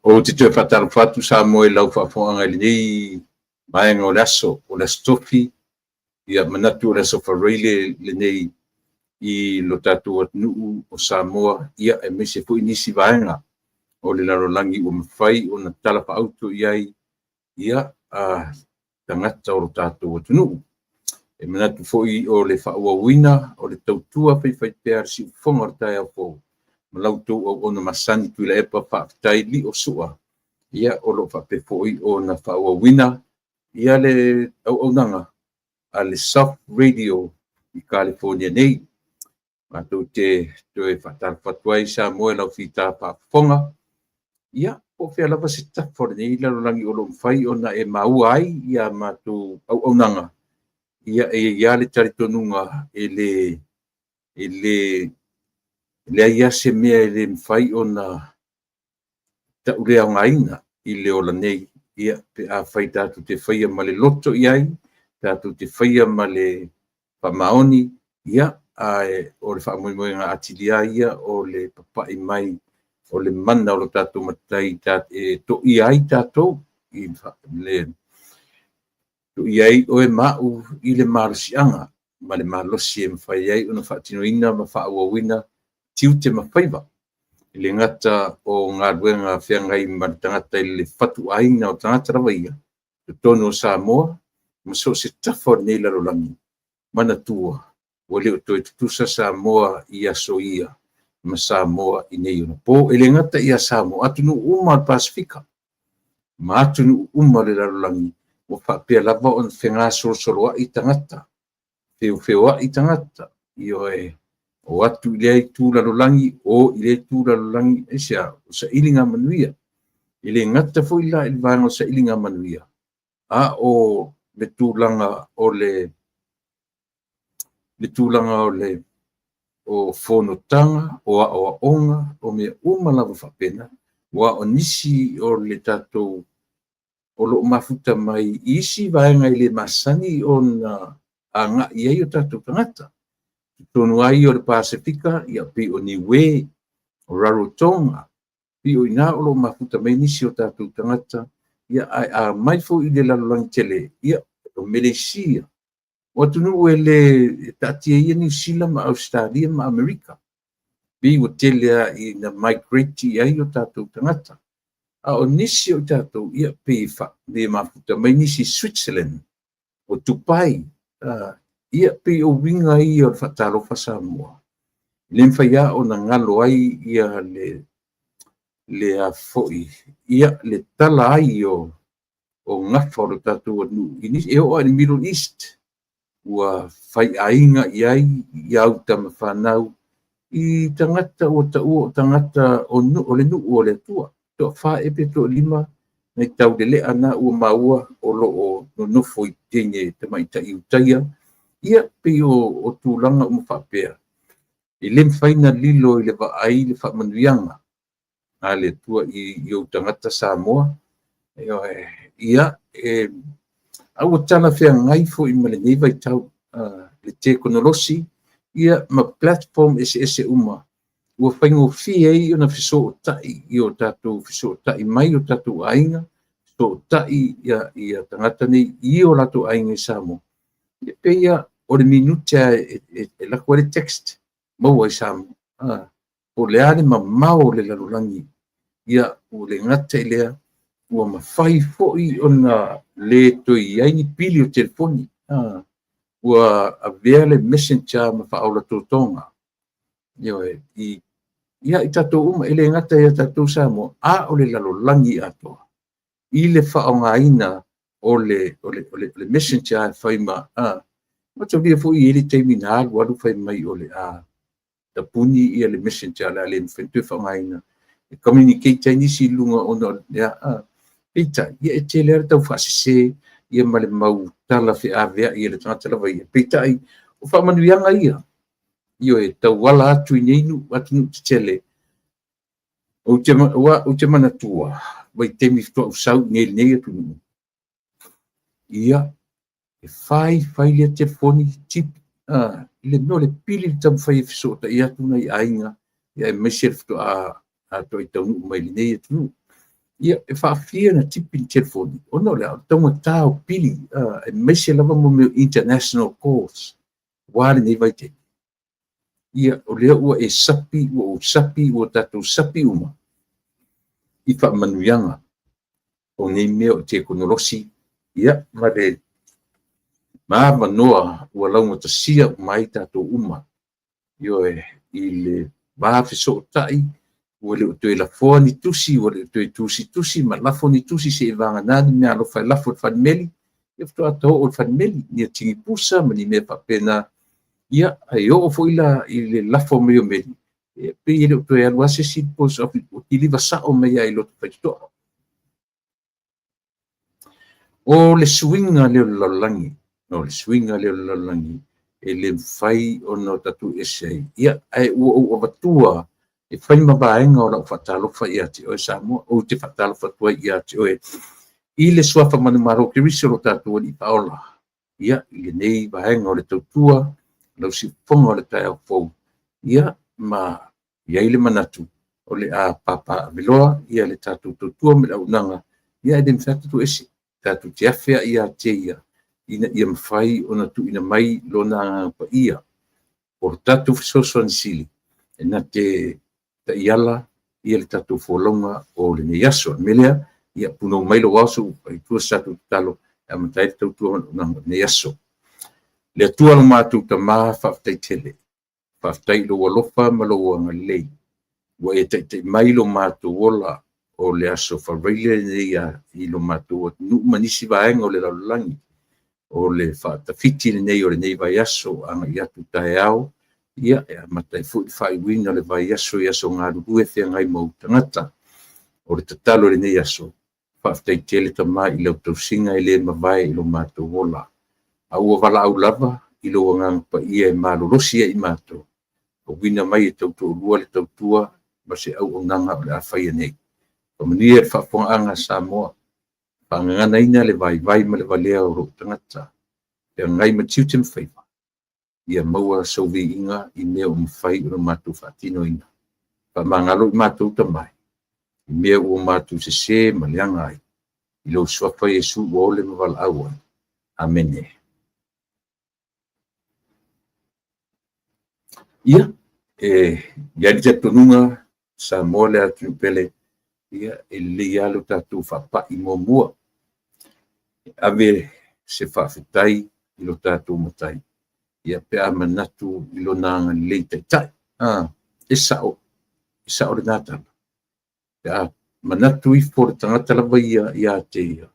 Ou te toe faatalofa atu Samoa i lau faafofoga i lenei vaega o le aso, o le Aso Tofi, ia manatu o le Aso Faraile lenei i lo tatou atunuu o Samoa, ia aemaise foi nisi vaega o le lalolagi ua mafai ona talafaauto i ai ia tagata o lo tatou atunuu. E manatu foi o le faaauauina o le tautua faifaipea a le siufofoga o le taeao fou ma la outou auauna masani Tuilaepa, faafetai Lio Sua, ia o lo o faapea foi ona faaauauina ia le auaunaga a le Soft Radio i Kalifonia nei. Matou te toe faatalofa atu ai Samoa i lau fita faafofoga, ia po o fea lava se tafa o lenei lalolagi o lo o mafai ona e maua ai ia matou auaunaga, ia e i ai lava le talitonuga e leai lava se mea e le mafai ona tauleaogaina i le ola nei, ia pe afai tatou te faia ma le loto i ai, tatou te faia ma le faamaoni, ia, ae o le faamoemoega atili lava ia o le papai mai o le mana o lo tatou Matai e toia ai tatou, i le toia ai oe ma au i le malosiaga ma le malosi e mafai ai ona faatinoina ma faaauauina tiute ma faiva. E le gata o galuega feagai ma le tagata i le fatuaiga o tagata lava ia, totonu o Samoa, ma so o se tafa o lenei lalolagi, manatua, ua le o toe tutusa Samoa i aso ia ma Samoa i nei ona po. E le gata ia Samoa, atunuu uma o le Pasefika ma atunuu uma o le lalolagi, ua faapea lava ona fegasolosoloai tagata, feofeoai tagata, ioe, o atu i lea itu lalolagi, o i lea itu lalolagi, aisea? O sailiga manuia. E le gata foi la i le vaega o sailiga manuia, a o le tulaga o le tulaga o le o fonotaga, o aoaoga, o mea uma lava faapena, aua o nisi o le tatou o lo o mafuta mai i isi vaega e le masani ona agai ai o tatou tagata. Totonu lava ia o le Pasefika, ia pei o Niue, o Rarotonga, pei o i ina o lo o mafuta mai nisi o tatou tagata, ia ae a omai foi i le lalolagi tele, ia o Meleisia, o atunuu e le taatia ia Niu Sila ma Ausetalia ma Amerika, pei ua tele lava ina migrate i ai o tatou tagata. A o nisi o tatou, ia pei e mafuta mai nisi i Switzerland, o Dubai, ia pei o uiga ia o le faatalofa Samoa. E le mafai lava ona galo ai ia le a foi, ia le tala ai o gafa o le tatou atunuu e oo lava i le Middle East, ua faiaiga i ai ia au tama fanau i tagata ua taua o tagata o le nuu o le Atua. Toafa ea pe toalima nai taulelea na ua maua o lo o nonofo i teine tamaitai Iutaia, ia pei o tulaga uma faapea. E le mafai ona lilo i le vaai le faamanuiaga a le Atua i ou tagata Samoa. Ia, a ua talafeagai foi ma lenei vaitau le tekonolosi, ia ma platform eseese uma ua faigofie ai ona fesootai i o tatou fesootai mai o tatou aiga, fesootai ia tagata nei i o latou aiga i Samoa. E pei o le minute e lako ai le text maua i Samoa. Po o le a le mamao o le lalolagi, ia ua le gata i lea, ua mafai foi ona le toe i ai ni pili o telefoni. Ua avea le messenger ma faaola totoga. Ioe, ia i tatou uma, e le gata ia tatou Samoa, a o le lalolagi atoa, i le faaaogaina o le messenger e fai ma, mataulia foi e i ai le taimi na alu alu fai mai o le a tapuni ia le messenger o le a le mafai ona toe faaaogaina e communicate ai nisi i luga ona o le a. Peitai, ia e tele lava le taufaasese ia ma le mau tala feaveai e le tagata lava ia. Peitai, o faamanuiaga ia, ioe, tauala atu i nei atunuu tetele. Ou te manatua, vaitaimi faatoa ou sau i lenei atunuu, ia, e fai fai lea telefoni tipi, i le mea o le pili le taumafai e fesootai atu nai aiga, aemaise le faatoa atoa taunuu mai i lenei atunuu. Ia, e faafia na tipi ni telefoni, ona o le a, o le taugata o pili, aemaise lava mo mea o international calls, aua lenei vaitaimi. Ia, o lea ua e sapi, ua ou sapi, ua tatou sapi uma i faamanuiaga o nei mea o tekonolosi, ia, ma le ma avanoa ua laugatasia uma ai tatou uma, ioe, i le va fesootai, ua le o toe lafoa ni tusi, ua le o toe tusitusi ma lafo ni tusi seivagana ni meaalofa e lafo i le falemeli, ia faatoa ta oo i le falemeli, ni tigipusa ma ni mea faapena. Ia, ae oo foi la i le lafo mai o meli, e pei e le o toe alu lava se isi i le post office, ua kiliva sao mai lava i Lotofaitoa. O le suiga lea o le lalolagi, o le suiga lea o le lalolagi e le mafai ona tatou ese ai. Ia, ae ua ou avatua e fai ma vaega o lau faatalofa ia te oe Samoa, ou te faatalofa atu ai ia te oe i le suafa manumalo o Keriso lo tatou Alii Faaola. Ia, i lenei vaega o le tautua, lau siufofoga o le taeao fou, ia, ma i ai le manatu o le a papaaveloa ia le tatou tautua ma le auaunaga, ia e le mafai ona tatou ese, tatou te afe ai ia te ia, ina ia mafai ona tuuina mai lona Agaga Paia o le tatou fesoasoani sili e na te taiala ia le tatou folauga o lenei aso. O le mea lea, ia punou mai lou ao se i ou fai atua se tatou tatalo e amata ai le tautua ma le auaunaga o lenei aso. Le Atua lo matou Tama, faafetai tele. Faafetai i lou alofa ma lou agalelei ua e taitai mai lo matou ola o le aso Faraile lenei i lo matou atunuu ma nisi vaega o le lalolagi, o le faatafiti lenei o lenei vaiaso agai atu taeao, ia e amata ai foi le faaiuina o le vaiaso i aso galulue feagai ma ou tagata. O le tatalo i lenei aso, faafetai tele Tama i lau tausiga e le mavae i lo matou ola, a ua valaau lava i lou Agaga Paia e malolosi ai i matou, auina mai e tautoalua le tautua ma se auaunaga o le a faia nei. Faamanuia i le faafofogaaga a Samoa, faagaganaina le vaivai ma le valea o lou tagata, feagai ma tiute ma faiva, ia maua sou viiga i mea ua mafai ona matou faatinoina. Faamagalo i matou Tama e, i mea ua matou sese ma leaga ai, i lou suafa Iesu ua ole ma valaau ai. Amene. Ia, e i ai le talitonuga, Samoa le atunuu pele, ia, e lelei lava lo tatou faapai muamua, e ave se faafetai i lo tatou Matai, ia pe a manatu i lona agalelei taitai. E sao, e sao lena tala. Pe a manatu ifo le tagata lava ia ia te ia,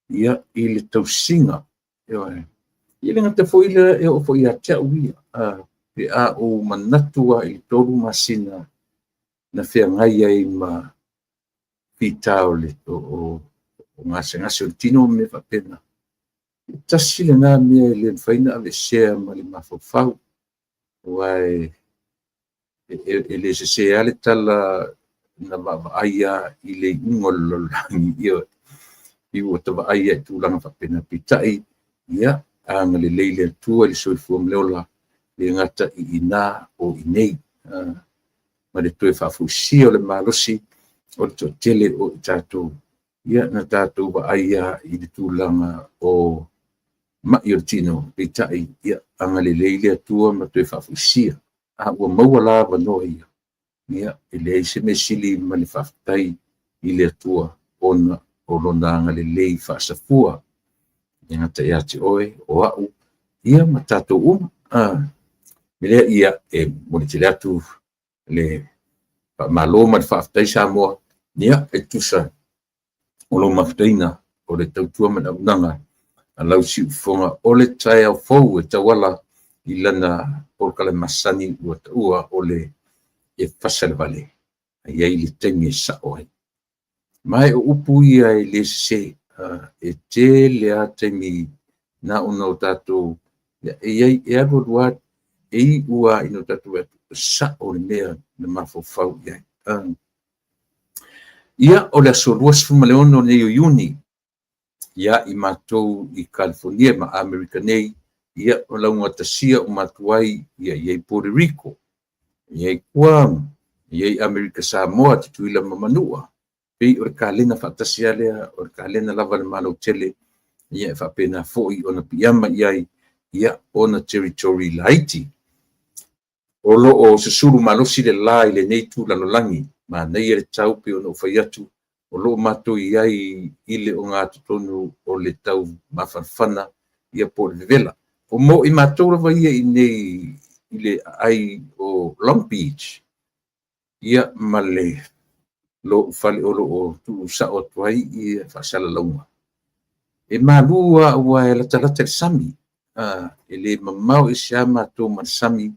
ia i le tausiga, ioe. E le gata foi lea, e oo foi ia te au ia, pe a ou manatu lava i le 3 masina na feagai ai ma fita o le o gasegase o le tino ma mea faapena. E tasi lena mea e le mafai ona aveesea ma le mafaufau, aua e le sese lava le tala na vaavaai lava i le iuga o le lalolagi, ioe, i ua ta vaai lava i tulaga faapena. Peitai, ia, agalelei le Atua i le soifua ma le ola, le gata i ina o i nei, ma le toe faafoisia o le malosi o le toatele o i tatou, ia na tatou vaai lava i le tulaga o mai o le tino, peitai, ia, agalelei le Atua ma toe faafoisia. A ua maua la avanoa ia, ia, e leai se mea sili ma le faafetai i le Atua ona o lona agalelei faasafua, e le gata ia te oe, o au, ia ma tatou uma. Lea ia e momoli tele atu le faamalo ma le faafetai Samoa, ia, e tusa o lou mafutaina o le tautua ma le auaunaga a lau siufofoga o le taeao fou e tauala i lana polokalame masani ua taua o le e fasa le vale, a i ai le taimi e sao ai. Ma e o upu ia e le sese, e tele lava taimi na ona o tatou, e i ai, e alu alu lava, e iu lava ina o tatou vaai atu, sao le mea na mafaufau i ai. Ia, o le aso 26 nei o Iuni, ia i matou i Kalifonia ma Amerika nei, ia, o laugatasia uma atu ai, ia i ai Puerto Rico, e i ai Guam, e i ai Amerika Samoa, Tutuila ma Manua, Pei o le kalena faatasi lava lea, o le kalena lava a le Malo tele, ia e faapena foi ona piiama i ai ia ona territory laiti. O lo o susulu malosi le la i lenei itu lalolagi, manaia le tau pei ona ou fai atu, o lo o matou i ai i le ogatotonu o le tau mafanafana ia po o le vevela. O mo i matou lava ia i inei i le aai o Long Beach, ia ma le lou fale o lo o tuusao atu ai ia faasalalauga, e malu lava aua e latalata i le sami, e le mamao ese lava matou ma le sami,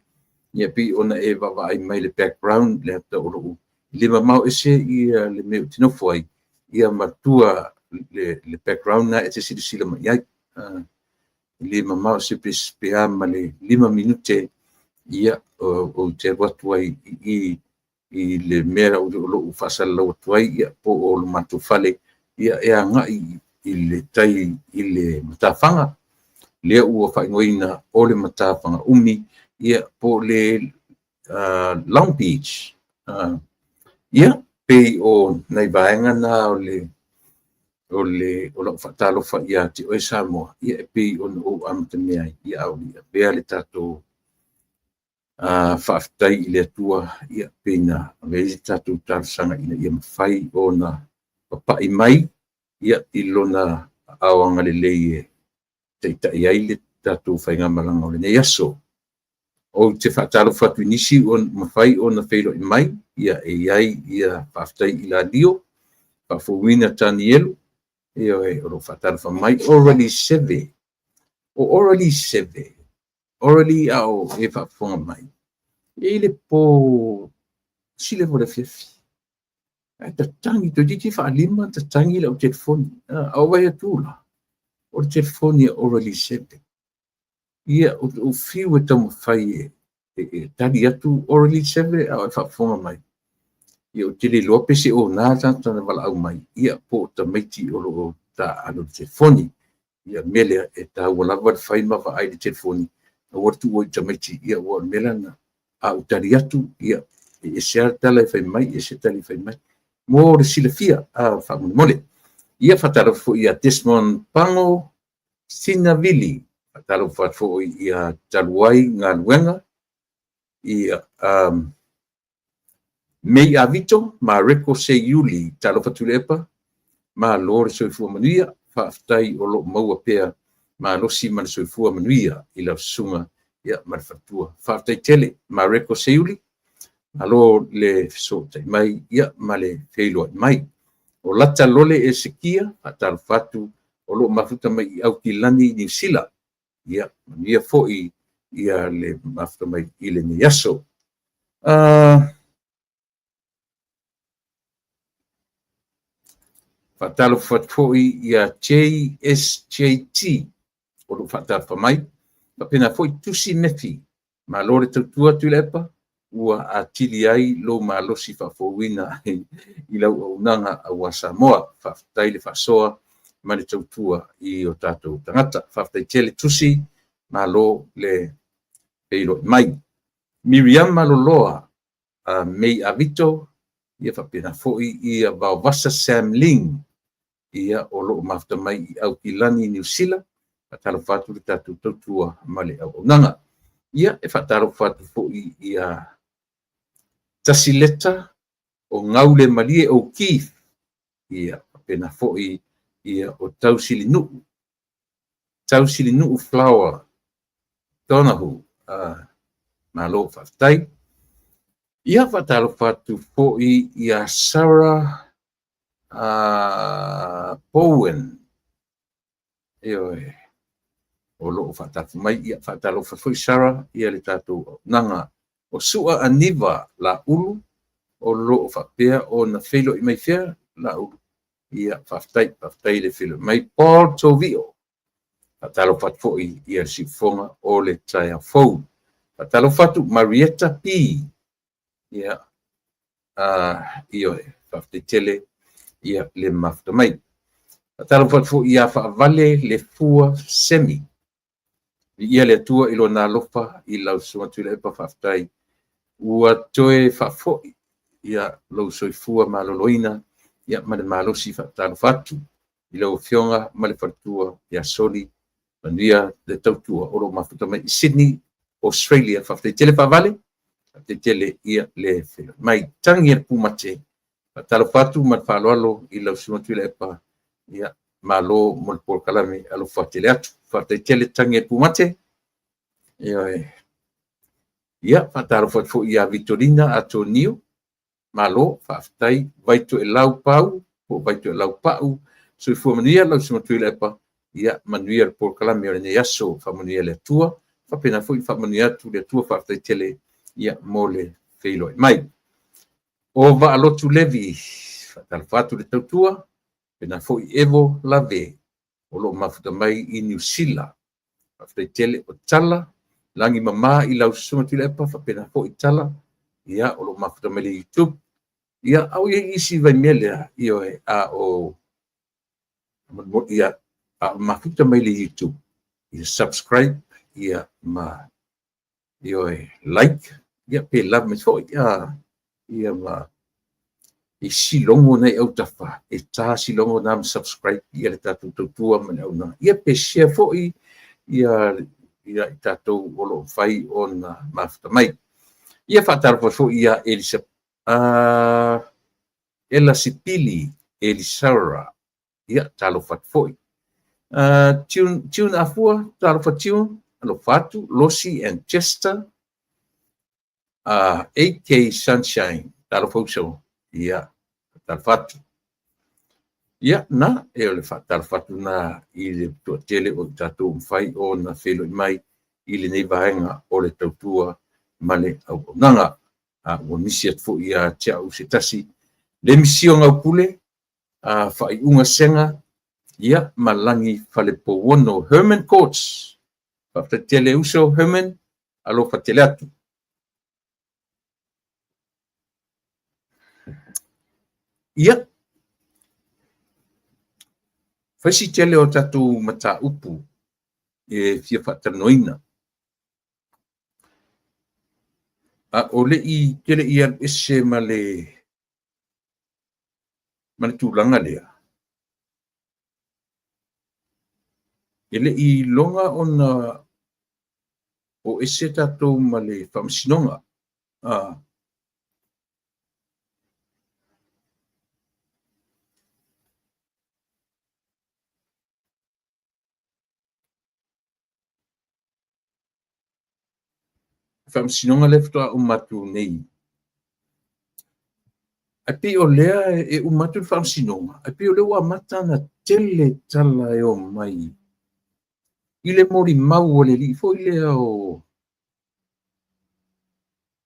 ia pei ona e vaavaai mai le background le ata o lou, e le mamao ese ia le mea ou te nofo ai, ia ma tua le background na e te silasila mai ai. E le mamao ese pe a ma le 5 minute, ia ou te alu atu ai i i le mea o lou faasalalau atu ai, ia po o le matou fale, ia e agai i le tai i le matafaga, lea ua faaigoaina o le matafaga umi, ia po o le Long Beach. Ia, pei o nai vaega na o le o lau faatalofa ia te oe Samoa, ia e pei ona ou amatamea ai, ia a o avea le tatou faafetai i le Atua, ia pei na ave ai le tatou talosaga ina ia mafai ona papai mai ia i lona aao agalelei e taitai ai le tatou faigamalaga o lenei aso. Ou te faatalofa atu i nisi ua mafai ona feiloai mai, ia e i ai ia faafetai i Lalio, faafouina Tanielu, ia o lo o faatalofa mai, Orali Seve. O Orali Seve, Orali a o e faafofoga mai, e i le po sile o le afiafi, ae tatagi, toeitiiti faalima tatagi lau telefoni. A o vai atu la, o le telefoni a Orali Seve. Ia, ou fiu e taumafai e tali atu Orali Seve a o e faafofoga mai. Ia, ou te le iloa pe se o na tagata na valaau mai, ia po o tamaiti o lo o taaalo i le telefoni. Ia, mea lea, e taua lava le fai ma vaai i le telefoni, aua le tuua i tamaiti, ia ua o le mea lena. A ou tali atu, ia, e ese lava le tala e fai mai, ese le tala e fai mai. Mo le silafia, faamolemole. Ia, faatalofa foi ia Desmond Pango Sinavili, faatalofa foi ia Taluai Galuega, ia Mei Avito, Mareko Seiuli, talofa Tuilaepa, malo le soifua manuia, faafetai o lo o maua pea malosi ma le soifua manuia i lau susuga ia ma le faletua. Faafetai tele Mareko Seiuli, malo le fesootai mai ia ma le feiloai mai. O Lata Lole Esekia, faatalofa atu o lo o mafuta mai i Aukilani i Niu Sila. Ia, manuia foi ia le mafuta mai i lenei aso. Faatalofa atu foi ia JSJT o lo o faatalofa mai. Faapena foi Tusi Mefi, malo le tautua Tuilaepa, ua atili ai lou malosi faafouina i lau auaunaga aua Samoa. Faafetai le faasoa ma le tautua i o tatou tagata. Faafetai tele Tusi, malo le feiloai mai. Miriama Loloa, Mei Avito, ia faapena foi ia Vaovasa Sam Ling, ia o lo o mafuta mai i Aukilani, Niu Sila. Faatalofa atu le tatou tautua ma le auaunaga. Ia, e faatalofa atu foi ia Tasileta o Gaule Malie O'Keefe, ia faapena foi ia o Tausilinuu, Tausilinuu Flower Donahu, malo faafetai. Ia, faatalofa atu foi ia Sarah Bowen, ioe, o lo o faatalofa mai. Ia, faatalofa foi Sarah ia le tatou auaunaga. O Sua Aniva Laulu, o lo o faapea ona feiloai mai fea Laulu. Ia, faafetai, faafetai le feiloai mai. Paul Tovio, faatalofa atu foi ia le siufofoga o le taeao fou. Faatalofa atu Marietta P. Ia, ioe, faafetai tele ia le mafuta mai. Faatalofa atu foi ia Faavale le Fua Semi. Viia le Atua i lona alofa i lau susuga Tuilaepa, faafetai ua toe faafoi ia lou soifua maloloina ia ma le malosi. Faatalofa atu i lau Afioga ma le faletua ia Soli, manuia le tautua o lo o mafuta mai i Sydney, Australia. Faafetai tele Faavale, faafetai tele ia le feiloai mai. Tagi a le Pumate, faatalofa atu ma le faaaloalo i lau Susuga Tuilaepa, ia malo mo le polokalame, alofa tele atu. Faafetai tele Tagi a le Pumate. Ioe. Ia, faatalofa atu foi ia Vitolina Atonio, malo, faafetai. Vaitoelau Pau po o Vaitoelau Pau, soifua manuia lau Susuga Tuilaepa, ia manuia le polokalame o lenei aso, faamanuia le Atua, faapena foi faamanuia atu le Atua. Faafetai tele ia mo le feiloai mai. O Vaalotu Levi, faatalofa atu le tautua, faapena foi Evo Lave o lo o mafuta mai i Niu Sila. Faafetai tele. O Tala lagi mama i lau Susuga Tuilaepa, faapena foi Tala, ia o lo o mafuta mai le YouTube. Ia, a o i ai isi vaimea lea, ioe, a o ia a o mafuta mai le YouTube, ia subscribe ia ma ioe like ia pe love mai foi ia ma i silogo nai autafa e ta silogo na ma subscribe ia le tatou tautua ma le auaunaga, ia pe share foi ia ia i tatou o lo o mafai ona mafuta mai. Ia faatalofa foi ia Elisa Ela Sipili Elisaura, ia talofa atu foi. Tune Tune Afua, talofa Tune, alofa atu Losi and Chester, AK Sunshine, talofa uso, ia faatalofa atu. Ia na, e o le faatalofa atu na i le toatele o i tatou mafai ona feiloai mai i lenei vaega o le tautua ma le auaunaga. A ua misi atu foi ia te au se tasi le misi o Gaupule, a faaiuga sega, ia ma Lagi Falepouono Herman Courts. Faafetai tele uso Herman, alofa tele atu. Ia, fai si tele o tatou mataupu e fia faatalanoaina. A o le i tele i alu ese ma le tulaga lea, e le i iloga ona o ese tatou ma le faamasinoga. Faamasinoga lea faatoa uma atu nei. Ae pei o lea e uma atu le faamasinoga, ae pei o lea ua amata ona tele tala e o mai i le molimau a le alii foi lea o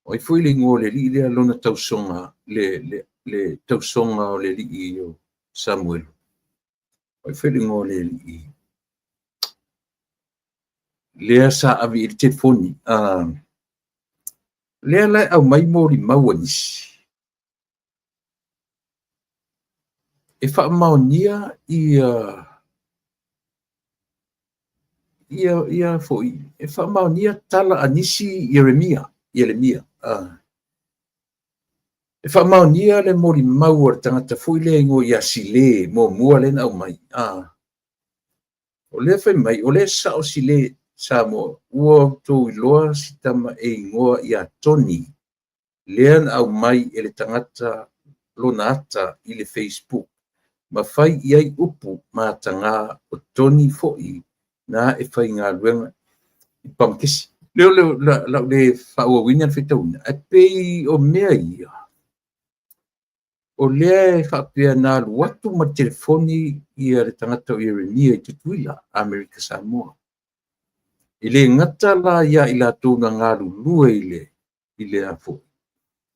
ai foi le igoa o le alii lea lona tausoga, le tausoga o le alii o Samuel. O ai foi le igoa o le alii lea sa ave i le telefoni. Lea la e aumai molimau a nisi e faamaonia ia ia ia foi e faamaonia tala a nisi Ieremia, Ieremia. E faamaonia le molimau a le tagata foi lea igoa ia Sile muamua lea na aumai. O lea fai mai, o lea sao Sile Samoa, ua outou iloa si tama e igoa ia Tony, lea na aumai e le tagata lona ata i le Facebook, ma fai i ai upu mataga o Tony foi na e faigaluega i pamakesi. Lea o lau le faaauauina le faitauina, ae pei o mea ia, o lea e faapea na alu atu ma le telefoni ia le tagata o Ieremia i Tutuila, Amerika Samoa. E le gata la ia i latou na galulue i le afo,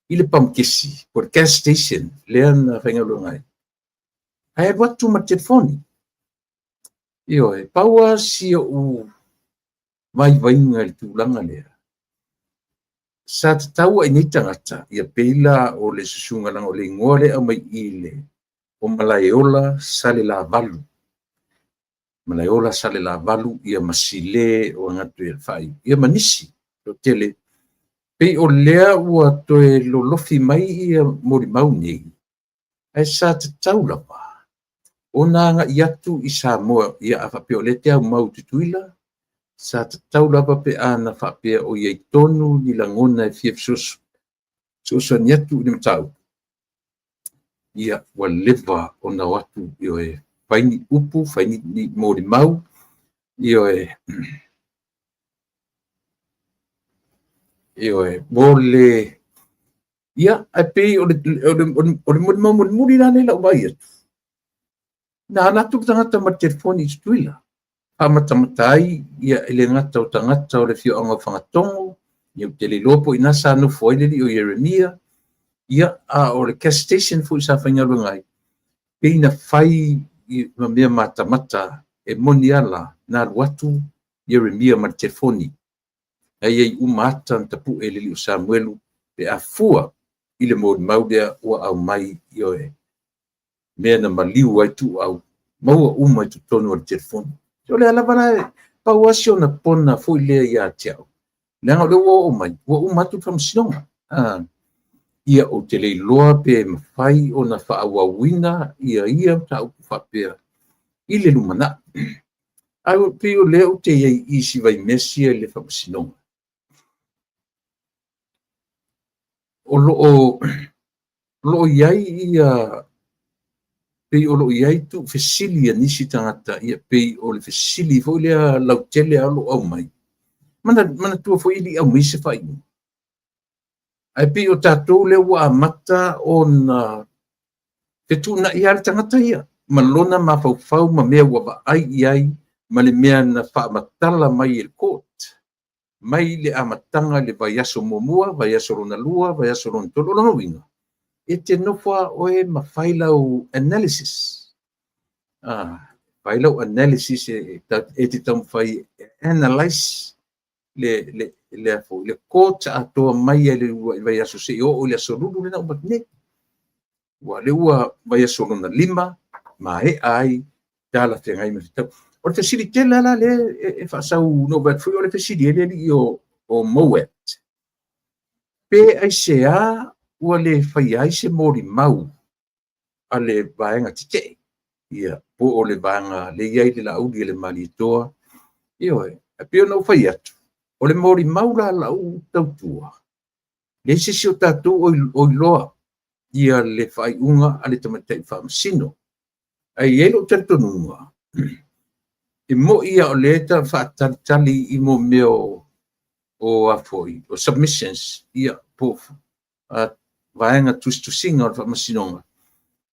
i le pamakesi, po le gas station lea na faigaluega ai, ae alu atu ma le telefoni. Ioe, pau lava si ou vaivaiga i le tulaga lea, sa tatau ai nei tagata, ia pei la o le susuga leaga o le igoa lea aumai i le o Malaeola Salelavalu. Malaeola Salelavalu, ia ma Sile o Agatu i le Faaiu, ia ma nisi toatele. Pei o lea ua toe lolofi mai ia molimau nei. Ae sa tatau lava ona agai atu i Samoa, ia a faapea o lea e te aumau i Tutuila, sa tatau lava pe ana faapea o i ai tonu ni lagona e fia fesoasoani atu i le mataupu, ia ua leva ona o atu, ioe, fai ni upu, fai ni molimau, ioe, ioe, mo le ia, ae pei o le molimau mulimuli la lea i lau vaai atu, na alu atu le tagata ma le telefoni i Tutuila, faamatamata ai ia e le gata o tagata o le afioaga o Fagatogo, ia ou te le iloa po o ina sa nofo ai le alii o Ieremia, ia a o le gas station foi sa faigaluega ai, pei na fai ma mea matamata e moni a la, na alu atu Ieremia ma le telefoni, na i ai uma ata na tapue e le alii o Samuelu pe a fua i le molimau lea ua aumai, ioe, mea na maliu ai Tuuau, maua uma i totonu o le telefoni. O lea lava la, pau lava si ona pona foi lea ia te au, leaga o lea ua oo mai, ua uma atu le faamasinoga. Ia ou te le iloa pe mafai ona faaauauina ia ia mataupu faapea i le lumanai. Ae pei o lea ou te i ai i si vaimesi i le faamasinoga. O lo o i ai ia, pei o lo o i ai tuufesili a nisi tagata, ia pei o le fesili foi lea lautele a o lo o aumai. Manatua foi e le i aumaia se faaiuga. Ae pei o tatou lea ua amata ona fetuunai lava le tagata ia ma lona mafaufau ma mea ua vaai i ai ma le mea na faamatala mai e le court mai le amataga i le vaiaso muamua, vaiaso lona lua, vaiaso lona tolu. O lona uiga, e te nofo lava oe ma fai lau analysis. Fai lau analysis e te taumafai e analyse le court atoa mai le uluai vaiaso seia oo i le aso Lulu lea na uma atu nei. Ua lea ua vaiaso lona 5, maea ai talafeagai ma fetau. O le fesili tele la lea e faasau na ou vaai atu foi o le fesili ai le alii o Mowat. Pe aisea ua le faia ai se molimau a le vaega tetee, ia, po o le vaega le i ai le Laauli a le Malietoa. Ioe, e pei ona ou fai atu, o le molimau la lau tautua, leai se isi o tatou o iloa ia le faaiuga a le tamaitai faamasino. Ae i ai lou talitonuga, e moi lava o lea e ta faatalitali i mo mea o a foi, o submissions, ia, po vaega tusitusiga o le faamasinoga,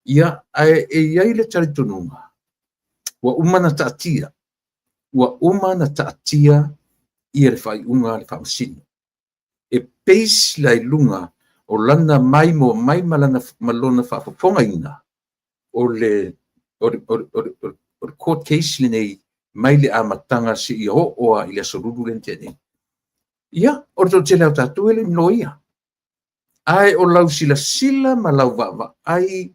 ia, ae e i ai le talitonuga, ua uma ona taatia, ua uma ona taatia ia le faaiuga a le faamasino. E base la i luga o lana maimoa mai ma lona faafofogaina o le court case lenei mai le amataga seia oo lava i le aso Lulu lea na tea nei. Ia, o le toatele o tatou e le i loia. Ae o lau silasila ma lau vaavaai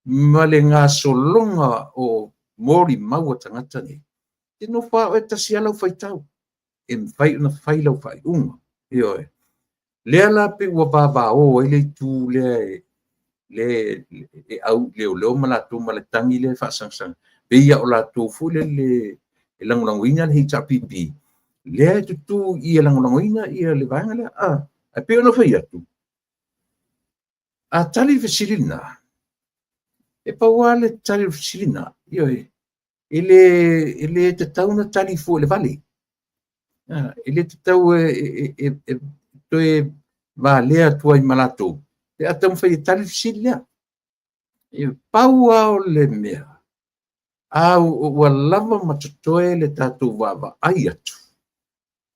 ma le gasologa o molimau a tagata nei, e nofo lava oe tasi lava lau faitau, e mafai ona fai lau faaiuga. Ioe. Lea la pei ua vavao ai le itu lea e au i leoleo ma latou ma le tagi lea e faasagasag. Pei lava o latou foi lele e lagolagoina le HRPP, lea e tutu i e lagolagoina ia le vaega lea. Ae pei ona fai atu, a tali le fesili lena, e pau lava le tali o le fesili lena, ioe, e le tatau ona tali fua i le vale. E le tatau e toe valea atu ai ma latou, pe a taumafai e tali le fesili lea. E pau lava o le mea, a ua lava ma totoe le tatou vaavaai atu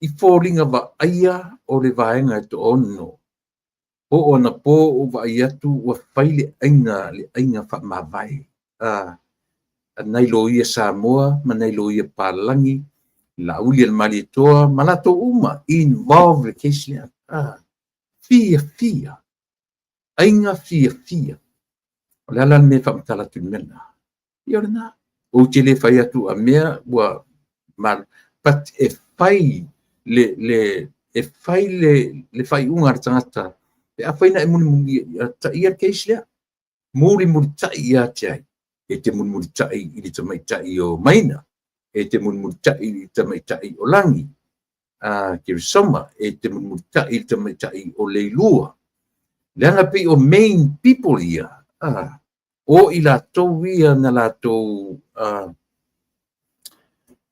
i foliga vaaia o le vaega e toaono. Po o ana po o vaai atu ua fai le aiga faamavae. A nai loia Samoa ma nai loia Palagi, Laauli a le Malietoa ma latou uma involve le case lea. Fia fia, aiga fia fia. O le ala le mea e faamatala atu i le mea lena. Ia o lena. Ou te le fai atu a mea ua mal, but e fai le faaiuga a le tagata pe afai na e mulimuli taia le case lea. Mulimulitai ia te ai? E te mulimulitai i le tamaitai o Maina, e te mulimulitai i le tamaitai o Lagi, a Keresoma, e te mulimulitai i le tamaitai o Leilua. Leaga pei o main people ia, o i latou ia na latou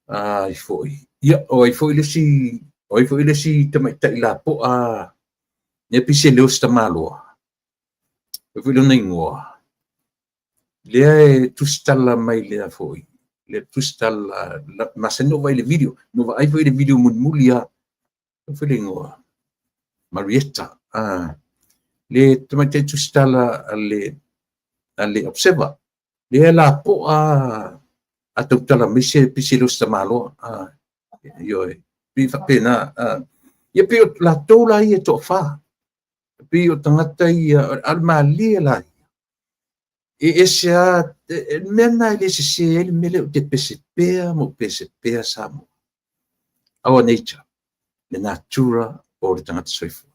ai foi. Ia, o ai foi le isi, o ai foi le isi tamaitai lapoa lea pei se leo o se tamaloa. O ai foi lona igoa. Lea e tusitala mai lea foi. Lea tusitala, masani ona ou vaai i le video. Na ou vaai foi i le video mulimuli lava. O ai foi le igoa. Marietta. Le tamaitai tusitala a le Observer. Lea lapoa a tautala mai se pei se leo o se tamaloa. Ioe, pei faapena. Ia pei o latou la ia e toafa. Pei o tagata ia, a o le malie la ia. E ese lava, le mea lena e le sese ai le mea lea ou te pese pea ma ou pese pea Samoa. Our nature, le natura o le tagata soifua.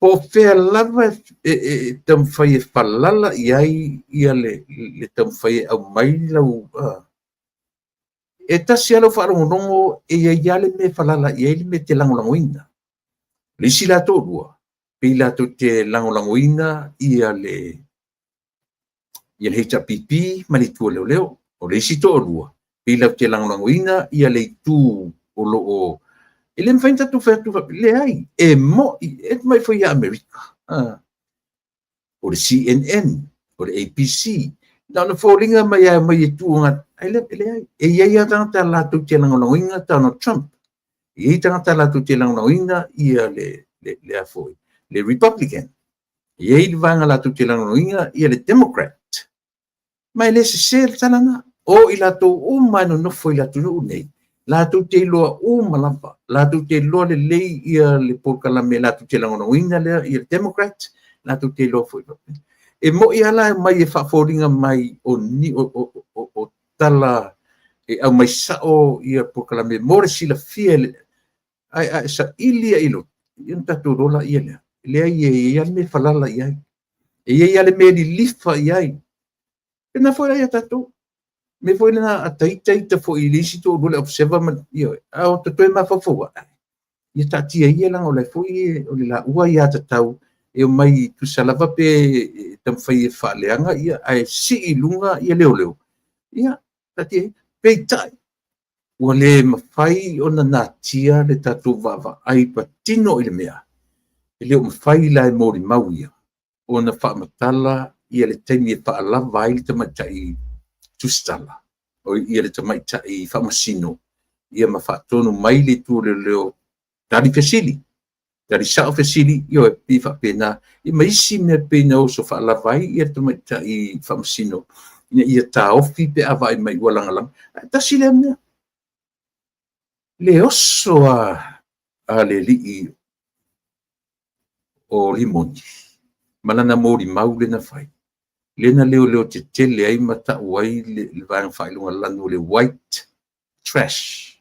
Po o fea lava e taumafai e falala i ai ia le taumafai e aumai lau... E tasi lava lau faalogologo e i ai lava le mea e falala i ai le mea e te lagolagoina. O le isi la toalua, pei latou te lagolagoina ia le HRPP ma le itu a leoleo. O le isi toalua, pei latou te lagolagoina ia le itu o lo o... E le mafai ona tatou fai atu faapea, leai, e moi, e mai foi ia Amerika. O le CNN, o le ABC, na ona foliga mai lava mai e tu ai le leai. E i ai lava tagata latou te lagolagoina Donald Trump. E i ai tagata latou te lagolagoina ia le foi, le Republican. E i ai le vaega latou te lagolagoina ia le Democrat. Ma e le sese le tala lena. O i latou uma e nonofo i le atunuu nei, latou te iloa uma lava, latou te iloa lelei ia le polokalame latou te lagolagoina lea ia le Democrat, latou te iloa foi. E moi lava la e mai e faafoliga mai o, ni, o tala e aumai sao ia polokalame mo le silafia ae a e saili i loto, ia ona tatou iloa laia lea. Leai, e i ai lava le mea e falala i ai. E i ai lava le mea e lilifa i ai. Pena foi la ia tatou. Me foi lena a taita ita foi i le isi toalua le Observer ma, ioe, a o toe mafaufau ae, ia taatia ia leaga o la foi o le laua aiatatau e omai tusa lava pe taumafai e faaleaga ia ae sii i luga ia leoleo, ia taatia ia. Peitai, ua le mafai ona natia le tatou vaavaai patino i le mea, e le o mafai la e molimau ia ona faamatala ia le taimi e faalava ai le tamaitai tusitala, o ia le tamaitai faamasino, ia ma faatonu mai le itu o leoleo, tali fesili, tali sao fesili, ioe, pei faapena. Ia ma isi mea pei na oso faalava ai ia le tamaitai faamasino, ina ia taofi pe a vaai mai ua lagalaga. Ae tasi lea mea, le oso a le alii o Rimoni ma lana molimau lea na fai, lea na leoleo tetele ai ma tau ai le vaega faailogalanu o le white trash.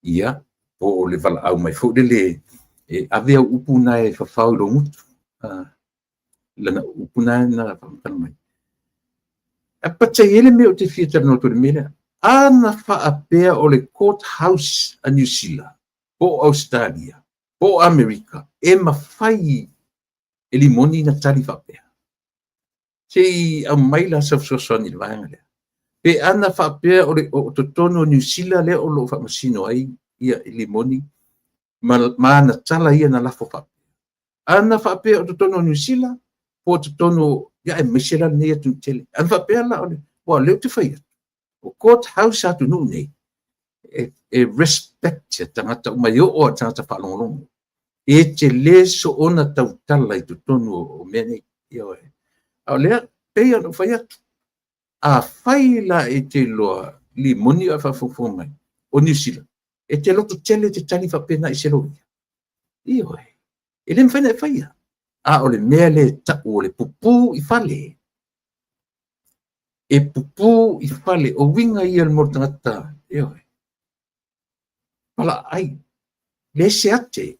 Ia, po o le valaau mai foi lele e ave au upu na e fafao i lou gutu. Lana upu na na faamatala mai. Ae pata i ai le mea ou te fia talanoa atu i le mea lea. A na faapea o le court house a Niu Sila, po o Ausetalia, po o Amerika, e mafai e Limoni na tali faapea. Se i aumai la sau fesoasoani i le vaega lea. Pe ana faapea o le o totonu o Niu Sila lea o lo o faamasino ai ia Limoni ma ana tala ia na lafo faapea. Ana faapea o totonu o Niu Sila, po o totonu, ia aemaise la lenei atunuu tele. Ana faapea la o le, aua o lea ou te fai atu, o court house a atunuu nei, e respect tagata uma, e oo lava i tagata faalogologo. E te le soona tautala i totonu o mea nei. Ioe. A o lea, pei ona ou fai atu, afai la e te iloa Limoni o e faafogafoga mai, o Niu Sila, e te loto tele te tali faapena i se loia. Ioe. E le mafai ona e faia. A o le mea lea e tau o le pupu i fale. E pupu i fale. O uiga ia mo le tagata. Ioe. Palaai. Leai se ate.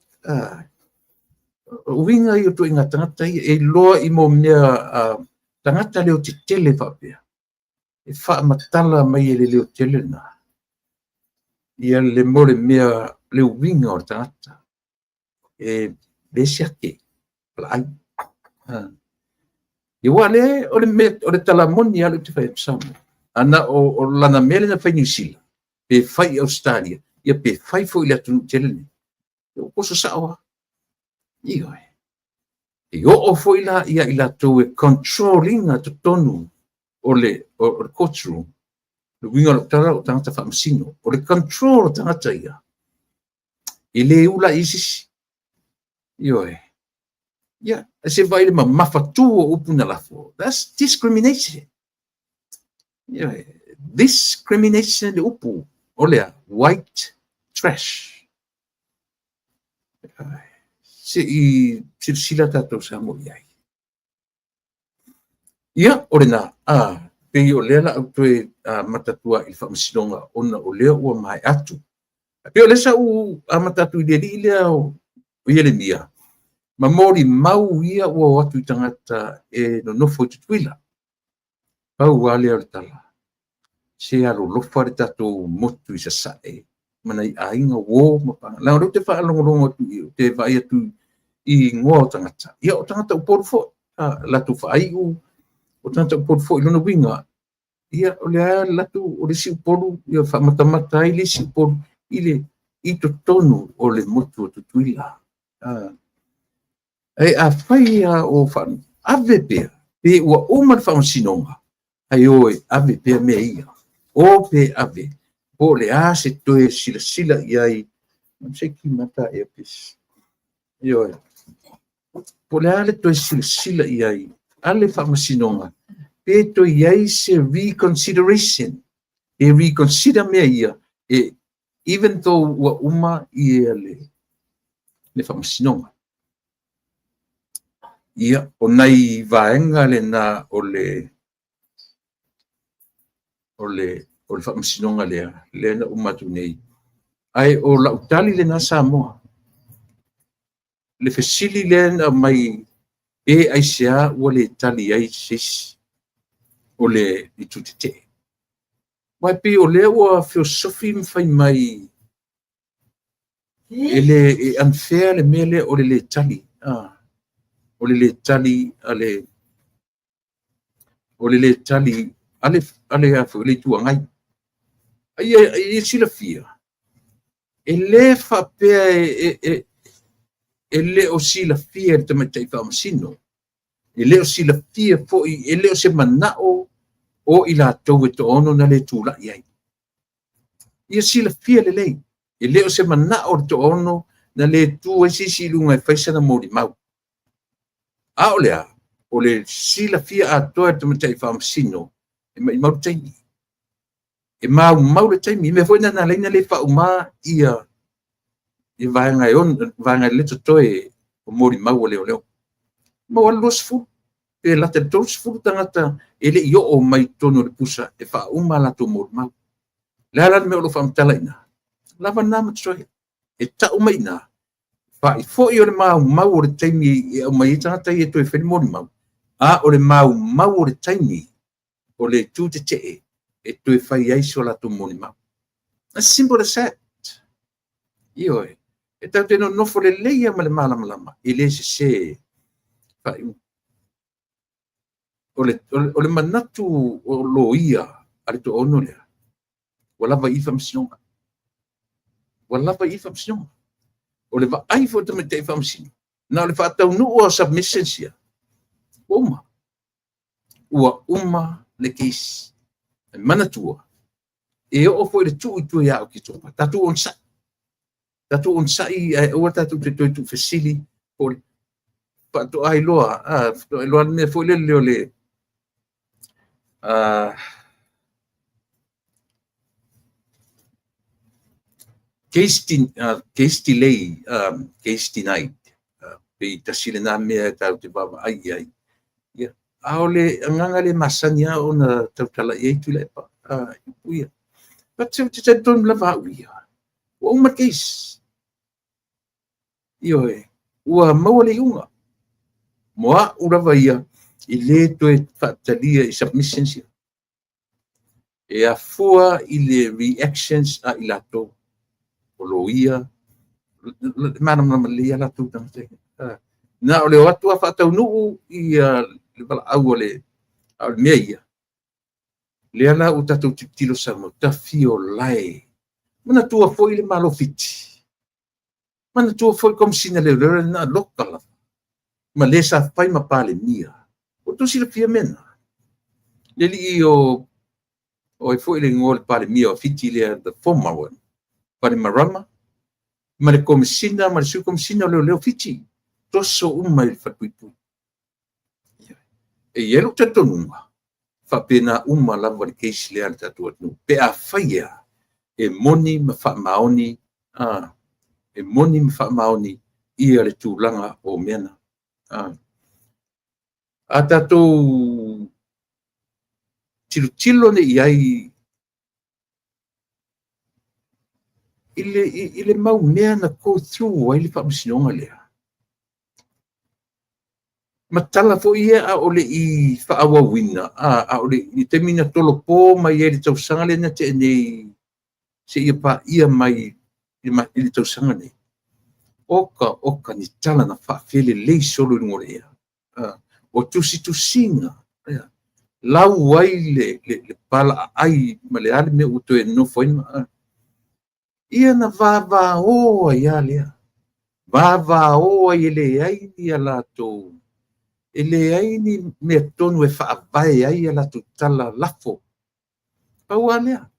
O uiga ia o ituaiga tagata ia, e iloa i mea tagata leotetele faapea, e faamatala mai e le leotele lena ia le mo le mea le uiga o le tagata e le siake laai. Ia ua le o le mea o le tala moni lava lea ou te fai atu Samoa. Ana o lana mea lea na fai i Niu Sila, pe fai i Ausetalia, ia pe fai foi i le atunuu tele lenei, ua oso sao lava. Ioe. E oo foi la ia i latou e control ina totonu o le courtroom. Le uiga o lau tala, o tagata faamasino. O le control o tagata ia, e le ula i se isi. Ioe. Ia, se vaai le mamafatu o upu na lafo. That's discrimination. Ioe. Discrimination le upu. O lea, white trash. Se i silasila tatou Samoa i ai. Ia, o lena, pei o lea la au toe amata atu i le faamasinoga ona o lea ua mae atu. Pei o lea sa ou amata atu i le alii lea o Ieremia, ma molimau ia ua o atu i tagata e nonofo i Tutuila. Pau lava lea o le tala, se alolofa le tatou motu i Sasae ma nai aiga uo ma pagaga. Leaga o lea ou te faalogologo atu, ou te vaai atu i igoa o tagata. Ia, o tagata Upolu foi, latou faaiu, o tagata Upolu foi. Lona uiga, ia, o lea latou, o le isi Upolu, ia faamatamata ai le isi Upolu i le i totonu o le motu o Tutuila. Ae afai o ave pea, pe ua uma le faamasinoga, ae o e ave pea mea ia. O pe ave, po o le a se toe silasila i ai. Se ki mata e pis. Ioe. Po o le a le toe silasila i ai a le faamasinoga, pe toe i ai se reconsideration, e reconsider mea ia, e even though ua uma ia le faamasinoga. Ia, o nai vaega lena o le faamasinoga lea, lea na uma atu nei. Ae o lau tali lena Samoa, le fesili lea na aumai pe aisea ua le tali ai se isi o le itu tetee. Aua e pei o lea ua feosofi ma fai mai e le e unfair le mea lea o le le tali. O le le tali a le o le le tali a le a le Itu Agai. Ia, ia silafia, e le faapea e le o silafia e le tamaitai faamasino, e le o silafia foi, e le o se manao o i latou e toaono na le tulai ai. Ia silafia lelei, e le o se manao o le toaono na le tu ai se isi i luga e fai sana molimau. A o lea, o le silafia atoa e le tamaitai faamasino, e maumau le taimi. E maumau le taimi. Mea foi na na laina le faauma ia vaega e ono, vaega le totoe o molimau o leoleo. Maua le 20, pe lata i le 30 tagata e le i oo mai totonu o le pusa e faauma latou molimau. Le a la le mea o lo o faamatala i ina? Lava na ma totoe. E tau mai ina, faifoi o le maumau o le taimi e aumai ai tagata ia e toe fai le molimau, a o le maumau o le taimi o le itu tetee e toe fai ai so latou molimau. As simple as that. Ioe. E tatou te nonofo lelei ma le malamalama, e le sese. O le manatu o loia a le toaono lea, ua lava i le faamasinoga. Ua lava i le faamasinoga. O le vaai foi o le tamaitai faamasino, na o le faataunuu o submissions ia, ua uma. Ua uma le case. E manatua, e oo foi le tuu i tua ia Oketopa, tatou onosai. Tatou onosai ae aua tatou te toe tuufesili po o le faatoa iloa, faatoa iloa le mea foi lele o le case delay, case denied. Pe tasi lena mea e tatou te vaavaai i ai. Ia, a o le agaga le masani lava ona tautala i ai Tuilaepa. Ia. But te talitonu lava au ia, ua uma le case. Ioe, Ua maua le iuga. Mo a'u lava ia, e lē toe faatalia i submissions ia. E afua i le reactions a i latou o loia, e malamalama lelei a latou tagata. Na o le o atu a faataunuu ia le valaau a le a o le mea ia. Lea la ua tatou tilotilo Samoa, tafiolae. Manatua foi le Malo Fiti, manatua foi Komesina Leoleo na loka lava, ma le sa fai ma Palemia. Ua outou silafia mea na? Le alii o ai foi le igoa o le Palemia o Fiti lea, the former one, Bainimarama, ma le Komesina ma le Sui Komesina o Leoleo Fiti, toso uma i le falepuipui. E i ai lou talitonuga, faapena uma lava le case lea a le tatou atunuu, pe a faia e moni ma faamaoni, e moni ma faamaoni ia le tulaga o mea na. A tatou tilotilo nei i ai i le mau mea na go through ai le faamasinoga lea, ma tala foi ia a o le i faaauauina, a o le i taimi na tolopo mai ai le tausaga lea na tea nei seia paia mai i le tausaga nei. Oka oka ni tala na faafelelei solo i luga o le ea. O tusitusiga, lau ai le palaaai ma le a le mea ua toe nonofo ai. Ia na vavao ai lava lea. Vavao ai e leai ni a latou, e leai ni mea tonu e faavae ai a latou tala lafo. Pau lava lea,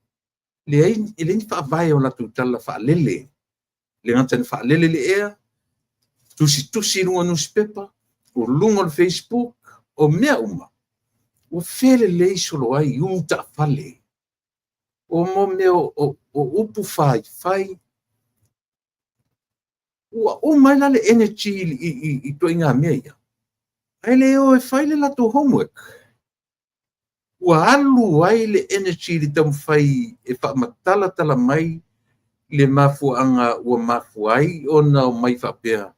leai, e leai ni faavae o latou tala faalele. Le gata ina faalele i le ea, tusitusi i luga o nusipepa, o luga o le Facebook, o mea uma, ua felelei solo ai u taafale. O mo mea o upu faifai, ua uma ai la le energy i ituaiga mea ia, ae le o e fai le latou homework. Ua alu ai le energy i le taumafai e faamatalatala mai le mafuaaga ua mafua ai ona omai faapea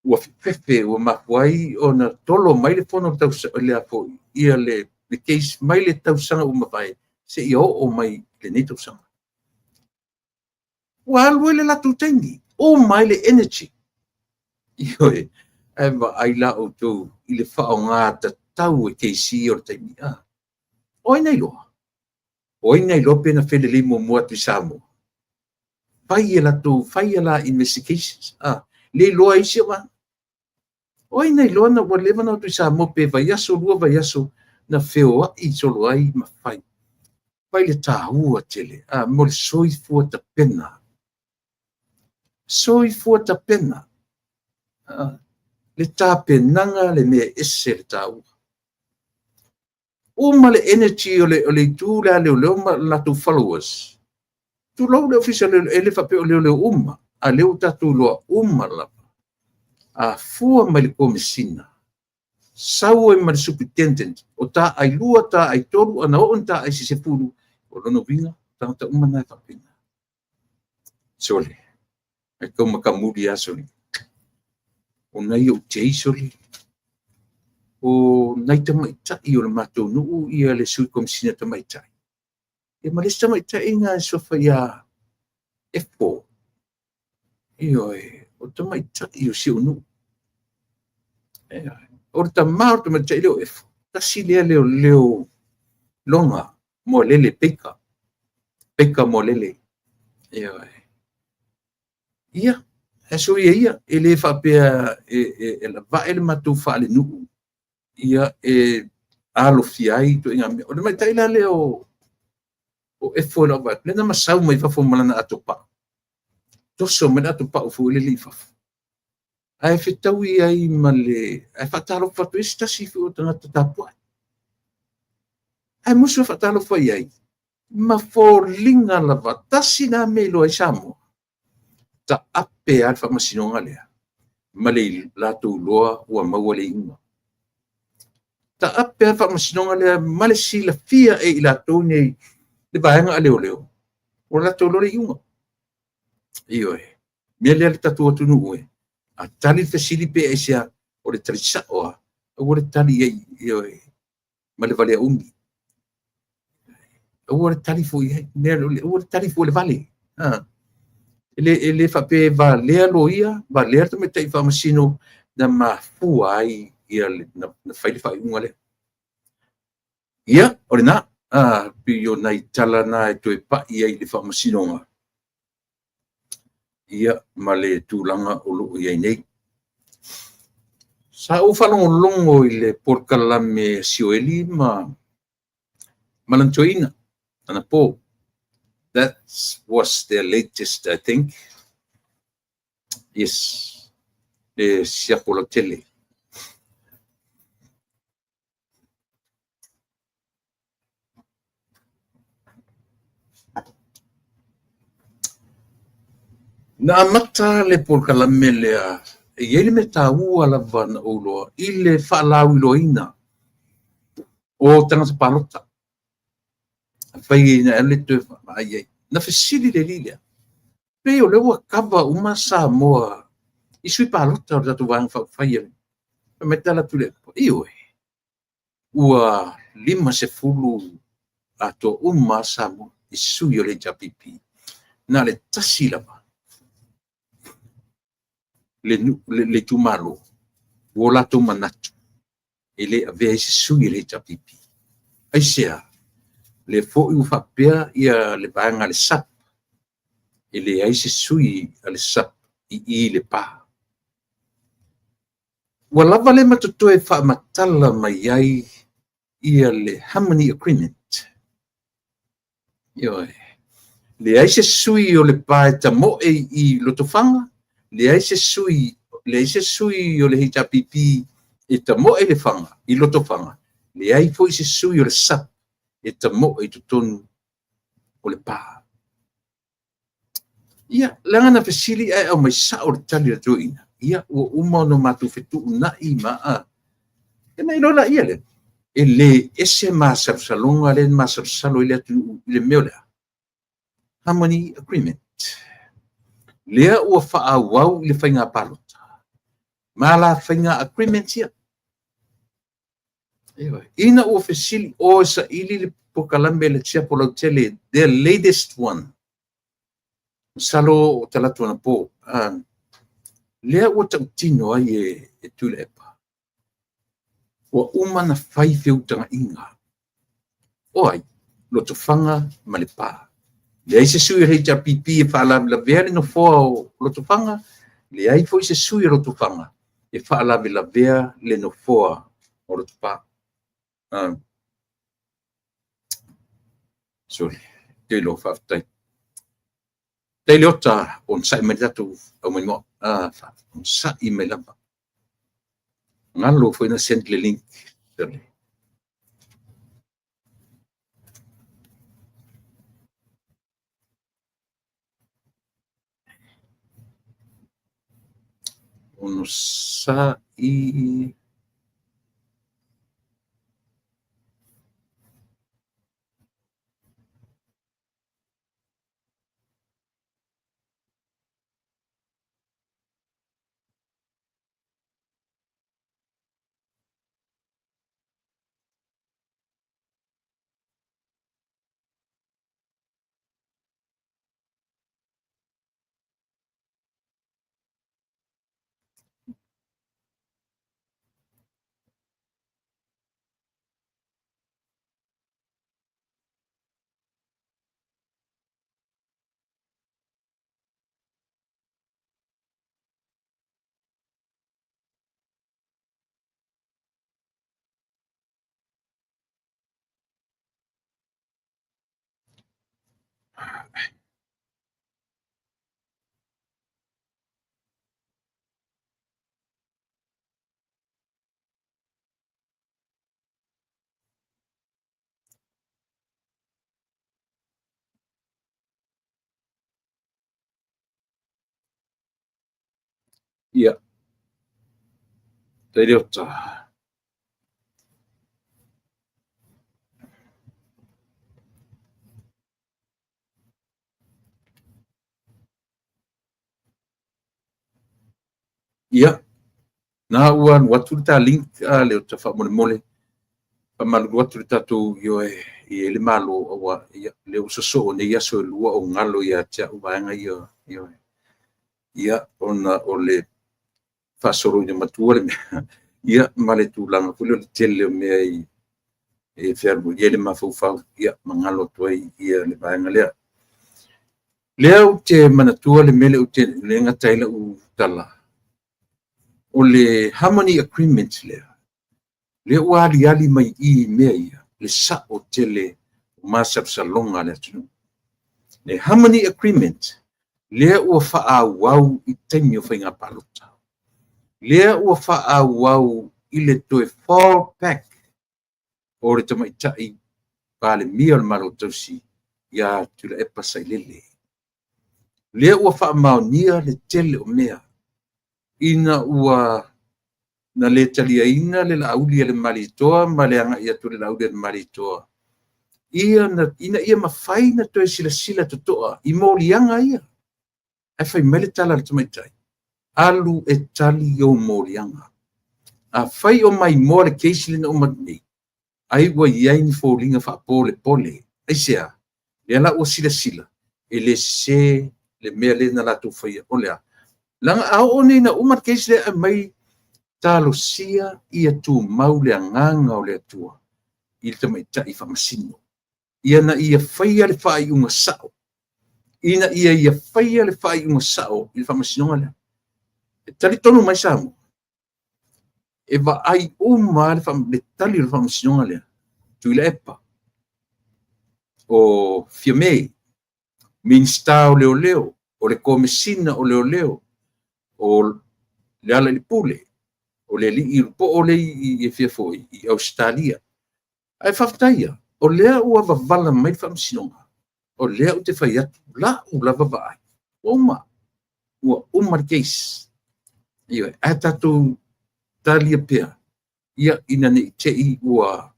ua fefefe, ua mafua ai ona tolo mai le fono le foi ia le case mai le tausaga ua mavae seia oo mai i lenei tausaga. Ua alu ai le latou taimi, uma ai le energy. Ioe, ae vaai la outou i le faaaoga tatau e KC o le taimi. O ai na iloa? O ai na iloa pe na felelei muamua atu i Samoa? Fai e latou, fai e la investigations. Le iloa ai isi o vaega. O ai na iloa na ua leva na o atu i Samoa pe vaiaso, 2 vaiaso na feoai solo ai ma fai. Fai le tāua tele, mo le soifua tapena. Soifua tapena. Le tapenaga le mea ese le tāua. Uma le energy o le itu le a leoleo ma latou followers. Tulou le ofisa leoleo, e le faapea o leoleo uma, a lea ua tatou iloa uma lava. A fua mai le komesina, sau ai ma le superintendent, o taai 2, taai 3, ana oo ni taai se 10, o lona uiga, tagata uma na e faapena. Sole, ai kau makamuli a sole. O nai ou tei sole, o nai tamaitai o le matou nuu ia le sui komesina tamaitai. Ia ma le isi tamaitai na e suafa ia Efo. Ioe, o tamaitai o si ou nuu. O le tama o le tamaitai lea o Efo, tasi lea leoleo loga, moalele, peika. Peika moalele. Ioe. Ia, e so ia ia, e le faapea e lavae le matou faalenuu, ia e alofia ai ituaiga mea. O le tamaitai la lea o Efo i lau vaai atu, lea na masau mai fafo ma lana atopau. Toso mai le atopau foi lele i fafo. Ae fetaui ai ma le, ae faatalofa atu ai se tasi foi o tagata tapuai. Ae musu e faatalofa i ai, ma foliga lava, tasi la mea iloa ai Samoa. Taape lava le faamasinoga lea, ma le latou iloa ua maua le iuga. Taape lava le faamasinoga lea ma le silafia e i latou nei le vaega a leoleo, ua latou iloa le iuga. Ioe, mea lea le tatou atunuu e, A tali le fesili pe aisea, o le tali sa'o lava, aua le tali i ai, ioe, ma le valea umi. Aua le tali fua i ai, aua le tali fua i le vale. E le faapea e valea loia, valea le tamaitai faamasino na mafua ai ia na fai le faaiuga lea. Ia, o lena, pei o nai tala na e toe pai ai i le faamasinoga, ia, ma le tulaga o lo o i ai nei. Sa ou faalogologo i le polokalame a Sioeli ma lana toeaina anapo. That was their latest, I think. Yes, le siapo lautele. Na amata le polokalame lea, e i ai le mea taua lava na ou iloa i le faalauiloaina o tagata palota. Afai na alu le toe vaai ai. Na fesili le alii lea, pei o lea ua kava uma Samoa i sui palota o le tatou Vaega Faaupufai. Fai mai tala atu le, ioe, ua 50 atoa uma Samoa i sui o le HRPP. Na le tasi lava le itumalo ua latou manatu e le avea ai se sui o le HRPP. Aisea? Lea foi ua faapea ia le vaega a le SAP, e leai se sui a le SAP i Lepa. Ua lava le matotoe faamatala mai ai ia le Harmony Agreement. Ioe. Leai se sui o Lepa e tamoe i Lotofaga, leai se sui o le HRPP e tamoe i Lefaga, i Lotofaga, leai foi se sui o le SAP e tamoe i totonu o Lepa. Ia, leaga na fesili ae aumai sao le tali a le toeaina. Ia, ua uma ona matou fetuunai ma ona iloa laia lea. E le ese masalosaloga lea na masalosalo ai le atunuu i le mea o le a? Harmony Agreement. Lea ua faaauau i le faiga palota ma la faiga agreement ia. Ina ua fesili o e saili le polokalame le siapo lautele, their latest one, masalo o talaatu anapo, lea ua tautino ai e Tuilaepa, ua uma na fai feutagaiga. O ai? Lotofaga ma Lepa. Leai se sui o le HRPP e faalavelavea le nofoa o Lotofaga, leai foi se sui o Lotofaga e faalavelavea le nofoa o Lotopa. Sorry, te iloa, faafetai. Tai le ota, onosai mai le tatou aumanimoa. Onosai mai lava. Galo foi na send le link. Sorry. Onosai. Ia, tai le ota. Ia, na ua alu atu le ta link a Leota faamolemole, faamalulu atu i le tatou ioe i ai le Malo aua ia, lea ua sosoo nei aso e 2 o galo ia te au vaega ia, ioe. Ia, ona o le faasoloina matua le mea, ia, ma le tulaga foi lea o le tele o mea e fealuai ai le mafaufau, ia, ma galo atu ai ia le vaega lea. Lea ou te manatua le mea lea ou te le gata ai lau tala, o le Harmony Agreement lea, lea ua aliali mai i i mea ia, le sao tele o masalosaloga a le atunuu. Le Harmony Agreement, lea ua faaauau i taimi o faiga palota, lea ua faaauau i le toe fall back o le tamaitai Palemia o le Malo Tausi ia Tuilaepa Sailele. Lea ua faamaonia le tele o mea ina ua na le taliaina le Laauli a le Malietoa ma le agai atu o le Laauli a le Malietoa ia ina ia mafai ona toe silasila totoa i moliaga ia. Ae fai mai le tala a le tamaitai, alu e tali ou moliaga. Afai o maimoa le case lea na uma atu nei, ai ua i ai ni foliga faapolepole. Aisea? Lea la ua silasila, e le sese le mea lea na latou faia. O le a? Leaga a oo nei ina uma le case lea e aumai, talosia ia tumau le agaga o le Atua i le tamaitai faamasino, ina ia faia le faaiuga sao, ina ia ia faia le faaiuga sao i le faamasinoga lea. E talitonu mai Samoa, e vaai uma lava le tali o le faamasinoga lea, Tuilaepa, o Fiame, Minisita o Leoleo, o le Komesina o Leoleo, o Lealailepule, o le alii poo lea i fia foi i Ausetalia. Ae faafetai ia, o lea ua vavala mai le faamasinoga, o lea ou te fai atu, lau lava vaai, ua uma, ua uma le case. Ioe, ae tatou talia pea, ia ina ne i te i ua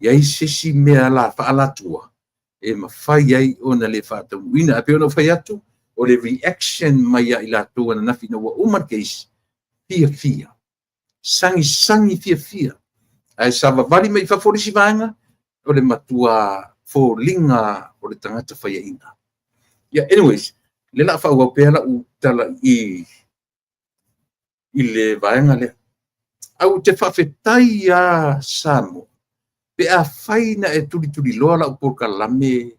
i ai se isi mea la faaalatua e mafai ai ona le faataunuuina. Ae pei ona ou fai atu, o le reaction mai ia i latou ananafi ina ua uma le case, fiafia, sagisagi fiafia, ae savavali mai i fafo le isi vaega, o le matua foliga o le tagata faiaina. Yeah, anyways, le la faaauau pea lau tala i le vaega lea. Ae ou te faafetai iā Samoa, pe afai na e tulituliloa lau polokalame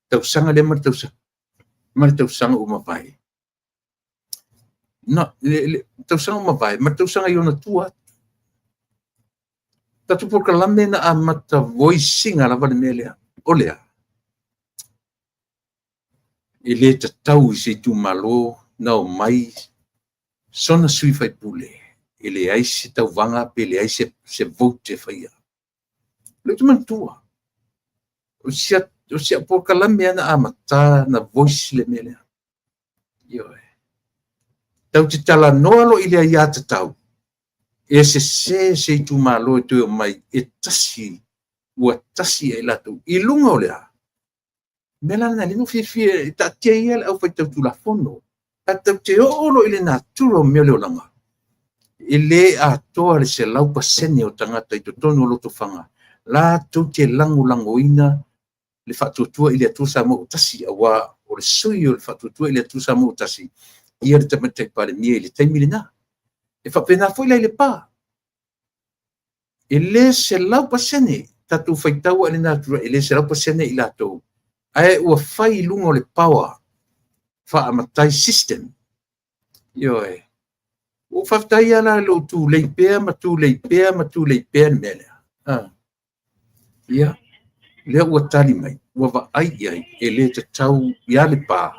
tausaga lea ma le tausaga, ma le tausaga ua mavae. Na, le tausaga ua mavae ma le tausaga i ona tua atu. Tatou polokalame na amata voice ina lava le mea lea. O le a? E le tatau i se itumalo na omai sona sui faipule e leai se tauvaga pe leai se vote e faia. O lea ou te manatua, o si au polokalame lava na amata na voice le mea lea. Ioe. Tatou te talanoa loa i le aiatatau, e sese se itumalo e toe omai e tasi, ua tasi ia i latou. I luga o le a? Mea la lena, lea na ou fiafia e taatia ia le aufaitau tulafono. Ae tatou te oo loa i le natura o mea o le olaga, e le atoa le 100% o tagata i totonu o Lotofaga latou te lagolagoina le Faatuatua i le Atua Samoa ua Tasi, aua o le sui o le Faatuatua i le Atua Samoa ua Tasi ia le Tamaitai Palemia i le taimi lena. E faapena foi la i Lepa, e le 100% tatou faitau i le natura, e le 100% i latou, ae ua fai i luga o le power faamatai system. Ioe. Ua faafetai lava la i lou tulei pea ma tulei pea ma tulei pea le mea lea. Ia, lea ua tali mai, ua vaai i ai, e le tatau ia Lepa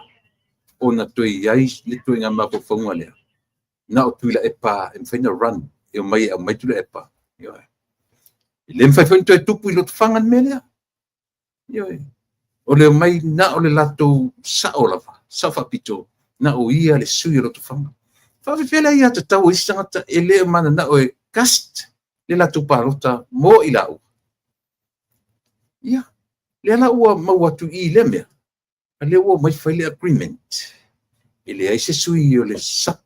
ona toe i ai le ituaiga mafaufauga lea. Na o Tuilaepa e mafai ona run, e omai e aumai Tuilaepa. Ioe. E le mafai foi ona toe tupu i Lotofaga le mea lea. Ioe. O le omai na o le latou sao lava, sao faapito, na o ia le sui o Lotofaga. Faafefea le aiatatau a isi tagata e le o mananao e cast le latou palota mo i laua. Ia, lea la ua maua atu i lea mea, a lea ua omai fai le agreement. E leai se sui o le SUP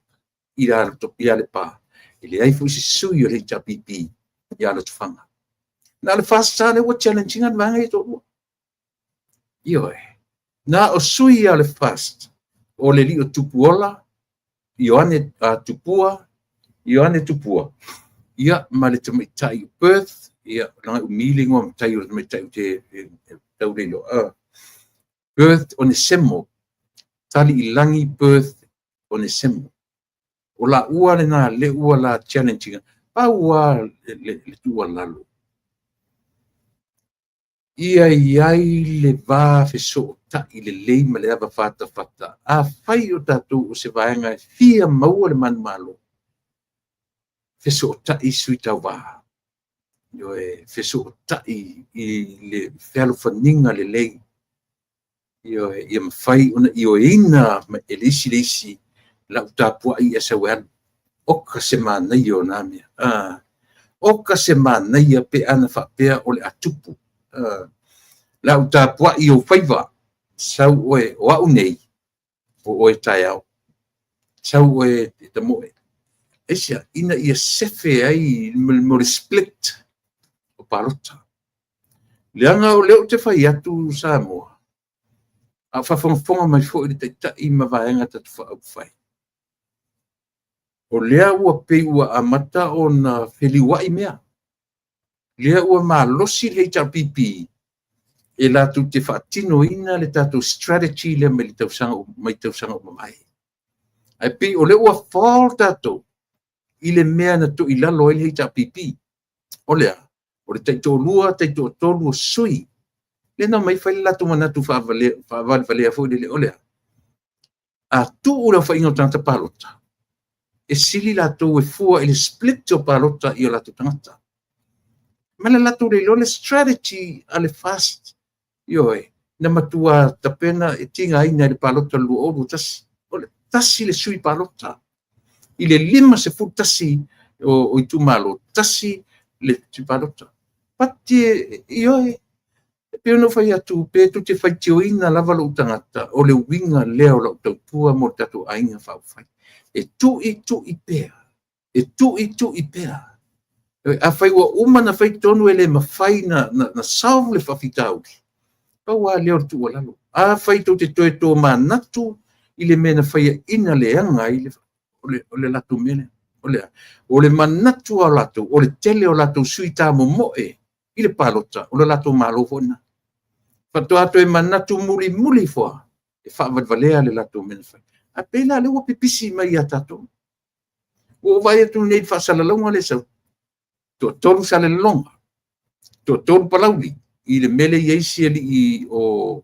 i Alepa, e leai foi se sui o le HRPP ia Lotofaga. Na o le FAST lea ua challenge ina le vaega ia e toalua. Ioe. Na o sui o le FAST, o le alii o Tupuola, Ioane Tupua, Ioane Tupua, ia ma le tamaitai o Perth, ia leaga e umi le igoa matai o le tamaitai ou te tau le iloa. Perth Onesemo, Taliilagi Perth Onesemo. O laua lena lea ua la challenge ina. Pau lava le tuualalo, ia i ai le va fesootai lelei ma le ava fatafata. Afai o tatou o se vaega e fia maua le manumalo, fesootai sui tauva. Ioe, fesootai i le fealofaniga lelei. Ioe, ia mafai ona ioeina e le isi le isi lau tapuai ae sau e alu. Oka se manaia o na mea. Oka se manaia pe ana faapea o le a tupu. Lau tapuai i ou faiva, sau oe o au nei, o oe taeao. Sau oe e tamoe. Aisea? Ina ia sefe ai mo le split o palota. Leaga o lea ou te fai atu Samoa, a o faafogafoga mai foi le Taitai ma vaega tatou faaupufai, o lea ua pei ua amata ona feliuai mea. Lea ua malosi le HRPP e latou te faatinoina le tatou strategy lea mai le tausaga mai tausaga ua mavae. Ae pei o lea ua fall tatou i le mea na toilalo ai le HRPP. O lea, o le taitoalua, taitoatolu o sui, lea na omai fai le latou manatu faavalevalea foi lele, o lea, a tuu le aofaiga o tagata palota, e sili latou e fua i le split o palota i o latou tagata. Ma le latou le iloa le strategy a le FAST, ioe, na matua tapena e tigaina i le palota o le 2021. O le tasi le sui palota. I le 51 o itumalo, tasi le sui palota. Pati ioe, e pei ona ou fai atu, pe tou te faitioina lava lou tagata, o le uiga lea o lau tautua mo le tatou aiga faaupufai. E tui tui pea, e tui tui pea. Afai ua uma ona fai tonu e le mafai na solve le faafitauli, pau lava lea o le tuualalo. Afai tou te toe tomanatu i le mea na faiaina leaga ai o le latou mea lea. O le a? O le manatu o latou, o le tele o latou sui tamomoe i le palota, o le latou malo foi lena. Faatoa toe manatu mulimuli ifo lava, e faavalevalea le latou mea na fai. Ae pei la o lea ua pipisi mai ia tatou. Ua ou vaai atu nei i le faasalalauga lea e sau, toatolu Salelologa, toatolu Palauli, i le mea lea e i ai si alii o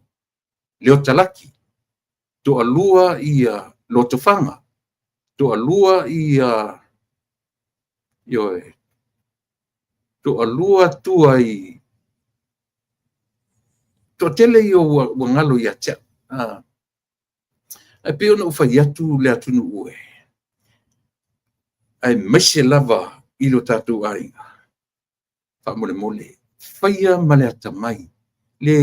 Leota Laki, toalua ia Lotofaga, toalua ia, ioe, toalua tua i toatele ia ua galo ia te au. Ae pei ona ou fai atu le atunuu e, aemaise lava i lo tatou aiga, faamolemole, faia ma le atamai, le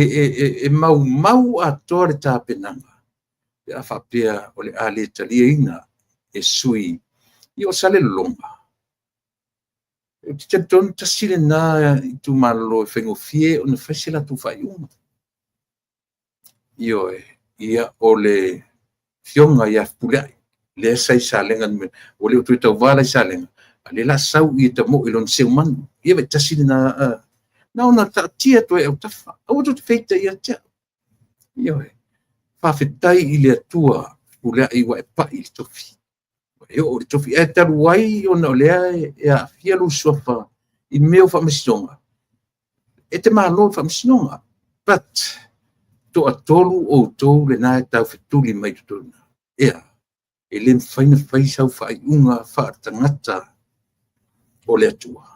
e maumau atoa le tapenaga, pe a faapea o le a le taliaina e sui ia o Salelologa. Ou te talitonu tasi lena itumalo e faigofie ona fai se latou faaiuga. Ioe, ia o le afioga ia Fepuleai, lea sa i Salega, ua le o toe tauva la i Salega, a lea la sau i tamoe i lona seumanu. Ia vai tasi lena, na ona taatia atu ai autafa. Aua tou te feita ia te au. Ioe, faafetai i le Atua, Fepuleai ua e pai i le tofi. Ua e oo i le tofi. Ae talu ai ona o lea e aafia lou suafa i mea o faamasinoga, e te malo i le faamasinoga. But, toatolu outou lena e taufetuli mai totonu. Ea, e le mafai ona fai sau faaiuga faaletagata o le Atua.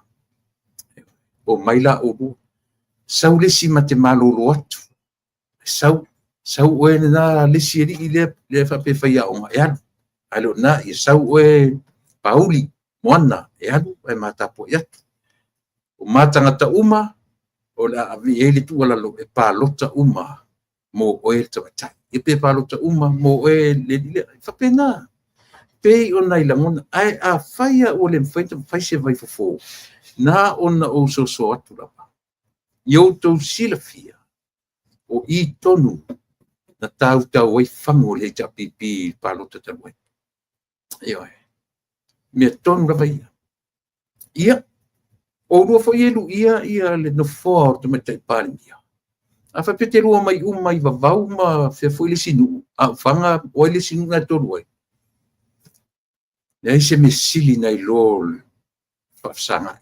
O mai la oulua. Sau le isi ma te malolo atu. Sau, sau oe lena le isi alii lea, lea faapea e faiaoga e alu. Ae le o lena, ia sau oe Pauli, Moana, e alu ae ma tapuai atu. O ma tagata uma, o le a ave i ai le tuualalo e palota uma mo oe le tamaitai. Ia pe palota uma mo oe le alii lea. E faapena. Pei o nai lagona, ae afai lava ua le mafai ona fai se vaifofo, na ona ou soso atu lava, ia outou silafia, o i tonu na tautau ai fagu o le HRPP i le palota talu ai. Ioe. Mea tonu lava ia. Ia, o oulua foi e luia ia le nofoa o le Tamaitai Palemia. A faapea e te lua omai uma i Vavau ma fea foi le isi nuu, a o Faga, o ai le isi nuu na e tolu ai? Leai se mea sili nai lo le faafesagai.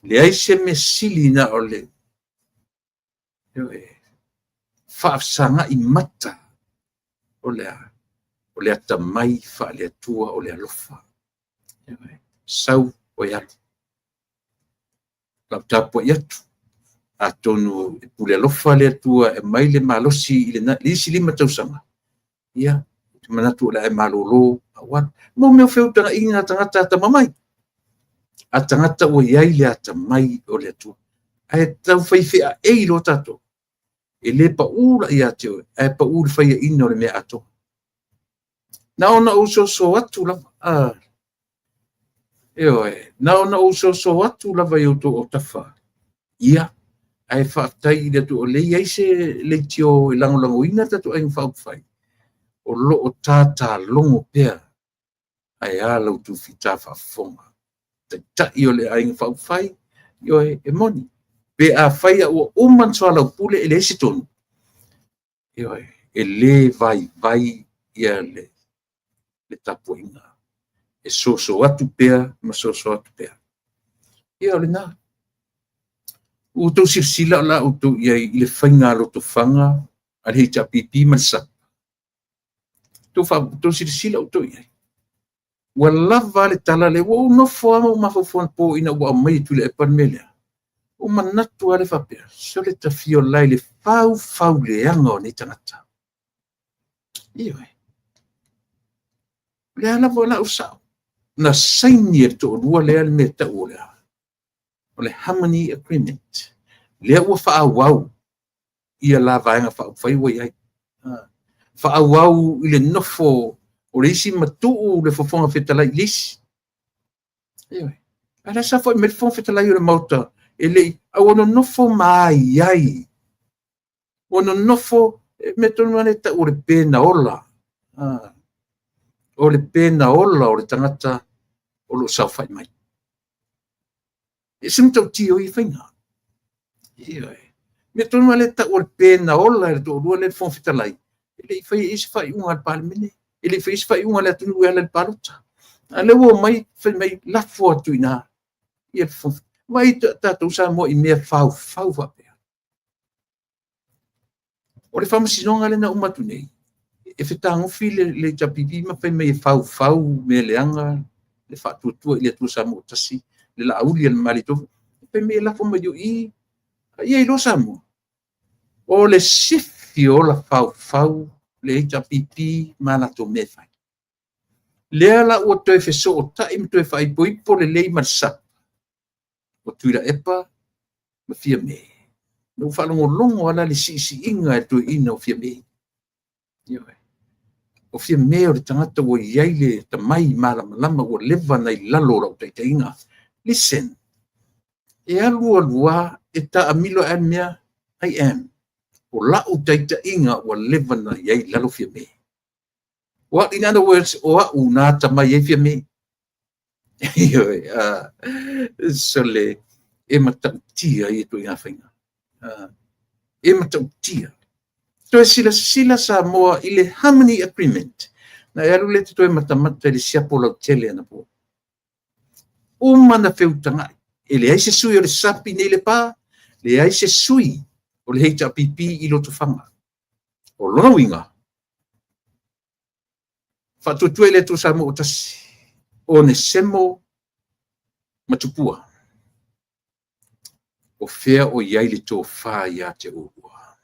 Leai se mea sili na o le faafesagai mata o le a? O le atamai faale-Atua o le alofa. Sau oe alu. Lau tapuai atu, atonu e pule alofa le Atua e aumai le malosi i le isi 5 tausaga, ia, ou te manatu o le a e malolo aua. Mo mea o feutagaiga a tagata atamamai, a tagata ua i ai le atamai o le Atua. Ae taufai feaei loa tatou, e le pau la ia te oe, ae pau i le faiaina o le mea atoa. Na ona ou soso atu lava, ioe, na ona ou soso atu lava i outou autafa, ia, ae faafetai i le Atua o lea e i ai se leitio e lagolagoina le tatou Aiga Faaupufai, o lo o tatalogo pea, ae a la outou fita faafofoga. Taitai o le Aiga Faaupufai, ioe, e moni, pe afai ua uma ona soalaupule e leai se tonu, ioe, e le vaivai ia le tapuaiga, e soso atu pea ma soso atu pea. Ia o lena. Ua outou silasila o le a outou i ai i le faiga lotofaga a le HRPP ma le SAP. Outou silasila outou i ai. Ua lava le tala lea, ua ou nofo lava ma ou mafaufau anapo ina ua aumai e Tuilaepa le mea lea. Ua ou manatu lava lea faapea, sole tafiola i le faufauleaga o nei tagata. Ioe. O lea lava o lau sao. Na saini e le toalua lea le mea tau o le a? O le Harmony Agreement. Lea ua faaauau ia la Vaega Faaupufai ua i ai. Faaauau i le nofo o le isi matuu le Fofoga Fetalai i le isi. Ioe. A o la e saofai mai le Fofoga Fetalai o le Maota, e le i, a ua nonofo ma ai ai. Ua nonofo, mea tonu lava lea e tau o le pe na ola. O le pe na ola o le tagata o lo o saofai mai. E ese matautia o ia faiga. Ioe. Mea tonu lava lea e tau o le pe na ola e le toalua lea le Fofoga Fetalai, e le i faia i se faaiuga a le Palemene, e le i faia se faaiuga a le atunuu e ala i le palota. A lea ua omai fai mai lafo atu i ina. Ia vaai tatou Samoa i mea faufau faapea. O le faamasinoga lea na uma atu nei, e fetagofi le HRPP ma fai mai e faufau mea leaga le faatuatua i le Atua Samoa tasi, le Laauli a le Malietoa, fai mai e lafo mai o i, ia iloa Samoa. O le sifi o ola faufau le HRPP ma latou mea e fai. Lea la ua toe fesootai ma toe faaipoipo lelei ma le SAP, o Tuilaepa ma Fiame. Na ou faalogologo lava la i le siisiiga e le toeaina o Fiame. Ioe. O Fiame o le tagata ua i ai le atamai malamalama ua leva na i lalo o lau taitaiga. Listen, e alu alu lava, e taamilo ae mea, I am. O lau taitaiga ua leva na i ai i lalo Fiame. What, in other words, o au na atamai ai Fiame. Ioe, sole, e matautia ia ituaiga faiga. E matautia. Toe silasila Samoa i le Harmony Agreement. Na e alu le te toe matamata i le siapo lautele anapo. Uma na feutagai. E leai se sui o le SAP i nei Lepa, leai se sui o le HRPP i Lotofaga. O lona uiga, faatuatua i le Atua Samoa tasi, Onesemo ma Tupua. O fea o i ai le tofa ia te oulua?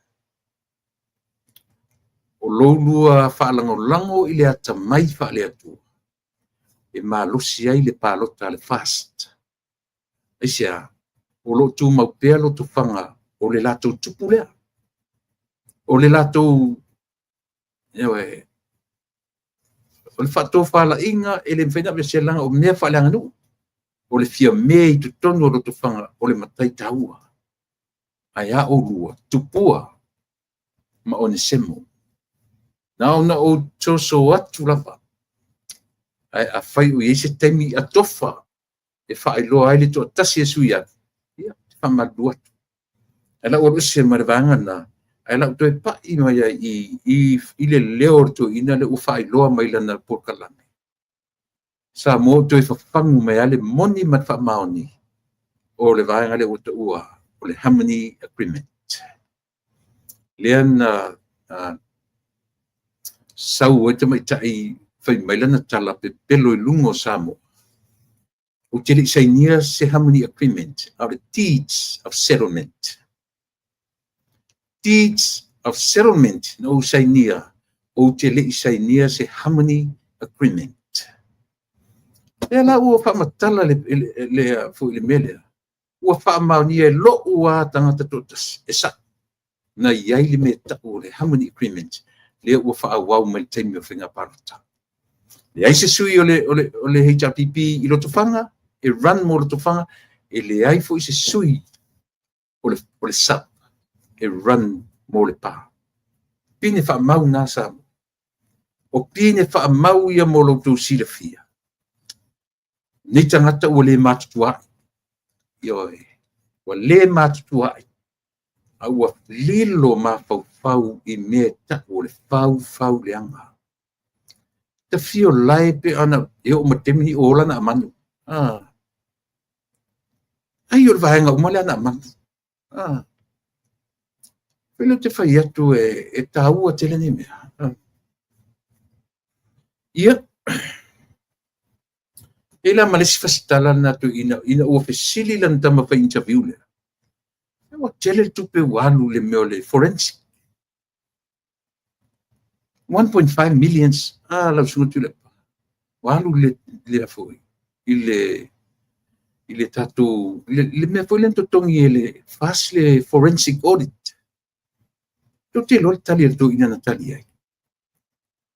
O lou faalagolago i le atamai faale-Atua e malosi ai le palota a le FAST. Aisea? O lo o tumau pea Lotofaga o le latou tupu lea. O le latou O le faatofalaiga e le mafai ona aveesea leaga o mea faaleaganuu. O le fia me i totonu o Lotofaga o le matai taua. Ae a oulua, Tupua ma Onesemo. Na ona ou soso atu lava, ae afai o i ai se taimi atofa e faailoa ai le toatasi e sui atu, ia, ou te faamalulu atu. Ae o le a ou alu ese ma le vaega lena, ae o le a ou toe pai mai lava i i i le leo o le toeaina lea ua faailoa mai lana polokalame. Samoa ua toe fafagu mai lava le moni ma le faamaoni o le vaega lea ua taua o le Harmony Agreement. Lea na sau ai le tamaitai fai mai lana tala pepelo i luga o Samoa. Ou te le i sainia se Harmony Agreement, a o le Deeds of Settlement. Deeds of Settlement na ou sainia, ou te le i sainia se Harmony Agreement. Lea la ua faamatala le, le, foi le mea lea, ua faamaonia e lo'u lava tagata toatasi, e sa'o, na i ai le mea e ta'u o le Harmony Agreement lea ua faaauau mai le taimi o faiga palota. Leai se sui o le HRPP i Lotofaga e run mo Lotofaga, e leai foi se sui o le SUP e run mo Lepa. Pine faamau na Samoa. O pine faamau ia mo lo outou silafia. Nei tagata ua le matutua ai. Ioe, ua le matutua ai. A ua lilo mafaufau i mea e ta'u o le faufau leaga. Tafio lae pe ana e oo mai le taimi ni o ola na amanu. Ah. Ai o le vaega uma lea na amanu. Ah. Pele te fai atu e tāua tele nei mea. Ah. Ia, e la ma le isi fasitala na tu ina ua fesili lana tama fai interview lea. Ua tele le tupe ua alu le mea o le forensic. 1.5 millions ah lau susuga Tuilaepa. Ua alu le foi i le tatou le mea foi lea na totogi e le FAST le forensic audit. Tou te iloa le tali a le toeaina na tali ai.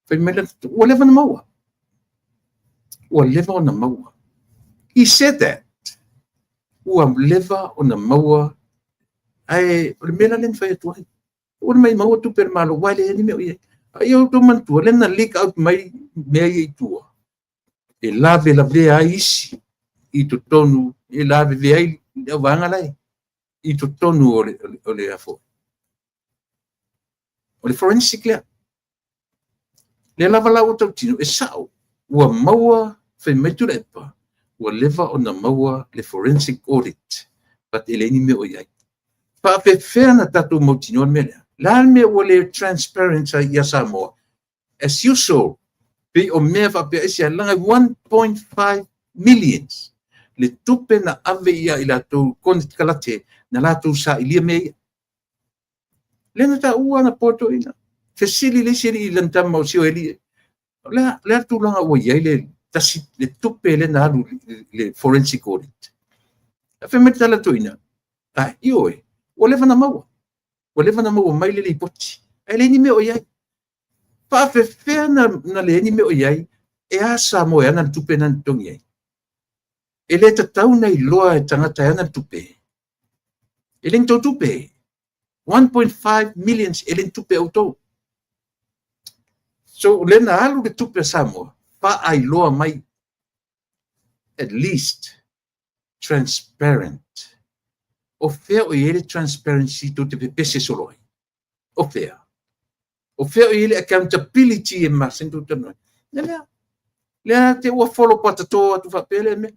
Fai mai ua leva na maua. Ua leva ona maua. He said that. Ua leva ona maua ae o le mea la lea na fai atu ai. Ua mai maua tupe le Malo, ua le ni mea o i ai. A ia outou manatua, lea na leak out mai mea ia i tua. E lave lavea ai isi i totonu, e lavevea ai le auvaega la i totonu o le afo. O le forensic lea. Lea lava la ua tautino, e sa'o, ua maua, fai mai Tuilaepa, ua leva ona maua le forensic audit, but e leai ni mea o i ai. Faapefea na tatou mautinoa le mea lea? La le mea ua le transparent ai ia Samoa? As usual, pei o mea faapea ese laga 1.5 millions le tupe na ave ia i latou konekarate na latou sailia mea ia. Lea na taua na potoina. Fesili le isi alii i lana tama o si o eli. O le a tulaga ua i ai le tasi le tupe le na alu le forensic audit. A fai mai tala toeaina, ai, ioe, ua leva na maua. Ua leva na maua mai le lipoti. Ae le ni mea o i ai. Faafefea na leai ni mea o i ai, e a Samoa e ana le tupe na totogi ai. E le tatau na iloa e tagata e ana le tupe. E le ni tou tupe. 1.5 millions e le ni tupe outou. So, le na alu le tupe a Samoa, faailoa mai at least transparent. O fea o i ai le transparency tou te pepese solo ai? O fea? O fea o i ai le accountability e masani tou talanoa ai? Lea, lea te ua follow patato atu faapea lea mea.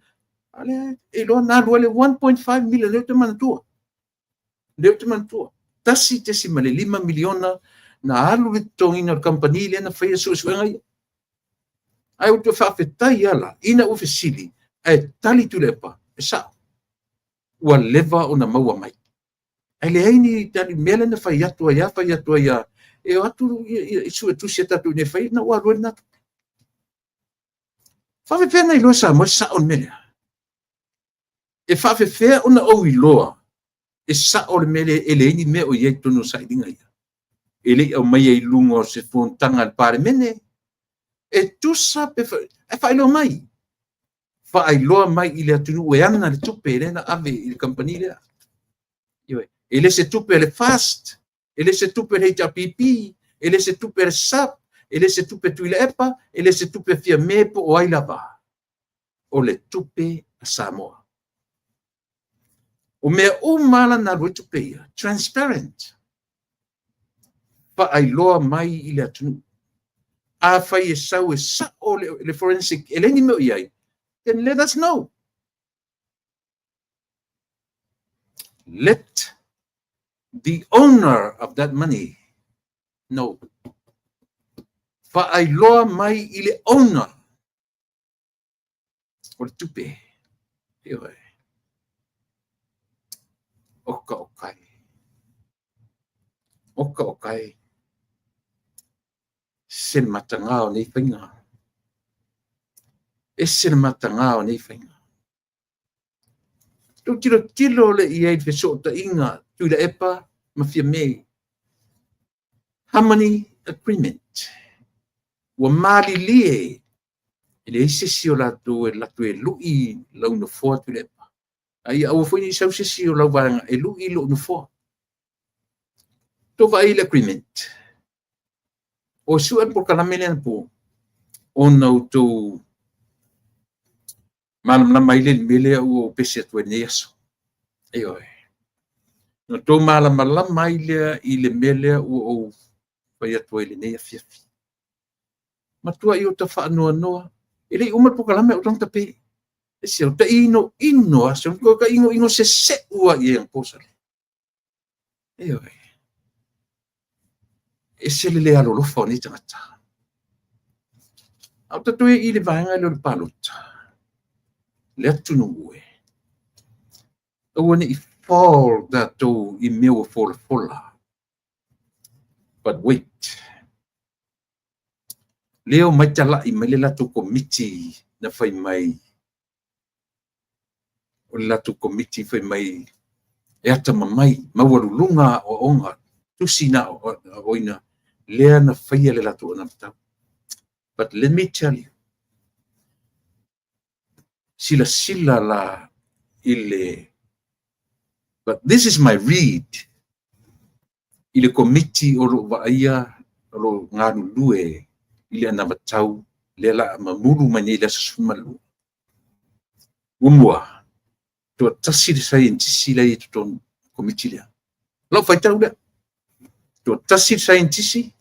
A lea e iloa na alu ai le 1.5 million lea ou te manatua. Lea ou te manatua. 1.5 miliona na alu le totogiina o le kamupani lea na faia suesuega ia. Ae ou te faafetai ala ina ua fesili ae tali Tuilaepa e sa'o. Ua leva ona maua mai. Ae leai ni tali mea lea na fai atu ai a fai atu ai a e o atu i suetusi a tatou nei fai na ua alu ai lena tupe. Faafefea na iloa Samoa e sa'o le mea lea? E faafefea ona ou iloa e sa'o le mea lea e leai ni mea o i ai i totonu o sailiga ia? E le i aumaia i luga o se fonotaga a le Palemene. E tusa pe e faailoa mai. Faailoa mai i le atunuu e ana le tupe lea na ave i le kamupani lea. Ioe. E le se tupe a le FAST, e le se tupe a le HRPP, e le se tupe a le SAP, e le se tupe a Tuilaepa, e le se tupe a Fiame po o ai lava. O le tupe a Samoa. O mea uma la na alu ai tupe ia, transparent. Faailoa mai i le atunuu. Afai e sau e sao le forensic e leai ni mea o i ai, then let us know. Let the owner of that money know. Faailoa mai i le owner o le tupe. Ioe. Oka o kai. Oka o kai. Se mataga o nei faiga. Ese le mataga o nei faiga. Tou tilotilo le i ai i le fesootaiga Tuilaepa ma Fiame. Harmony Agreement. Ua malilie e leai se isi o latou e alu atu e lui lau nofoa Tuilaepa. A ia aua foi ne i sau se isi o lau vaega e lui lou nofoa. Tou vaai i le agreement. O sue le polokalame lea anapo ona outou malamalama ai le mea lea ua ou pese atu ai lenei aso. Ioe. Na outou malamalama ai lea i le mea lea ua ou fai atu ai lenei afiafi. Matuai ou ta faanoanoa. E le i uma le polokalame o tagata pe. E se o ta ino ino a, se o ta ino ino se seu a i anapo sale. Ioe. Ese le le alolofa o nei tagata. A o tatou i le vaega lea o le palota, le atunuu e, aua ne i fall tatou i mea ua folafola. But wait. Lea o mai talai mai le latou komiti na fai mai, o le latou komiti fai mai e atamamai, maualuluga aoaoga, tusi na aoaoina, lea na faia le latou anavatau. But let me tell you, silasila la i le, but this is my read, i le komiti o lo o vaaia, o lo o galulue i le anavatau lea la mamulu mai nei i le aso 12. Muamua, toatasi le saienitisi la e i totonu komiti lea. Lau faitau lea. Toatasi le saienitisi,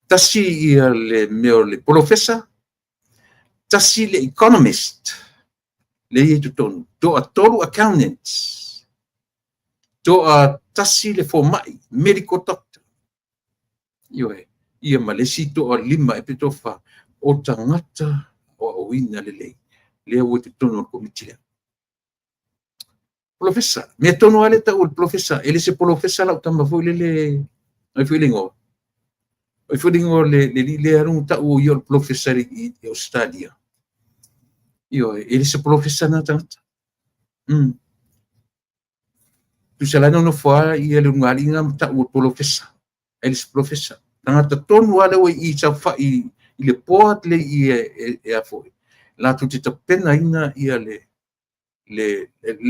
tasi ia le mea o le polofesa, tasi le economist lea e i totonu, toatolu accountants, toatasi le fomai, medical doctor. Ioe, ia ma le isi toalima e pe toafa o tagata o aoaoina lelei lea ua i totonu o le komiti lea. Polofesa, mea tonu lava lea tau o le polofesa, e le se polofesa lau tama foi lele, ai foi le igoa. Ai foi le igoa le alii lea alu tau o ia o le polofesa i Australia. Ioe, e le se polofesa na tagata. Tusa la nonofo lava ia le ulugalii ma tau o le polofesa. E le se polofesa. Tagata tonu lava lea ua i saofai i le board le i e a foi. Latou te tapenaina ia le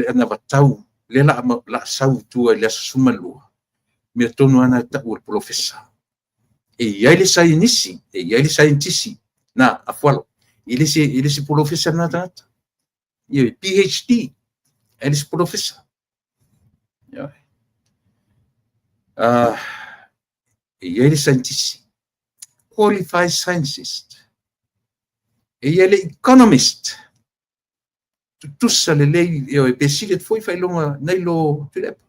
anavatau lea la sau i tua i le aso 12. Mea tonu lava na e tau o le polofesa. E i ai le saienisi, e i ai le saienitisi, na afualo. E le se polofesa na tagata. Ia PhD, e le se polofesa. E i ai le scientist, qualified scientist. E i ai le economist, tutusa lelei, e pe sili atu foi faailoga nai lo Tuilaepa.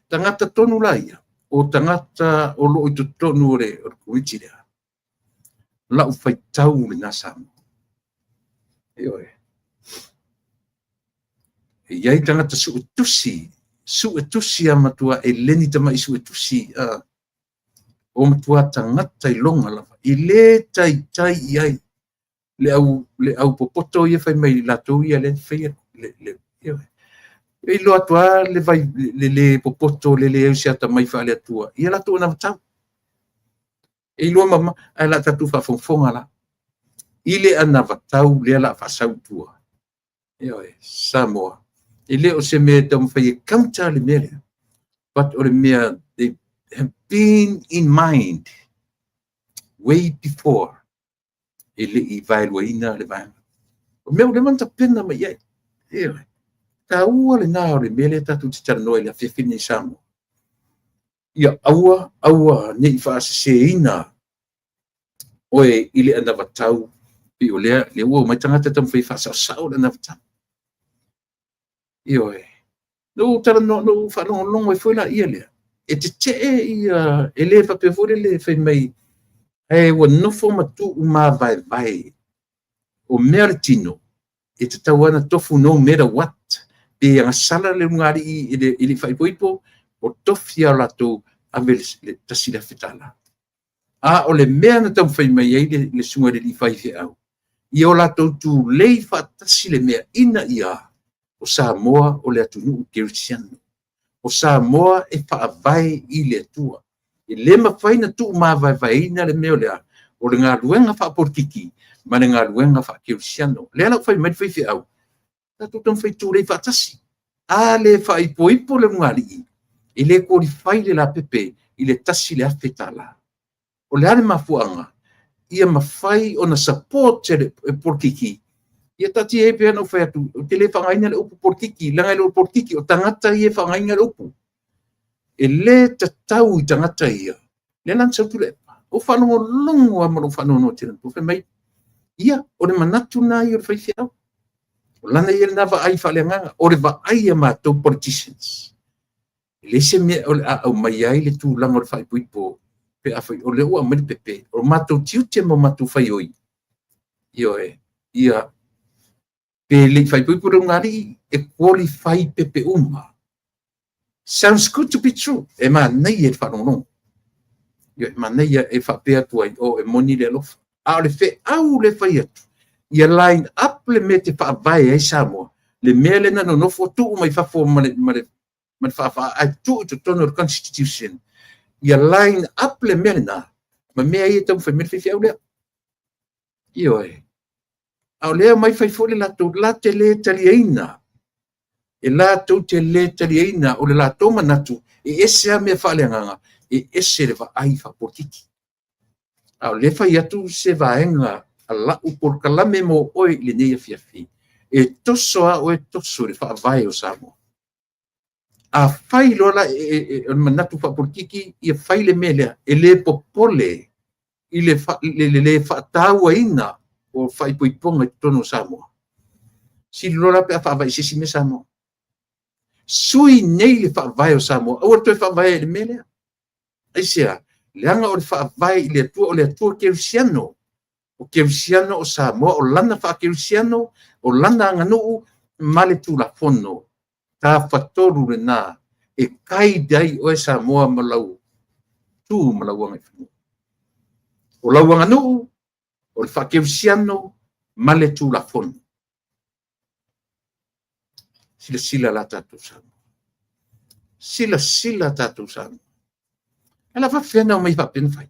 Tagata tonu la ia, o tagata o loo i totonu o le komiti lea. Lau faitau lena Samoa. Ioe. E i ai tagata suetusi, suetusi a matua e leni tamai suetusi o matua tagata iloga lava. I le taitai i ai le au popoto ia fai mai latou ia le faia le ioe. E iloa atu lava le vai le le popoto le le au se atamai faale Atua ia latou anavatau. E iloa mama, ae o le a tatou faafogafoga la i le anavatau lea o le a faasau i tua. Ioe, Samoa, e le o se mea e taumafai e counter le mea lea, but o le mea they have been in mind way before e le i vaeluaina le vaega. O mea ua leva ona tapena mai i ai. Ioe. Taua lena o le mea lea tatou te talanoa i le afiafi lenei Samoa. Ia aua, aua ne i faaseseina oe i le anavatau, pei o lea, lea ua omai tagata taumafai e faasaosao le anavatau. Ioe. Na ou talanoa, na ou faalogologo ai foi laia lea, e tetee ia, e le faapea foi lele fai mai, ae ua nofo ma tuumavaevae. O mea o le tino, e tatau lava ona tofu no matter what. Pe agasala le ulugalii e le i faaipoipo, o tofi lava o latou ave le $1,000. A o le mea na taumafai mai ai le susuga i le alii faifeau, ia o latou tulei faatasi le mea ina ia o Samoa o le atunuu kerisiano. O Samoa e faavae i le Atua. E le mafai ona tuumavaevaeina le mea o le a? O le galuega faapolitiki ma le galuega faakerisiano. Lea la ua fai mai le faifeau, tatou taumafai e tulei faatasi. A le faaipoipo le ulugalii, e le qualify le lapepe i le $1,000. O le a le mafuaaga? Ia mafai ona support e le polokiki. Ia taatia ia pei ona ou fai atu, ou te le faaaogaina le upu polokiki, leaga e le o le polokiki, o tagata ia e faaaogaina le upu. E le tatau i tagata ia, lea la na sau Tuilaepa, ou faalogologo lava ma lou faanoanoa tele, fai mai, ia, o le manatu lena ia o le faifeau. O lana ia lena vaai faaleagaga, o le vaai a matou politicians. E leai se mea o le a aumai ai le tulaga o le faaipoipo pe afai o lea ua aumai le pepe. O matou tiute ma matou faioi, ioe, ia pe le i faaipoipo le ulugalii, e qualify pepe uma. Sounds good to be true. E manaia i le faalogologo. Ioe, manaia e faapea atu ai, oh, e moni le alofa. A o le feau le fai atu, ia line up le mea e te faavae ai Samoa, le mea lea na nonofo tuu mai fafo ma le faafaa ae tuu i totonu o le Constitution, ia line up le mea lena ma mea ia e taumafai mai le faifeau lea. Ioe. A o lea mai fai foi le latou, la te le taliaina. E latou te le taliaina, o le latou manatu, e ese lava mea faaleagaga, e ese le vaai faapolitiki. A o lea fai atu se vaega a lau polokalame mo oe i lenei afiafi, e toso lava oe toso i le faavae o Samoa. A fai loa la o le manatu faapolitiki, ia fai le mea lea, e le popole i le le faatauaina o faaipoipoga i totonu o Samoa. Sili loa la pe a faavae i se isi mea Samoa. Sui nei le faavae o Samoa, aua le toe faavae i le mea lea. Aisea? Leaga o le faavae i le Atua, o le Atua kerisiano. O kerisiano o Samoa, o lana faakerisiano, o lana aganuu ma le Tulafono. Tafatolu lena e guide ai oe Samoa ma lau tu ma lau agaifanua. O lau aganuu, o le faakerisiano ma le Tulafono. Silasila la tatou Samoa. Silasila tatou Samoa. E la faapefea ona omai faapea ona fai?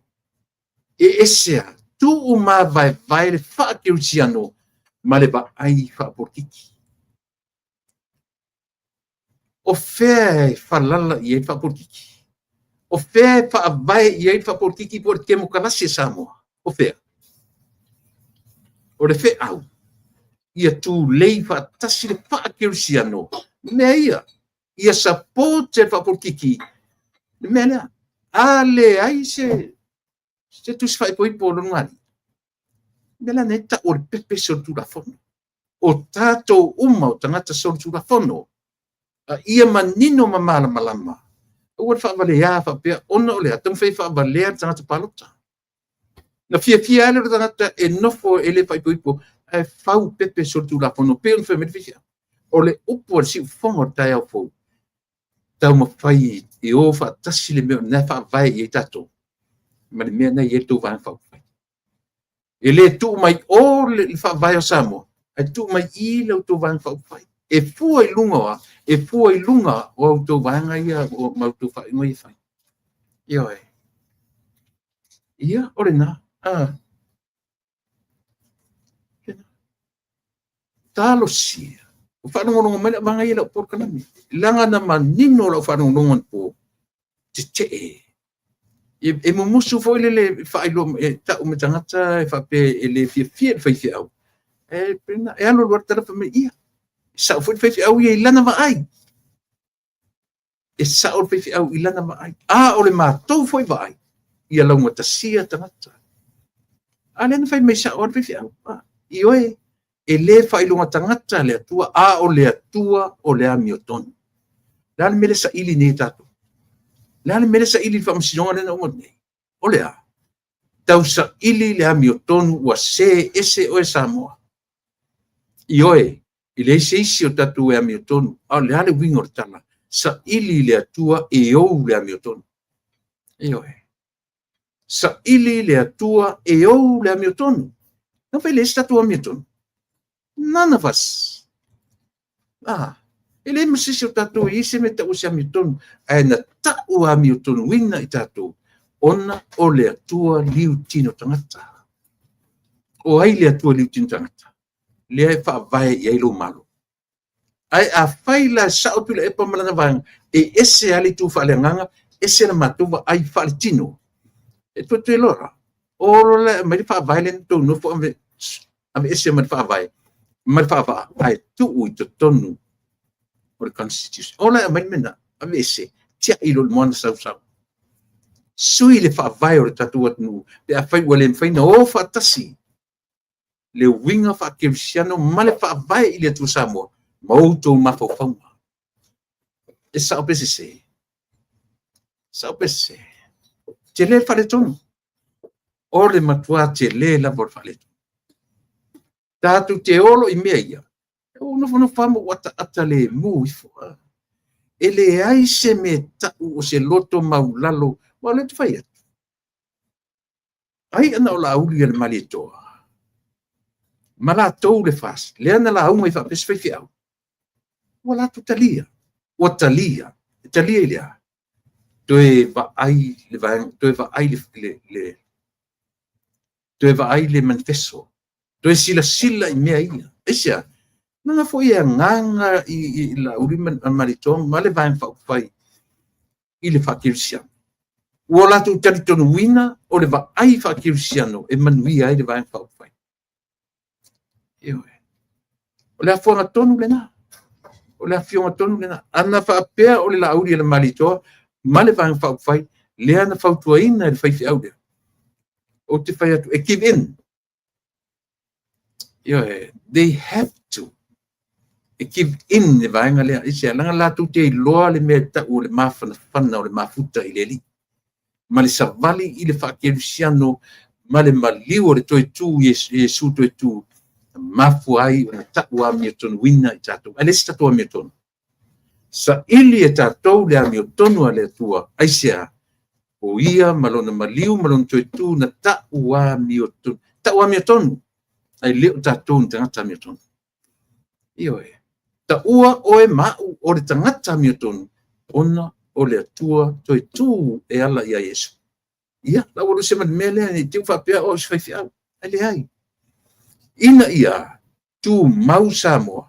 E ese a, tuumavaevae le faakerisiano ma le vaai faapolitiki. O fea e falala i ai le faapolitiki? O fea e faavae i ai le faapolitiki po o le kemokarasi a Samoa? O fea? O le feau, ia tulei faatasi le faakerisiano, mea ia, ia support e le faapolitiki le mea lea. A leai se tusi faaipoipo o le ulugalii, mea la nei tau o le pepe solitulafono. O tatou uma o tagata solitulafono, a ia manino ma malamalama, aua le faavalea faapea ona o le a taumafai e faavalea le tagata palota. Na fiafia lava le tagata e nofo e le faaipoipo ae fau pepe solitulafono pei ona fai mai le faifeau. O le upu a le siufofoga o le taeao fou, taumafai e o faatasi le mea o lena e faavae i ai tatou ma le mea lena e i ai le tou Vaega Faaupufai. E le tuu mai o le faavae o Samoa, ae tuu mai i la outou Vaega Faaupufai. E fua i luga o a? E fua i luga o a outou vaega ia ma outou faaiuga ia e fai. Ioe. Ia, o lena. A. Talosia. Ua faalogologo mai lau vaega ia i lau polokalame. Leaga na manino lau faalogologo anapo, tetee. E mumusu foi lele e faailoa e tau mai tagata e faapea e le fiafia i le faifeau. E e alu alu lava tala fai mai, ia, e sao foi le faifeau ia i lana vaai. E sao le faifeau i lana vaai. A o le matou foi vaai, ia laugatasia tagata. A lea na fai mai sao lava le faifeau. Ioe, e le faailoga tagata le Atua, a o le Atua o le amiotonu. O le a le mea lea e saili nei e tatou? O le a le mea lea e saili i le faamasinoga lea na uma atu nei? O le a? Tausaili le amiotonu ua se ese oe Samoa. Ioe, e leai se isi o tatou e amiotonu, a o le a le uiga o le tala? Saili le Atua e ou le amiotonu. Ioe. Saili le Atua e ou le amiotonu. Na fai leai se tatou amiotonu. None of us. Ah, e leai ma se isi o tatou e i ai se mea tau o se amiotonu, ae na tau amiotonuina i tatou ona o le Atua liu tino tagata. O ai le Atua liu tino tagata? Lea e faavae i ai lou Malo. Ae afai la e sao Tuilaepa ma lana vaega, e ese lava le itu faaleagaga, ese la matou vaai faaletino. E toe toe loa la, o loa la e aumai le faavae lea na tou nofo ave, aveese ma le faavae, ma le faavaa, ae tuu i totonu o le Constitution. O la e aumai le mea lena, aveese, tiai loa i le moana sausau. Sui le faavae o le tatou atunuu pe afai ua le mafai ona o faatasi le uiga faakerisiano ma le faavae i le Atua Samoa ma outou mafaufauga. E sao pe sese? Sao pe sese? Tele le faaletonu. O le matua tele lava o le faaletonu. Tatou te olo i mea ia, ua nofonofo lava ma ou ataata lemu ifo. E leai se mea tau o se loto maulalo, aua o lea ou te fai atu. Ai ana o Laauli a le Malietoa, ma latou le FAST, lea na lauga ai faapea se faifeau, ua latou talia, ua talia, e talia i le a? Toe vaai le vaega, toe vaai le toe vaai le manifesto, toe silasila i mea ia. Aisea? Leaga foi e agaga i Laauli ma Malietoa ma le Vaega Faaupufai i le faakerisiano. Ua latou talitonuina o le vaai faakerisiano e manuia ai le Vaega Faaupufai. Ioe. O le afuaga tonu lena. O le afioga tonu lena. Ana faapea o le Laauli a le Malietoa ma le Vaega Faaupufai lea na fautuaina e le faifeau lea, ou te fai atu e give in. Ioe, they have to e give in le vaega lea. Aisea? Leaga latou te iloa le mea e tau o le mafanafana o le mafuta i le Alii, ma le savali i le faakerisiano ma le maliu o le toe tu i Iesu toe tu, na mafua ai ona tau amiotonuina i tatou. Ae leai se tatou amiotonu. Saili e tatou le amiotonu a le Atua. Aisea? O ia ma lona maliu ma lona toe tu na tau amiotonu. Tau amiotonu, ae le o tatou ni tagata amiotonu. Ioe. Taua oe ma au o le tagata amiotonu, ona o le Atua toe tu e ala ia Iesu. Ia, la ua luse ma le mea lea, ne i te i ua faapea o au o se faifeau. Ae leai. Ina ia tumau Samoa,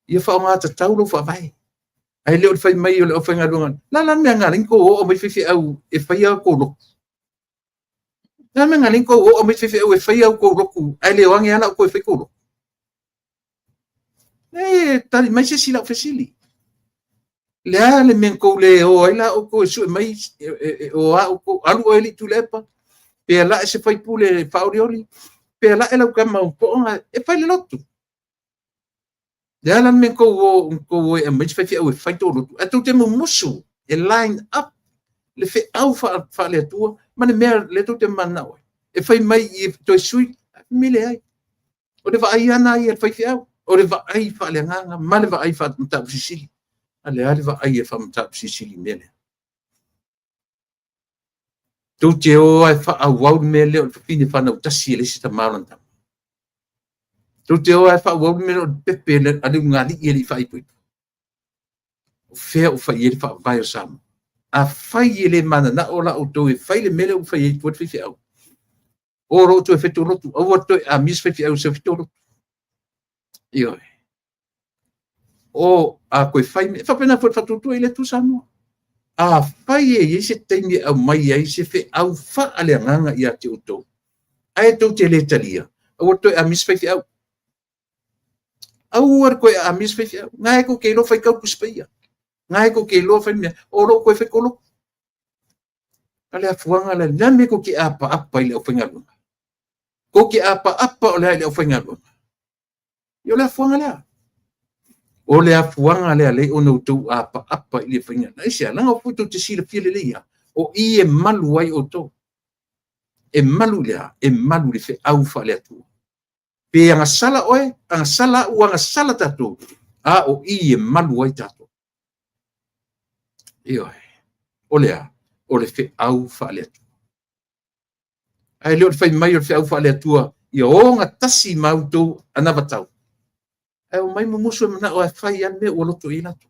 ia faaaoga tatau lou faavae. Ae le o le fai mai o le aufaigaluega, la la le mea na ala ai ona tou o aumai faifeau e faia a outou lotu. Le a le mea na ala ai ona tou o aumai faifeau e faia a outou lotu, ae le o ane lava la outou e fai tou lotu. E tali mai se isi i lau fesili. Le a le mea na tou le o ai la outou e sue mai o a outou, alu oe e alii Tuilaepa, pe ala e se faipule faaolioli, pe ala e lau tama o Toona e fai le lotu. Le a la le mea na tou o e aumai se faifeau e fai tou lotu, ae tou te mumusu e line up le feau faale-Atua ma le mea lea tou te mananao ai. E fai mai i toe sui, me leai. O le vaai lava lena ia a le faifeau, o le vaai faaleagaga ma le vaai faa-mataupu silisili. A le a le vaai a faa-mataupu silisili i le mea lea? Tou te o lava e faaauau le mea lea o le fafine fanau tasi e leai se tama o lana tama. Tou te o lava e faaauau le mea lea o le pepe a le ulugalii e le i faaipoipo. O fea o fai i ai le faavae o Samoa? Afai e le mananao la outou e fai le mea lea ua fai ai tua le faifeau, O loo toe fai tou lotu, aua toe amia se faifeau e sau e fai tou lotu. Ioe. O a koe fai mea, e faapena foi i le faatuatua i le Atua Samoa. Afai e i ai se taimi e aumai ai se feau faaleagaga ia te outou, ae tou te le talia, aua le toe amia se faifeau. Aua le toe aamia se faifeau. Na e tou te iloa faitau Tusi Paia. Na e tou te iloa fai mea, o loo toe fai tou lotu. A le afuaga lea, le a le mea tou te apaapa i le aufaigaluega? Tou te apaapa o le a i le aufaigaluega? Ia o le afuaga lea. O le afuaga lea lea ona outou apaapa i le faiga. Aisea? Leaga foi tou te silafia lelei lava, o i e malu ai outou. E malu i le a? E malu i le feau faale-Atua. Pe agasala oe, agasala au, agasala tatou, a o i e malu ai tatou. Ioe. O le a? O le feau faale-Atua. Ae le o le fai mai o le feau faale-Atua ia ogatasi ma outou anavatau. Ae omai mumusu e manao e fai lava le mea ua loto i ai latou.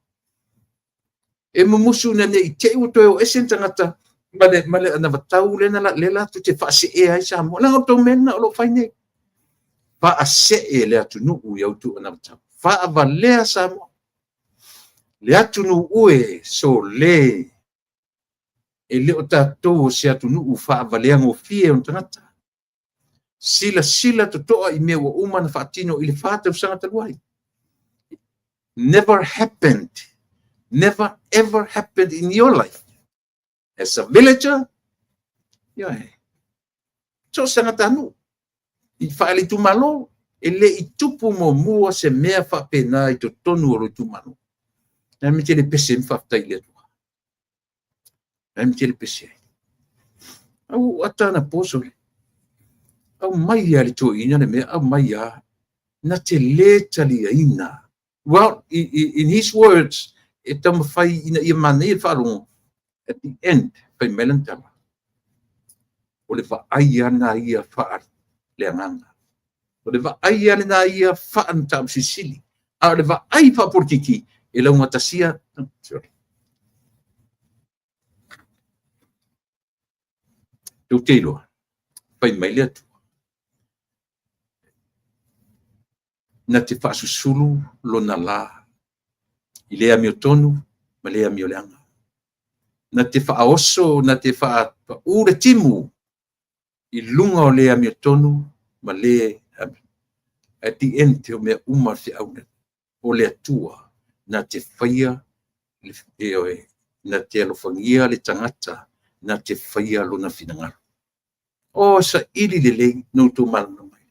E mumusu ina ne i te i ua toe o ese le tagata ma le anavatau lea latou te faaseea ai Samoa. Leaga o le tou mea lena o lo o fai nei. Faasee le atunuu i a outou anavatau. Faavalea Samoa. Le atunuu e sole e le o tatou o se atunuu faavalea gofie ona tagata. Silasila totoa i mea ua uma ona faatino i le 4 tausaga talu ai. Never happened. Never ever happened in your life. As a villager, ioe, so o se tagatanuu i faale-itumalo, e le i tupu muamua se mea faapena i totonu o lou itumalo. Le a le mea e te le pese ai ma faafetai i le Atua? Le a le mea e te le pese ai? Au ata anapo sole. Aumai lava le toeaina le mea, aumai lava. Na te le taliaina. Well, in his words, e taumafai ina ia manaia le faalogo, at the end, fai mai lana tala, o le vaai lava lena ia faaleagaga. O le vaai lava lena ia faa-mataupu silisili. A o le vaai faapolitiki, e laugatasia. Sorry. Tou te iloa, fai mai le Atua, na te faasusulu lona la i le amiotonu ma le amioleaga. Na te faaoso, na te faauu le timu i luga o le amiotonu ma le at the end o mea uma feau lea. O le Atua na te faia ioe, na te alofagia le tagata na te faia lona finagalo. O saili lelei na outou malamalama ai.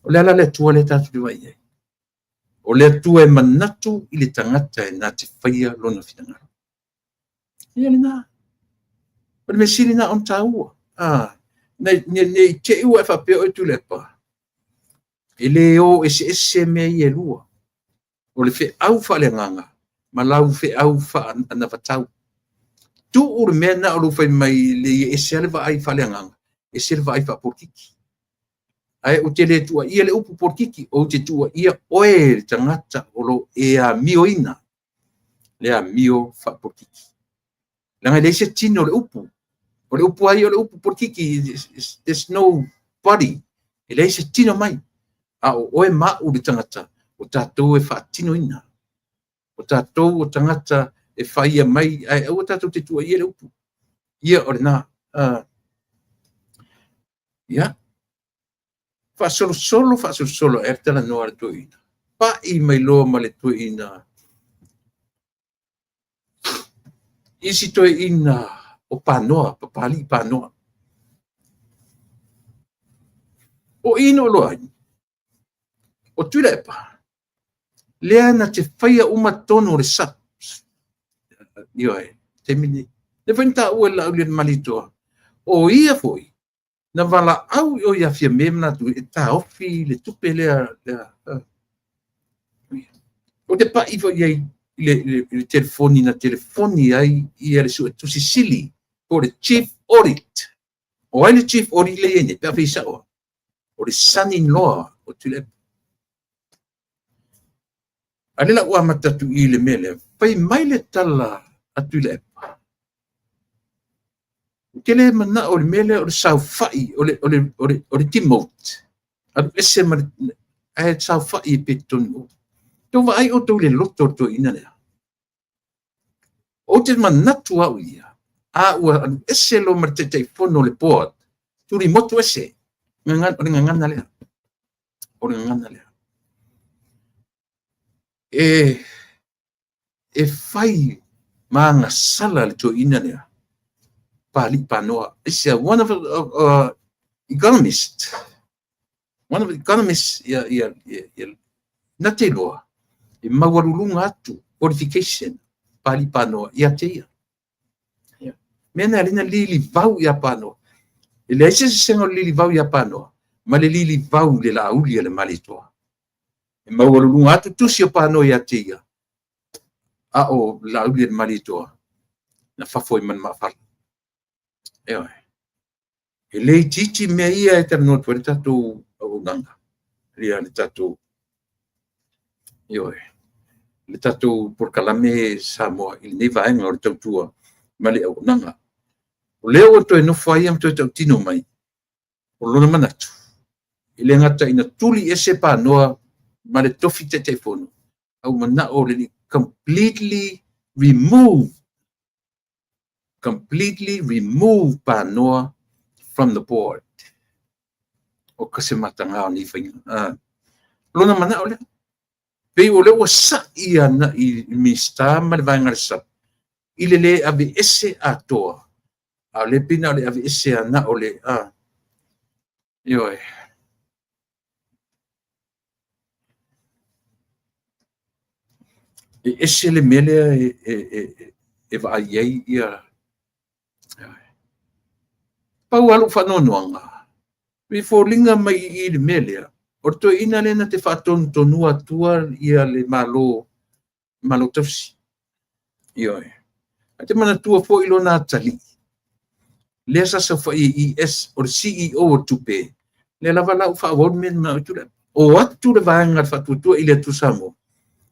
O le ala le Atua lea tatou te vaai ai. O le Atua e manatu i le tagata e na te faia lona finagalo. Ia lena. O le mea sili lena ona taua. Ne i te i ua e faapea oe Tuilaepa, e le o eseese mea ia e lua. O le feau faaleagaga ma lau feau faanavatau. Tuu le mea na o lou fai mai le ia ese lava le vaai faaleagaga, ese le vaai faapolitiki. Ae ou te le tuuaia le upu politiki, ou te tuuaia oe le tagata o lo o e amioina le amio faapolitiki. Leaga e leai se tino o le upu. O le upu lava ia o le upu politiki, there's no body. E leai se tino mai. A o oe ma au le tagata, o tatou e faatinoina. O tatou o tagata e faia mai, ae aua tatou te tuuaia le upu. Ia o lena. Ia. Faasolosolo, faasolosolo, e talanoa le toeaina. Pai mai loa ma le toeaina. Isi toeaina o Panoa, Papalii Panoa. O i na iloa ai, o Tuilaepa, lea na te faia uma tonu o le SAPS. Ioe, taimi nei. Lea foi na taua e Laaulialemalietoa, o ia foi na valaau i o ia Fiame ma latou e taofi le tupe lea. Ou te pai foi i ai i le telefoni na telefoni ai ia le suetusi sili po o le Chief Audit. O ai le Chief Audit lea e i ai nei, pe a fai sao? O le son-in-law o Tuilaepa. A lea la ua amata atu i le mea lea, fai mai le tala a Tuilaepa, Ou te le manao i le mea lea o le saofai, o le demote, alu ese ma le, ae saofai e pe totonu o. Tou vaai outou i le loto o le toeaina lea. Ou te manatu au ia, a ua alu ese loa ma le Taitaifono o le board, tulimotu ese. O le gagana lea. O le gagana lea. E fai ma agasala le toeaina lea, Papalii Panoa. Is one of economist. One of the economists, ia, na te iloa, e maualuluga atu qualification Papalii Panoa ia te ia. Ia. Mea na alina lilivau ia Panoa. E leai se sesega o le lilivau ia Panoa, ma le lilivau i le Laauli a le Malietoa. E maualuluga atu tusi o Panoa ia te ia, a o le Laauli a le Malietoa, na fafo ai ma le maafala. Ioe. E le itiiti mea ia e talanoa atu ai le tatou auaunaga, ia le tatou, ioe, le tatou polokalame Samoa i lenei vaega o le tautua ma le auaunaga. O lea ua toe nofo ai ma toe tautino mai, o lona manatu, e le gata ina tuli ese Panoa ma le tofi Taitaifono, a ua manao le completely remove, completely remove Panoa from the board. O ka se mataga o nei faiga. Lona manao lea. Pei o lea ua sa'i ana i Minista ma le vaega le SAP i le le ave ese atoa. A o le pei na o le ave ese ana o le... Ioe. E ese le mea lea e vaai ai ia... Pau lava lou faanoanoaga, e foliga mai i le mea lea, o le toeaina lea na te faatonutonua atua ia le Malo, Malo tausi. Ioe. Ae te manatua foi lona atalii, lea sa saofai i ES, o le CEO o tupe, lea lava la ua faaauau le mea na manao ai Tuilaepa. O atu le vaega le Faatuatua i le Atua Samoa,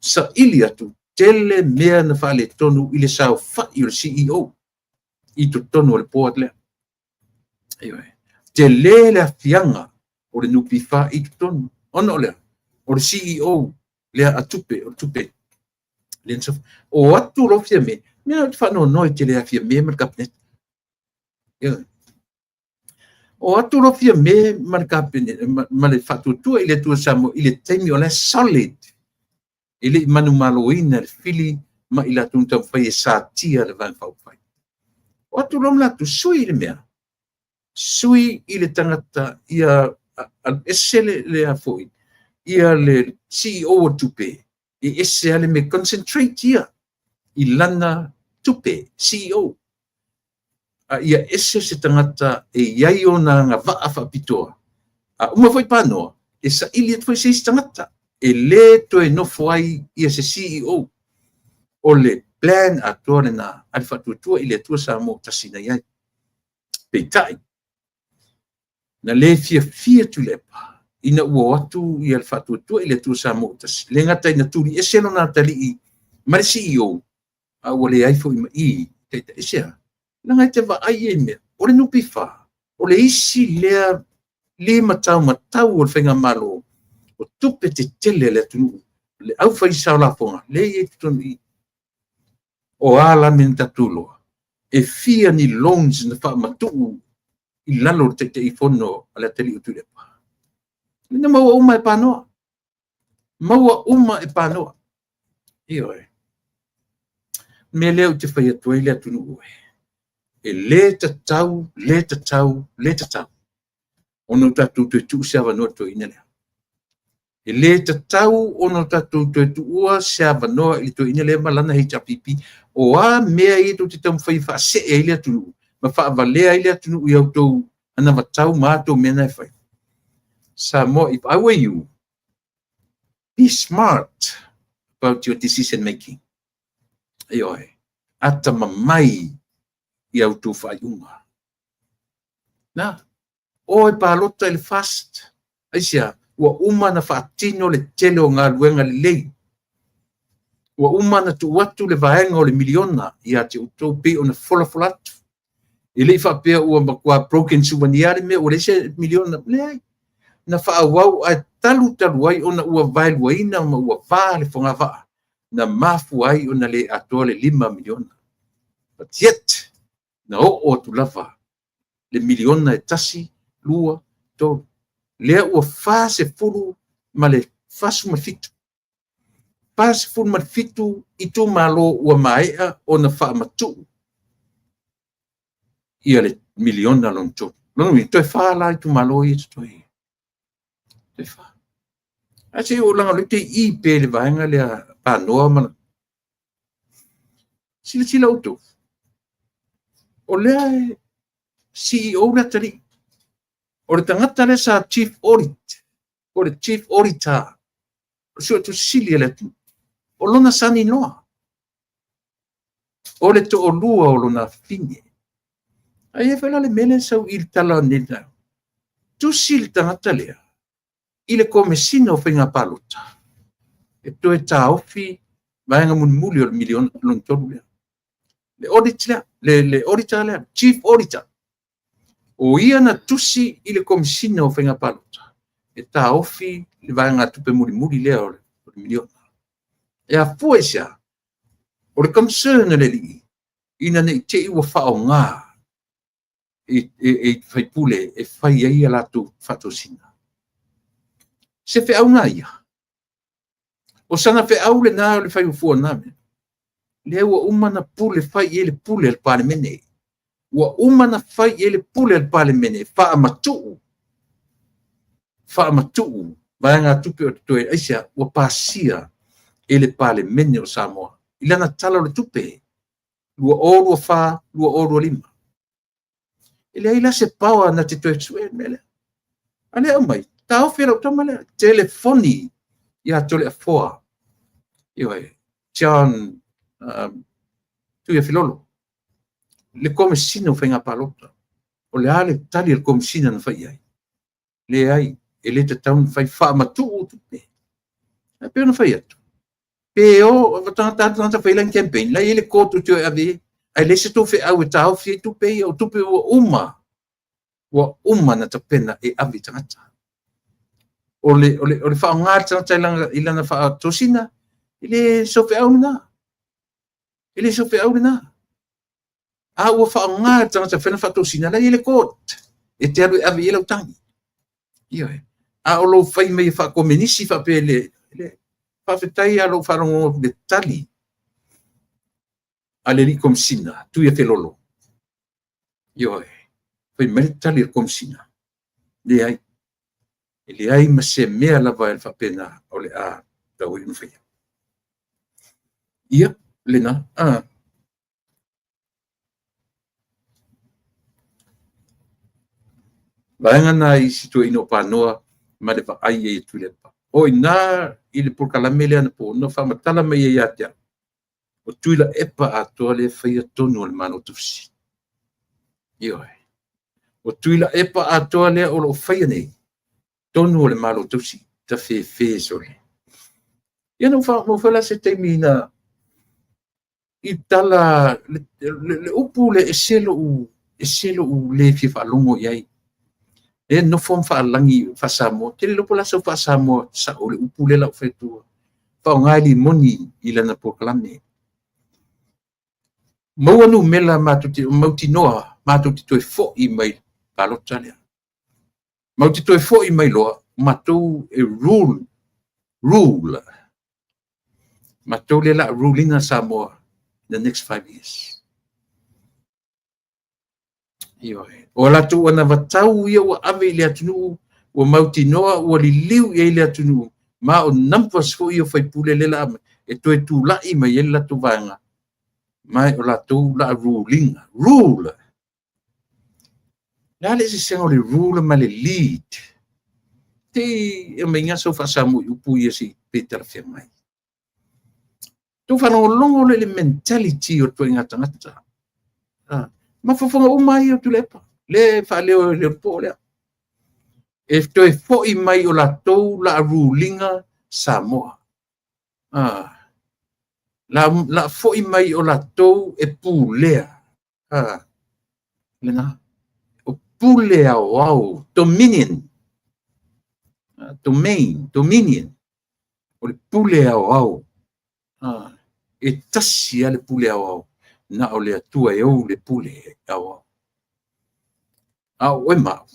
saili atu tele mea na faaletonu i le saofai o le CEO i totonu o le board lea. Ioe. Tele le afiaga o le NPF i totonu. Ona o lea, o le CEO lea a tupe, o le tupe. O atu lo Fiame, mea o te faanoanoa i te le a Fiame ma le Kapeneta. Ioe. O atu lo Fiame ma le Kapeneta, ma le Faatuatua i le Atua Samoa i le taimi o la solid. E le i manumaloina le fili ma i latou na taumafai e satia le Vaega Faaupufai. O atu lo ma latou sui i le mea. Sui i le tagata ia ese le afoi, ia le CEO o tupe, e ese ale me concentrate ia i lana tupe, CEO. A ia ese se tagata e iai ona agavaa faapitoa. A uma foi Panoa, e saili atu foi se isi tagata. E le toe nofo ai ia se CEO. O le plan atoa lena a le Faatuatua i le Atua Samoa tasi na iai. Peitai, na le fiafia Tuilaepa ina ua o atu ia le Faatuatua i le Atua Samoa tasi. Le gata ina tuli ese lona atalii ma le CEO, a ua leai foi ma i, taitai ese a. Leaga e te vaai i mea, o le NPF, o le isi lea lima taumatau o le faigamalo, o tupe tetele a le atunuu, le aufaisao lafoga, le i e totonu i. O a la mea na tatou iloa, e fia ni loans na faamatuu i lalo o le Taitaifono a le atalii o Tuilaepa. Na maua uma e Panoa. Maua uma e Panoa. Ioe. Mea lea ou te fai atu ai le atunuu e. E le tatau, le tatau, le tatau. Ona o tatou toe tuu se avanoa i le toeaina lea. E le tatau ona o tatou toe tuua se avanoa i le toeaina lea ma lana HRPP. O a mea ia tou te taumafai e faasee ai le atunuu, ma faavalea ai le atunuu i outou anavatau ma atou mea na e fai. Samoa, if I were you, be smart about your decision making. Ioe, atamamai i outou faaiuga. Na, o e palota i le FAST. Aisea, ua uma na faatino le tele o galuega lelei. Ua uma na tuu atu le vaega o le miliona ia te outou pei ona folafola atu. E le i faapea ua matua broken sumania le mea ua leai se miliona. Leai. Na faaauau ae talu talu ai ona ua vaeluaina ma ua va le fogavaa na mafua ai ona le atoa le $5 miliona. But yet, na oo atu lava le miliona e 1, 2, 3. Lea ua 47. 47 itumalo ua maea ona faamatuu ia le miliona lona tolu. Lona uiga, toe 4 la itumalo ia e totoe. Toe 4. Ae se i ou leaga o lea ou te i i pea i le vaega lea Panoa ma silasila outou, o lea e CEO le atalii. O le tagata lea sa Chief Audit, o le Chief Auditor, o le Suetusi Sili a le atunuu. O lona son-in-law, o le toalua o lona afafine. Ae i ai foi la le mea lea e sau i le tala nei le taeao. Tusi le tagata lea i le Komesina o Faiga Palota e toe taofi vaega mulimuli o le miliona lona tolu lea. Le audit lea, le auditor lea, Chief Auditor. O ia na tusi i le Komesina o Faiga Palota e taofi le vaega tupe mulimuli lea o le miliona. E afua i se a? O le concern a le alii, ina ne i te i ua faaaoga e faipule e fai ai a latou faatosina. Se feau na ia. O sana feau lena o le fai fua na mea. Lea ua uma na pule fai i ai le pule a le Palemene. Ua uma na fai i ai le pule a le Palemene, faamatuu, faamatuu vaega tupe o totoe. Aisea? Ua pasia e le Palemene o Samoa i lana Tala o le Tupe 2024/2025. E leai la se power na te toe sue le mea lea. A lea aumai, taofi lau tama lea, telefoni ia Toleafoa, ioe, John Tuiafilolo, le Komesina o Faiga Palota. O le a le tali a le Komesina na fai i ai? Leai, e le tatau ona fai, faamatuu tupe. Ae pei ona fai atu, pe o tagata fai lana campaign, la e i ai le court e o e ave i ai. Ae leai se tou feau e taofi ai tupe ia, o tupe ua uma na tapena e ave i tagata. O le faaaoga le tagata i lana faatosina, e le sau feau lena. E le sau feau lena. A ua faaaoga le tagata e fai lana faatosina, la e i ai le court e te alu e ave i ai lau tagi. Ioe. A o lou fai mai e faakomenisi faapea le faafetai a lou faalogo le tali a le alii Komesina, Tuiafelolo. Ioe. Fai mai le tali a le Komesina. Leai. E leai ma se mea lava e faapena o le a tau ai ona faia. Ia, lena. Vaega na i si toeaina o Panoa ma le vaai ai e Tuilaepa. O i ina i le polokalame lea anapo, na faamatala mai ai ia te au, o Tuilaepa atoa lea e faia tonu o le Malo Tausi. Ioe. O Tuilaepa atoa lea o lo o faia nei, tonu o le Malo Tausi, tafefe sole. Ia na ou fai la se taimi na i tala le upu le ese lou le fia faalogo i ai. E nofo ma faalagi faa-Samoa. Te le iloa po o le a sau faa-Samoa sao le upu lea la ou fai atua. Faaaoga e limoni i lana polokalame. Maua numera matou te mautinoa, matou te toe foi mai palota lea. Matou te toe foi mai loa, matou e rule. Matou lea la rule ina Samoa in the next 5 years. Ioe. O latou anavatau ia ua ave i le atunuu, ua mautinoa, ua liliu i ai le atunuu, ma o numbers foi o faipule lea la e toe tulai mai ai le latou vaega, ma o latou la ruling. Rule. Le a le eseesega o le rule ma le lead? Te i aumai sau faasamoa i upu ia se i pe talafeagai. Tou faalogologo le mentality o le ituaiga tagata. Mafaufauga uma ia o Tuilaepa, le faaleo e le po lea. E toe foi mai o latou la rulinga Samoa. La foi mai o latou e pulea. Lena. O pule aoao, dominion. Domain, dominion. O le pule aoao. E tasi lava le pule aoao, na o le Atua e ou le pule aoao. A o oe ma au,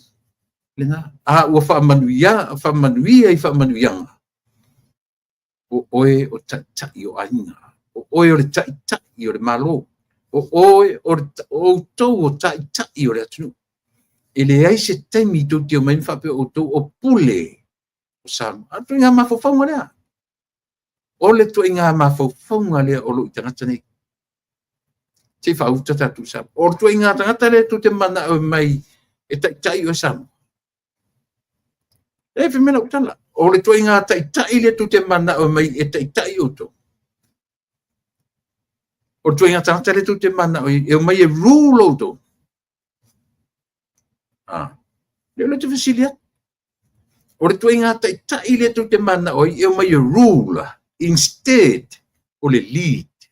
lena. A ua faamanuia, faamanuia i faamanuiaga, o oe o taitai o aiga, o oe o le taitai o le Malo, o oe o outou o taitai o le atunuu. E leai se taimi tou te omai ma faapea o outou o pule o Samoa. A o le ituaiga mafaufauga lea. O le ituaiga mafaufauga lea o lo o i tagata nei. Se i faauta tatou Samoa. O le ituaiga tagata lea tou te mananao e mai e taitai oe Samoa. E fai mai lau tala, o le ituaiga taitai lea tou te mananao mai e taitai outou. O le ituaiga tagata lea tou te mananao e omai e rule outou. Ah, lea ou te fesili atu. O le ituaiga taitai lea tou te mananao ai e omai e rule instead o le lead.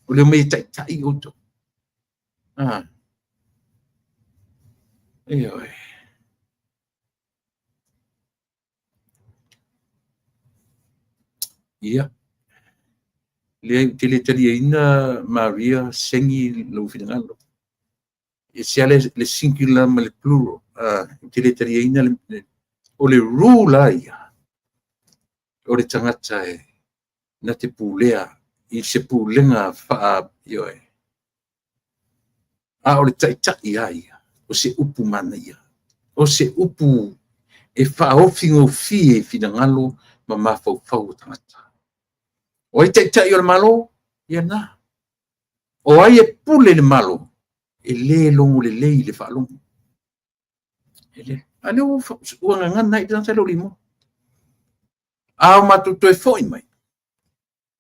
O le omai e taitai outou. Ah. Ioe. Ia. Leai, ou te le taliaina Maria Sengi lou finagalo. E se ale le singular ma le plural. Ou te le taliaina le, o le rule a ia. O le tagata e na te pulea i se pulega faa, ioe. A o le taitai a ia, o se upu manaia. O se upu e faaofigofie i finagalo ma mafaufau o tagata. O ai taitai o le Malo? Ia na. O ai e pule i le Malo? E le logo lelei i le faalogo. E le. A lea ua gagana ai le tagata lea o Limo. A o matou toe foi mai,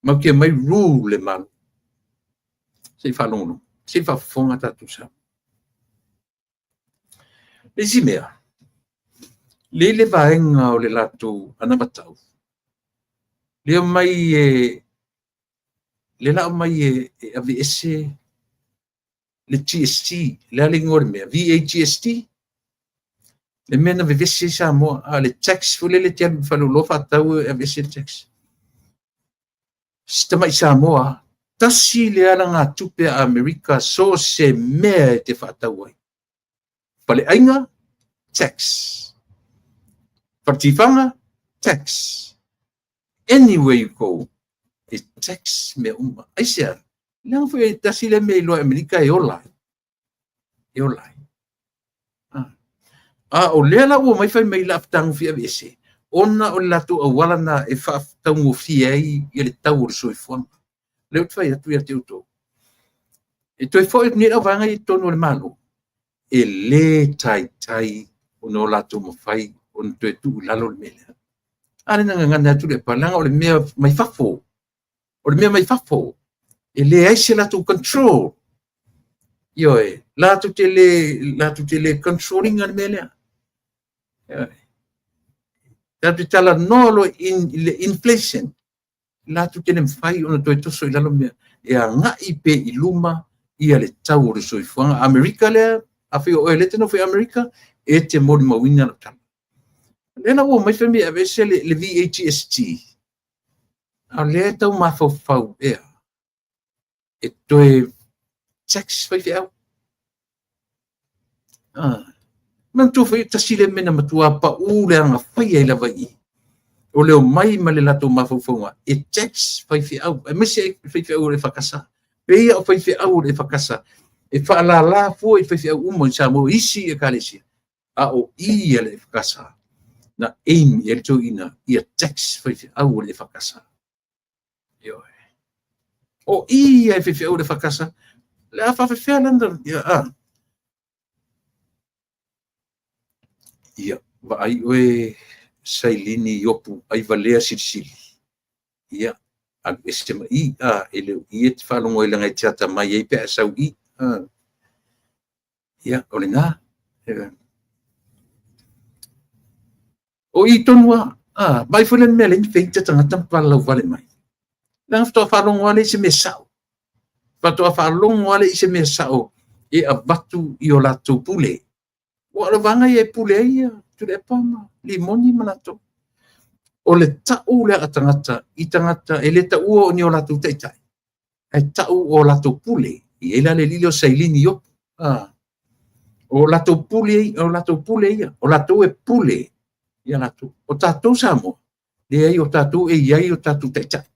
matou te omai rule le Malo. Se i faalogologo, se i faafofoga tatou Samoa. Le isi mea, le i le vaega o le latou anavatau, le omai e, le la omai e aveese le GST, le a le igoa o le mea, VAGST, le mea na vevesi ai Samoa, a le tax foi lele e te alu i le faleoloa faatau e aveese le tax. Si tamai Samoa, tasi le alagatupe a Amerika so o se mea e te faatau ai. Faleaiga, tax. Faletifaga, tax. Anywhere you go, e tax mea uma. Aisea? Leaga foi e tasi lea mea iloa e Amerika e ola ai. E ola ai. A o lea la ua omai fai mai la fetagofie aveese, ona o le latou auala na e faataugofie ai ia le tau o le soifuaga. Lea ou te fai atu ia te outou. E toe foi atu nei le auvaega i totonu o le Malo, e le taitai ona o latou mafai ona toe tuu i lalo le mea lea. A lea na gagana atu le pa, leaga o le mea mai fafo. O le mea mai fafo. E leai se latou control. Ioe, latou te le control ina le mea lea. Ioe. Tatou te talanoa loa i le inflation, latou te le mafai ona toe toso i lalo mea. E agai pea i luma ia le tau o le soifuaga. Amerika lea, afai o oe lea e te nofo i Amerika, e te molimauina lau tala. Lea la ua omai fai mai e aveese le VAGST, a o lea e tau mafaufau ea e toe tax faifeau. Manatua foi tasi lea mea na matua pau le agafai ai lava i i. O le omai ma le latou mafaufauga e tax faifeau, aemaise faifeau o le EFKS. Peia o faifeau o le EFKS e faalala fua i faifeau uma i Samoa, isi ekalesia. A o i a le EFKS na aim i ai le toeaina ia tax faifeau o le EFKS. Ioe. O i a e faifeau o le EFKS, le a faafefea lana, ia, a. Ia, vaai oe Sailini Iopu ai valea silisili. Ia, alu ese ma i, a, e le o i e te faalogo ai leaga e te atamai ai pe a sau i. A. Ia, o lena. O i tonu a, a, vaai foi le mea lea ni feita tagata ma palalau vale mai. Leaga faatoa faalogo lava lea i se mea sao. Faatoa faalogo lava lea i se mea sao. e avatu i o latou pule. Ua o le vaega ia e pule ai ia Tuilaepa ma Limoni ma latou. O le tau lea a tagata i tagata e le taua o ni o latou taitai, ae tau o latou pule. E i ai la le alii lea o Sailini Iopu. O latou pule, o latou pule ia, o latou e pule ia latou. O tatou Samoa, leai, o tatou e i ai o tatou taitai.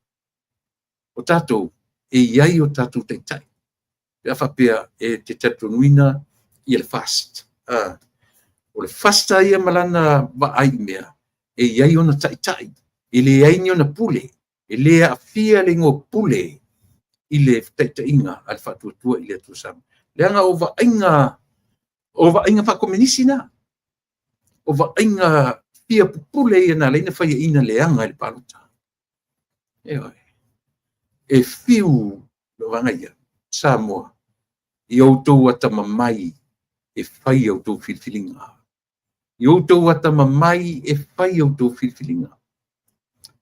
O tatou e i ai o tatou taitai. Pe a faapea e te talitonuina ia le FAST. O le FAST ia ma lana vaai i mea, e i ai ona taitai, e leai ni ona pule, e le aafia le igoa pule i le taitaiga a le Faatuatua i le Atua Samoa. Leaga o vaaiga faakomenisi na, o vaaiga fia pupule ia na ala ai ona faiaina leaga i le palota. Ioe. E fiu vaega ia, Samoa, i outou atamamai e fai a outou filifiliga. I outou atamamai e fai a outou filifiliga.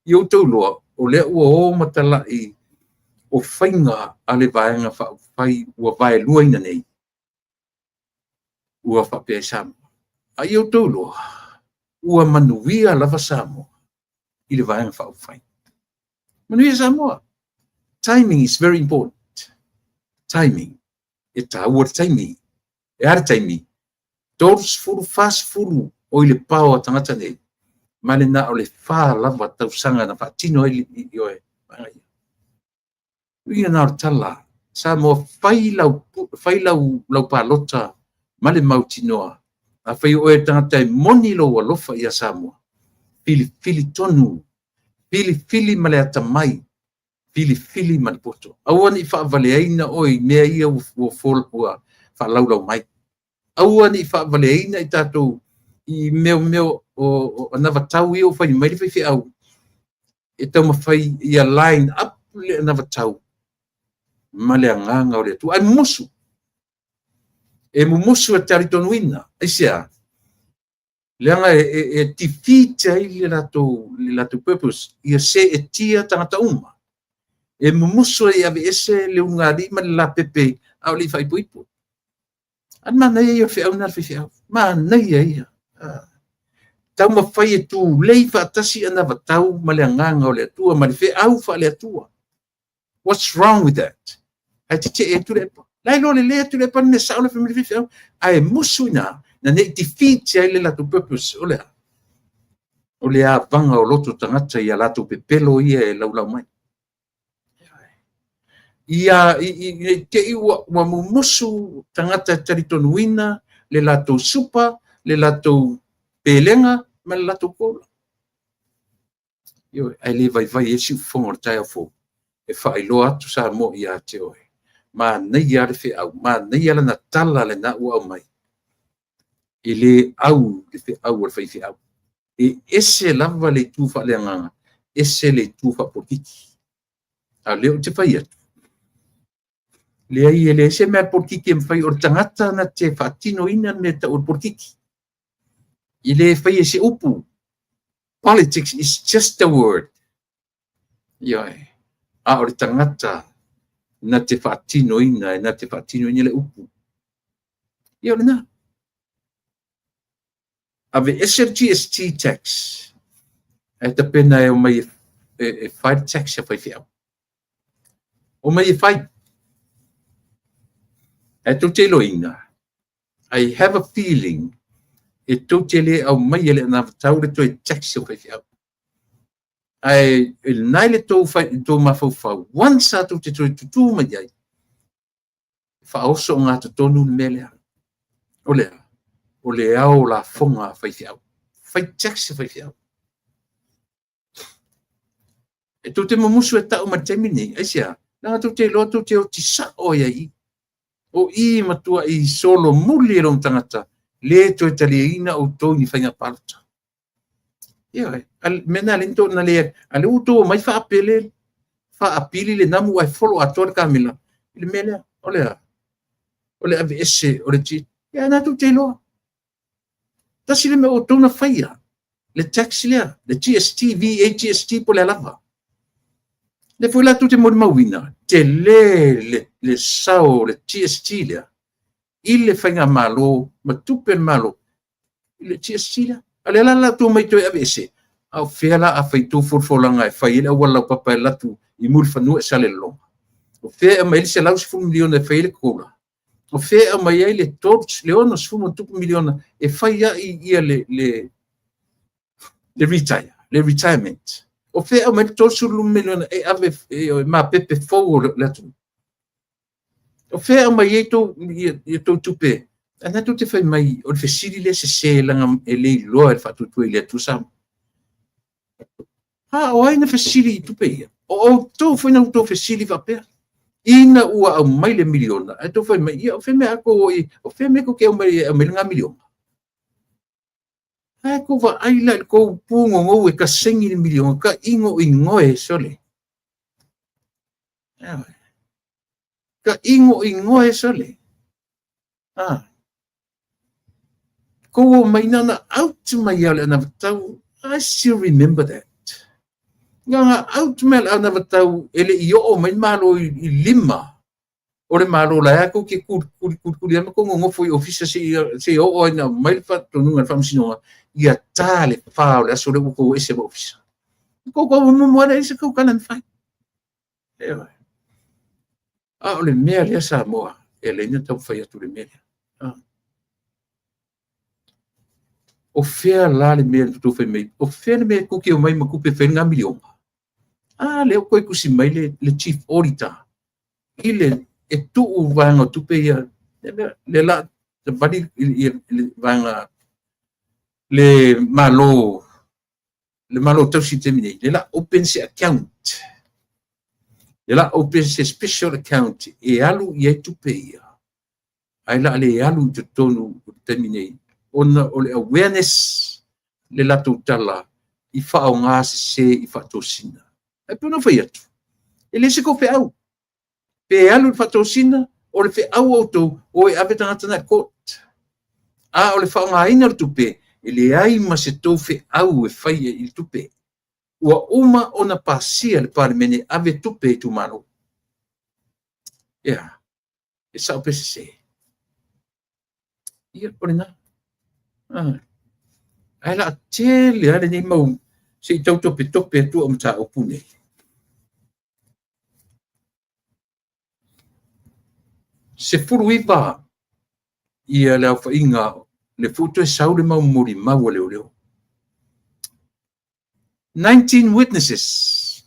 I outou iloa, o lea ua o ma talai o faiga a le Vaega Faaupufai ua vaeluaina nei, ua faapea ai Samoa. A ia outou iloa, ua manuia lava Samoa i le Vaega Faaupufai. Manuia Samoa. Timing is very important. Timing. E taua le taimi. E a le taimi? 30, 40 o i le pao a tagata nei, ma le na o le 4 lava tausaga na faatino ai i oe. Uiga na o le tala, Samoa, fai lau palota ma le mautinoa. A fai o oe tagata e moni lou alofa ia Samoa, filifili tonu, filifili ma le atamai, filifili ma le poto. Aua ne i faavaleaina oe i mea ia ua faalaulau mai. Aua ne i faavaleaina i tatou i mea o anavatau ia ua fai mai le faifeau e taumafai ia line up le anavatau ma le agaga o le Atua. Ae mumusu. E mumusu e talitonuina. Aisea? Leaga e defeat ai le latou purpose, ia seetia tagata uma. E mumusu ai e aveese le ulugalii ma le lapepe a o le i faaipoipo. A manaia ia o le feau lena a le faifeau. Manaia ia. Taumafai e tulei faatasi anavatau ma le agaga o le Atua ma le feau faale-Atua. What's wrong with that? Ae tetee ai Tuilaepa. La e iloa lelei e Tuilaepa le mea sao le fai mai le faifeau. Ae musu i ina, na ne i defeat ai le latou purpose. O le a? O le avaga o loto tagata i a latou pepelo ia e laulau mai. Ia i te i ua mumusu tagata e talitonuina le latou supa, le latou pelega ma le latou kola. Ioe, ae le vaivai ai siufofoga o le taeao fou e faailoa atu Samoa ia te oe. Manaia le feau, manaia lana tala lena ua aumai. E le au le feau a le faifeau. E ese lava le itu faaleagaga, ese le itu faapolokiki. A o lea ou te fai atu, leai, e leai se mea polokiki e mafai, o le tagata na te faatinoina le mea e tau o le polokiki. E le faia se upu. Politics is just a word. Ioe. A o le tagata na te faatinoina, e na te faatinoina le upu. Ia o lena. Aveese le GST tax, ae tapena e omai e fai le tax a faifeau. Omai e fai. Ae tou te iloaina, I have a feeling e tou te le aumaia le anavatau le toe tax o faifeau. Ae lena i le tou mafaufau, once a tou te toe tutū mai ai, faaoso o gatotonu le mea lea. O lea, o le ao lafoga a faifeau. Fai tax a faifeau. E tou te mumusu e tau mai le taimi nei, aisea? Leaga tou te iloa tou te oti sao ai i. O i matuai solomuli e lona tagata, le toe taliaina outou i ni faiga palota. Ioe, mea na le to na le, a le ua outou omai faapele, faapili le namu ae folo atoa le kamela i le mea lea. O le a? O le aveese o le G. Ia na tou te iloa. Tasi le mea outou na faia, le tax lea, le GST, VAGST po o le a lava. Le foi la tou te molimauina, tele le sao o le GST lea i le faigamalo ma tupe a le Malo i le GST lea. A o lea la o le a outou omai e toe aveese, a o fea la a fai tou folafolaga e fai ai le auala laupapa e alu atu i Mulifanua i Salelologa? O fea e aumai ai le $110 miliona e fai ai le COLA? O fea e aumai ai le $60+ miliona e fai ai le retire, le retirement? O fea e aumai ai le $32 miliona e ave e mapepe fou o le atunuu? O fea e aumai ai tou tupe? A na tou te fai mai o le fesili lea e sese leaga e le iloa e le Faatuatua i le Atua Samoa. A o ai na fesili i tupe ia? O outou foi na outou fesili faapea ina ua aumai le miliona, ae outou fai mai, ia o fea mea a outou o i ai? O fea mea tou te aumai ai lena miliona? Ae tou vaai la i le tou punonou e tasegi le miliona, ta inoinoe sole. Ta inoinoe sole. Tou omai na ona out mai lava o le anavatau. I still remember that. Na ona out mai o le anavatau e le i oo mai le Malo i lima o le Malo, la e tou te tulikuli ma tou nonofo i ofisa seia oo ai ina aumai le faatonuga a le Faamasinoga ia ta le 4 o le aso lea ua outou o ese ma ofisa. Tou tau momomo lava leai se tou tala na fai. A o le mea lea Samoa e ala ai ona taumafai atu i le mea lea. O fea la le mea na outou fai mai? O fea le mea tou te omai ma tupe e fai ai lena miliona? A lea ua toe tusi mai le Chief Auditor i le e tuu vaega o tupe ia le la vali le vaega le Malo, le Malo tausi i le taimi nei, le la open se account, le la open se special account e alu i ai tupe ia, ae la le alu i totonu o le taimi nei ona o le awareness le latou tala i faaaoga sese i faatosina. Ae pei ona fai atu, e le se tou feau pe alu i le faatosina, o le feau a outou o e ave tagata na i le court. A o le faaaogaina o le tupe, e leai ma se tou feau e fai i le tupe. Ua uma ona pasia le Palemene ave tupe i itumalo. Ia, e sao pe sese? Ia, o lena. Ae la tele lava lenei mau se i tau topetope atu au mataupu nei. 19 ia le aofaiga le foi toe sau le mau molimau a leoleo. 19 witnesses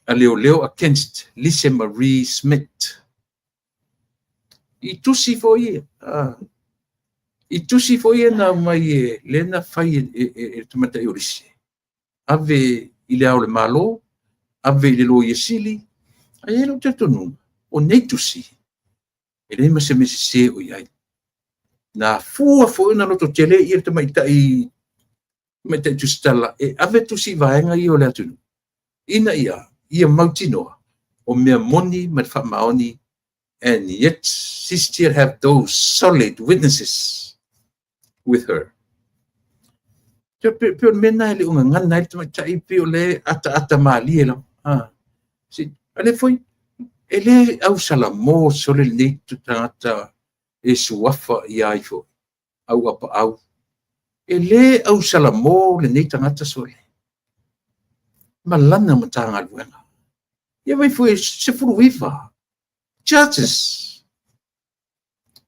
a leoleo against Lise Marie Smith. I tusi foi i tusi foi ia na aumai e le na fai e le tamaitai o Lise. Ave i le Ao o le Malo, ave i le Loia Sili, ae i ai lou talitonuga, o nei tusi, e leai ma se mea sese o i ai. Na afua foi ona lototele ia le tamaitai tusitala e ave tusi i vaega ia o le atunuu, ina ia mautinoa o mea moni ma le faamaoni, and yet she still have those solid witnesses with her. Pe o le mea lena e le o gagana ai le tamaitai, pe o le ataata malie lava. A lea foi, e le ausalamo sole lenei tagata e suafa ia ai foi, au apaau. E le ausalamo lenei tagata sole ma lana Matagaluega. Ia vai foi 19 charges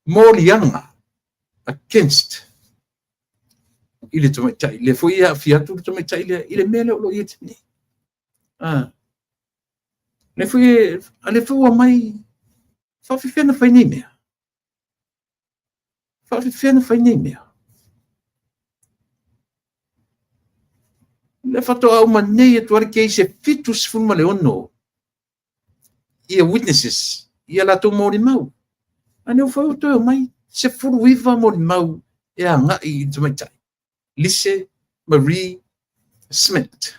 moliaga against i le tamaitai. Le foi e aafia atu le tamaitai lea i le mea lea o lo o i ai nei. Le foi a le foi ua mai faafefea na fai nei mea. Faafefea na fai nei mea. Le faatoa uma nei atu le case e 76 ia witnesses, ia latou molimau. A lea foi ua toe omai 19 molimau e agai i le tamaitai Lise Marie Smith.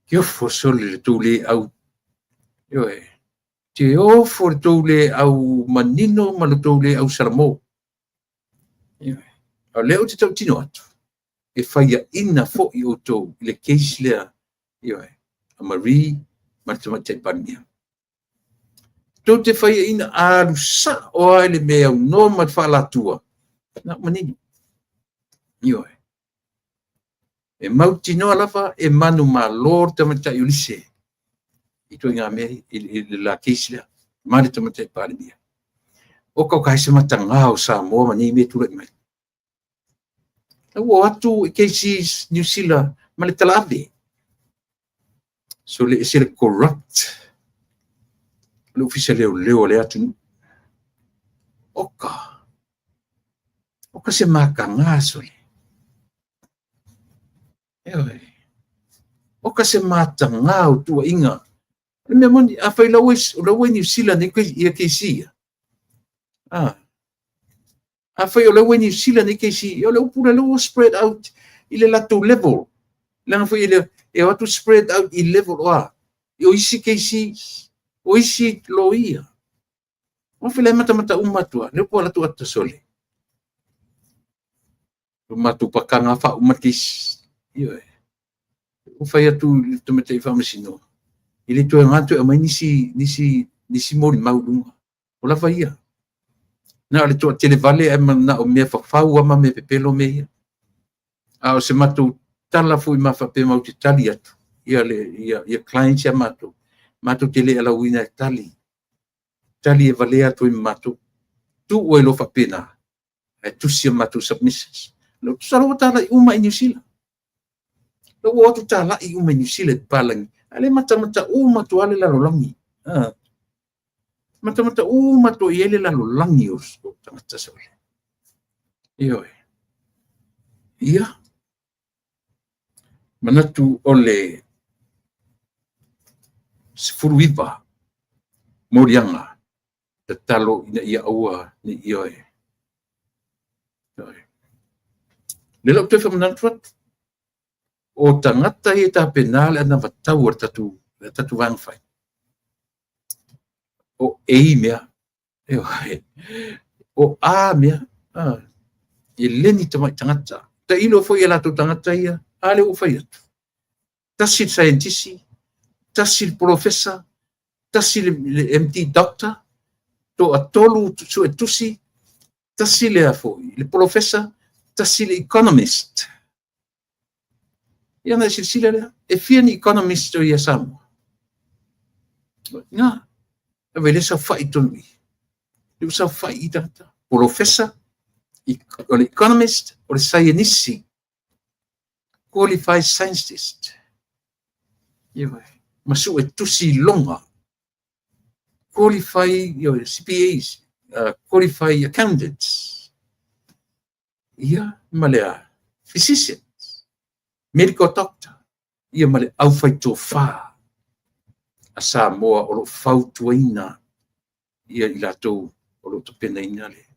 Te ofo sole le tou le au. Ioe. Te ofo le tou le au manino ma le tou le au salamo. Ioe. A o lea ou te tautino atu, e faiaina foi outou i le case lea, ioe, a Marie ma le tamaitai Palemia. Tou te faiaina alu sao lava i le mea e aunoa ma le faalatua, na ua manino. Ioe. E mautinoa lava e manumalo le tamaitai o Lise i ituaiga mea i le la case lea ma le tamaitai Palemia. O ka o se mataga o Samoa ma nei mea e tulai mai. La ua o atu i cases Niu Sila ma le talaave. So le ese le corrupt le ofisa leoleo o le atunuu. Oka, oka se mataga sole. Ioe. Oka se mataga o tuuaiga. O le mea moni, afai o la ua i Niu Sila nei ia keisi ia, afai o la ua i Niu Sila nei keisi ia, o le upu lea ua spread out i le latou level. Leaga foi e o atu spread out i level o a? O isi keisi, o isi loia. O fe le matamata uma atu lea po latou ata sole. O matou pakanga faauma le keisi. Ioe. Ua fai atu i le tamaitai faamasino, e le toe aoga toe aumai nisi molimau i luga. O lava ia. Na o le toatele vale ae manao mea fafau lava ma mea pepelo mea ia. A o se matou tala foi ma faapea matou te tali atu ia clients ia matou, matou te le alauina e tali. Tali e valea atu ai ma matou. Tuu ai loa faapena, ae tusi a matou submissions. Tusa la ua talai uma i Niu Sila. La ua o atu talai uma i Niu Sila i papalagi. A le matamata uma atu lava le lalolagi. Matamata uma atu i ai le lalolagi o tagata sole. Ioe. Ia. Manatu o le 19 moliaga tatalo ina ia aua ne i ioe. Le lau toe faamanatu atu, o tagata ia e tapena le anavatau a le tatou vaega fai. O A mea, o A mea, e le ni tamai tagata. Tailo foi e latou tagata ia, a lea ua fai atu. Tasi le saienitisi, tasi le polofesa, tasi le MD doctor, toatolu suetusi, tasi le foi le polofesa, tasi le economist. Ia na silasila lea, e fia ni economist o ia Samoa? Na, e vai le saofai tonu i. Le ua saofai i tagata. Polofesa, o le economist, o le saienisi, qualified scientist. Ia ma suetusi loga, qualify CPAs, qualify accountants. Ia, ma le physicians, medical doctor, ia ma le aufaitofa a Samoa o lo fautuaina ia i latou o lo tapenaina le.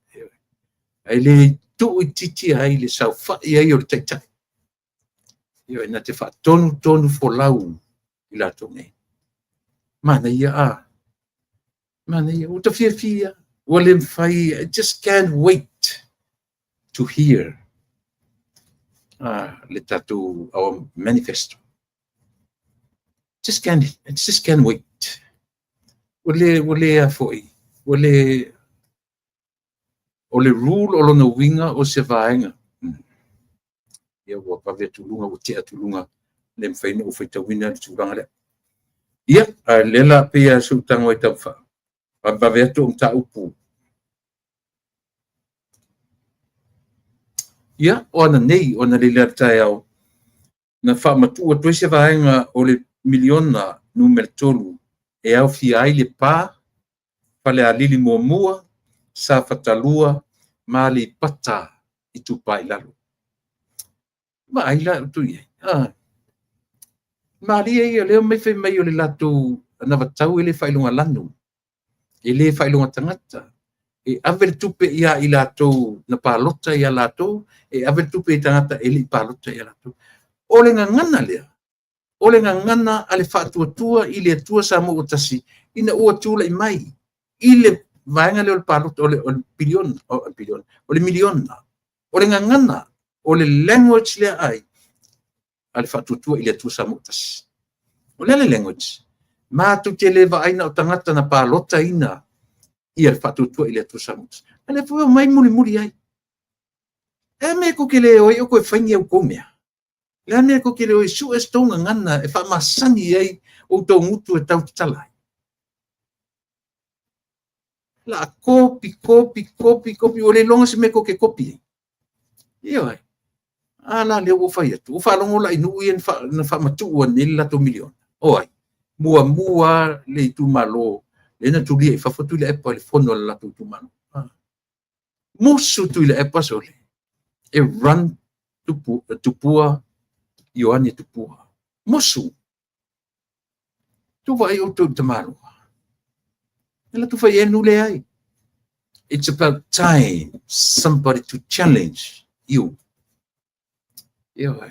Ae le tuu itiiti ai le saofai ai o le taitai. Ia na te faatonu tonu folau i latou nei. Manaia a. Manaia. Ua ta fiafia. Ua le mafai. I just can't wait to hear le tatou our manifesto. Just can't, I just can't wait. Ua le a foi. Ua le o le rule o lona uiga o se vaega. Ia ua vave atu luga, ua tea atu luga, le mafai ona ou faitauina le tulaga lea. Ia, a lea la pei a sou tago ai tau vave atu o mataupu. Ia, o ana nei, o ana lele le taeao, na faamatuu atu ai se vaega o le miliona numera 3 e aofia ai le pa, Falealili 1, Safata 2, ma Aleipata Itupa i Lalo. Vaai la outou i ai. Malie ia lea mai fai mai o le latou anavatau e le faailoga lanu, e le faailoga tagata. E ave le tupe ia i latou na palota ia latou, e ave le tupe i tagata e le i palota ia latou. O le gagana lea, o le gagana a le Faatuatua i le Atua Samoa ua tasi, ina ua tulai mai i le vaega lea o le palota, o le piliona, o le miliona. O le gagana, o le language lea ai, a le Faatuatua i le Atua Samoa ua tasi. O le a le language? Matou te le vaai na o tagata na palotaina ia le Faatuatua i le Atua Samoa ua Tasi, a o lea foi e omai mulimuli ai. E a mea tou te le o ai o toe fai ni a outou mea? O le a le mea tou te le o ai e sue se tou gagana e faamasani ai outou gutu e tautatala ai? O le a kopi, kopi, kopi, kopi, ua le iloga se mea tou te kopi ai. Ioe. A la lea ua ou fai atu, ua ou faalogo la i nuu ia na faamatuu atu nei le latou miliona. O ai? Muamua lava le itumalo lea na tulia i fafo Tuilaepa i le fono a le latou itumalo. Musu Tuilaepa sole, e run Tupua Ioane Tupua. Musu. Tou vaai outou i le tamaloa. E alu atu fai i ai le nuu, leai. It's about time somebody to challenge you. Ioe.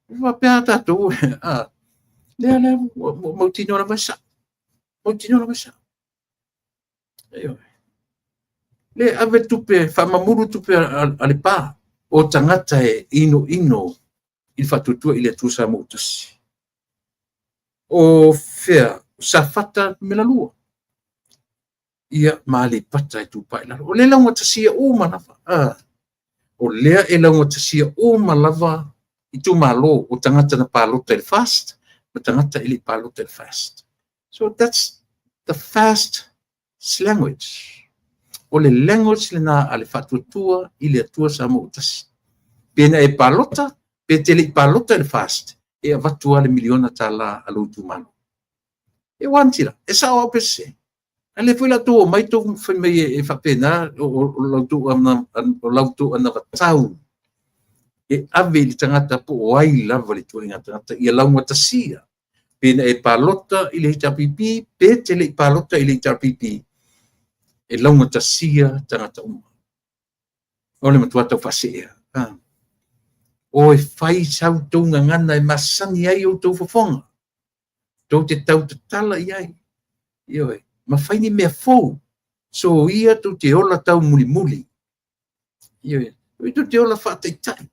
E faapea tatou, a, lea lea ua mautinoa lava e sao. Mautinoa lava e sao. Ioe. Le ave tupe, faamamulu tupe a le pa o tagata e inoino i le Faatuatua i le Atua Samoa ua Tasi. O fea? Safata numera 2. Ia, ma Aleipata Itupa i Lalo. O lea e laugatasia uma lava. O lea e laugatasia uma lava itumalo o tagata na palota i le FAST ma tagata e le i palota i le FAST. So that's the FAST language. O le language lena a le Faatuatua i le Atua Samoa ua Tasi. Pe na e palota, pe te le i palota i le FAST, e avatu lava le miliona tala a lou itumalo. E uanitila, e sao au pe sese. A lea foi la tou omai tou fai mai e faapena o lau tou anavatau e ave i le tagata po o ai lava le ituaiga tagata ia laugatasia pe na e palota i le HRPP pe te le i palota i le HRPP, e laugatasia tagata uma. O le matua tau faasee. O e fai sau tou gagana e masani ai outou fofoga. Tou te tau tatala i ai. Ioe, ma fai ni mea fou. So ia tou te ola tau mulimuli. Ioe, tou te ola faataitai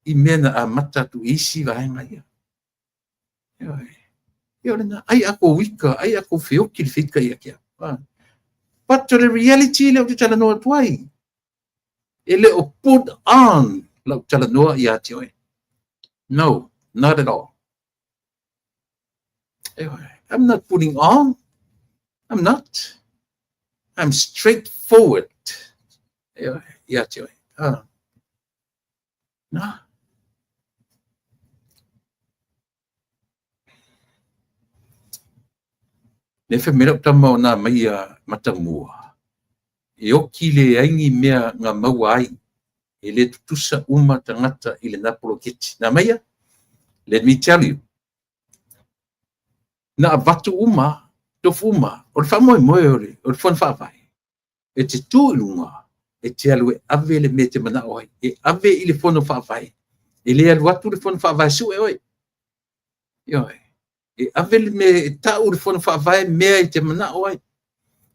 i mea na amata atu i isi vaega ia. Ioe. Ia o lena, ai a kou ika, ai a kou feoki le feika ia te au. But to the reality lea ou te talanoa atu ai. E le o put on lau talanoa ia te oe. No, not at all. I'm not putting on. I'm not. I'm straightforward. Ia te oe. Na. Le fai mai lau tama o nā mai a Matamua, e oki le ai ni mea nga maua ai, e le tutusa uma tagata i lena poloketi. Nā maia? Let me tell you. Na avatu uma, tofu uma, o le faamoemoe o le fono faavae, e te tu i luga, e te alu e ave le mea e te manao ai, e ave i le fono faavae, e le alu atu le fono faavae sue oe. Ioe. E ave le mea e tau le fono faavae mea e te manao ai.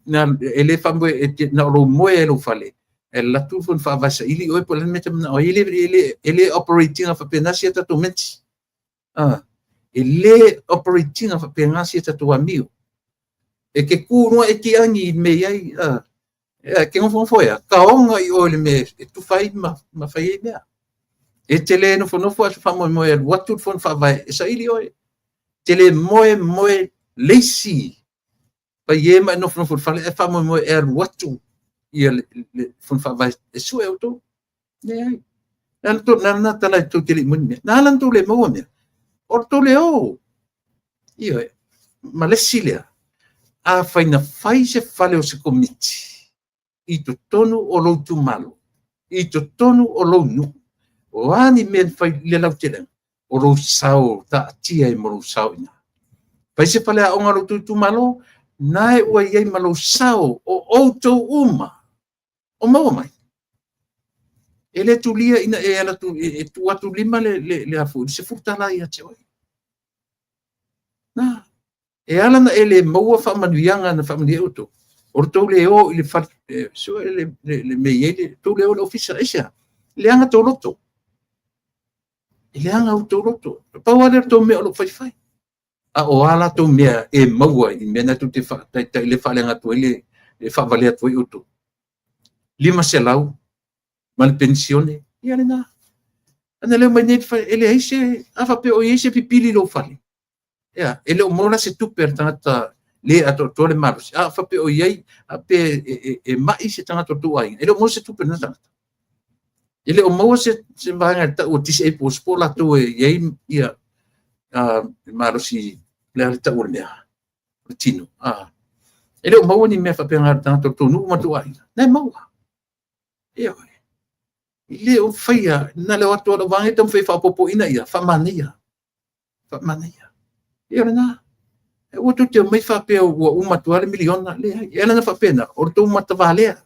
Na, e le faamoe, e te, na o lou moe ai lou fale, e alu atu le fono faavae saili oe po o le a le mea e te manao ai. E le operate ina faapena si a tatou menti. E le operate ina faapena si a tatou amio. E te ku noa e ti angi i le mea i ai. E te nofonofo ea, kaoga i oe le mea e tufa ai ma fai ai mea. E te le nofonofo a se faamoemoe e alu atu le fono faavae e saili oe. Te le moe moe leisi. Pai e ma e nofonofo i le fale e faamoemoe e alu atu ia le fono faavae e sue outou. Leai. Na na tala e tou te le i moni mea. Na ala na tou le maua mea. O le tou le o. Ioe. Ma le isi lea, afai na fai se fale o se komiti i totonu o lou itumalo, i totonu o lou nuu, o a ni mea na fai i le lautelega, o lou sao taatia ai ma lou sao i ina. Fai se faleaoga o lou itumalo, na e ua i ai ma lou sao o outou uma, o maua mai. E le tulia ina e ala atu, e tuu atu lima le afu, le $10 ia te oe. Na, e ala na e le maua faamanuiaga na faamanuia ai outou, o le tou le o i le fale, sue le mea i ai le tou le o i le ofisa, aisea? Leaga tou loto. E leaga outou loto. Pau lava lea o le tou mea o lo o faifai. A o a latou mea e maua i mea na tou te faataitai le faaleaga atu ai le faavalea atu ai outou. 500 ma le penisione, ia lena. Ana le omai nei e leai se, a faapea o i ai se pipili i lou fale, ea, e le o maua la se tupe a le tagata le atoatoa le malosi. A faapea o i ai, a pe e mai se tagata o le tou aiga, e le o maua se tupe a lena tagata. E le o maua se vaega e tau o disabled po o latou e i ai ia malosi le a le tau o le mea, o le tino. E le o maua ni mea faapena a le tagata o le tou nuu ma le tou aiga. Na e maua. Ioe. E le o faia, na o le o atu lava o lau vaega taumafai e faaopoopo ina ia faamanaia. Faamanaia. Ia o lena. Aua tou te omai faapea ua uma atu lava le miliona. Leai. E ala ona faapena, o le tou matavalea.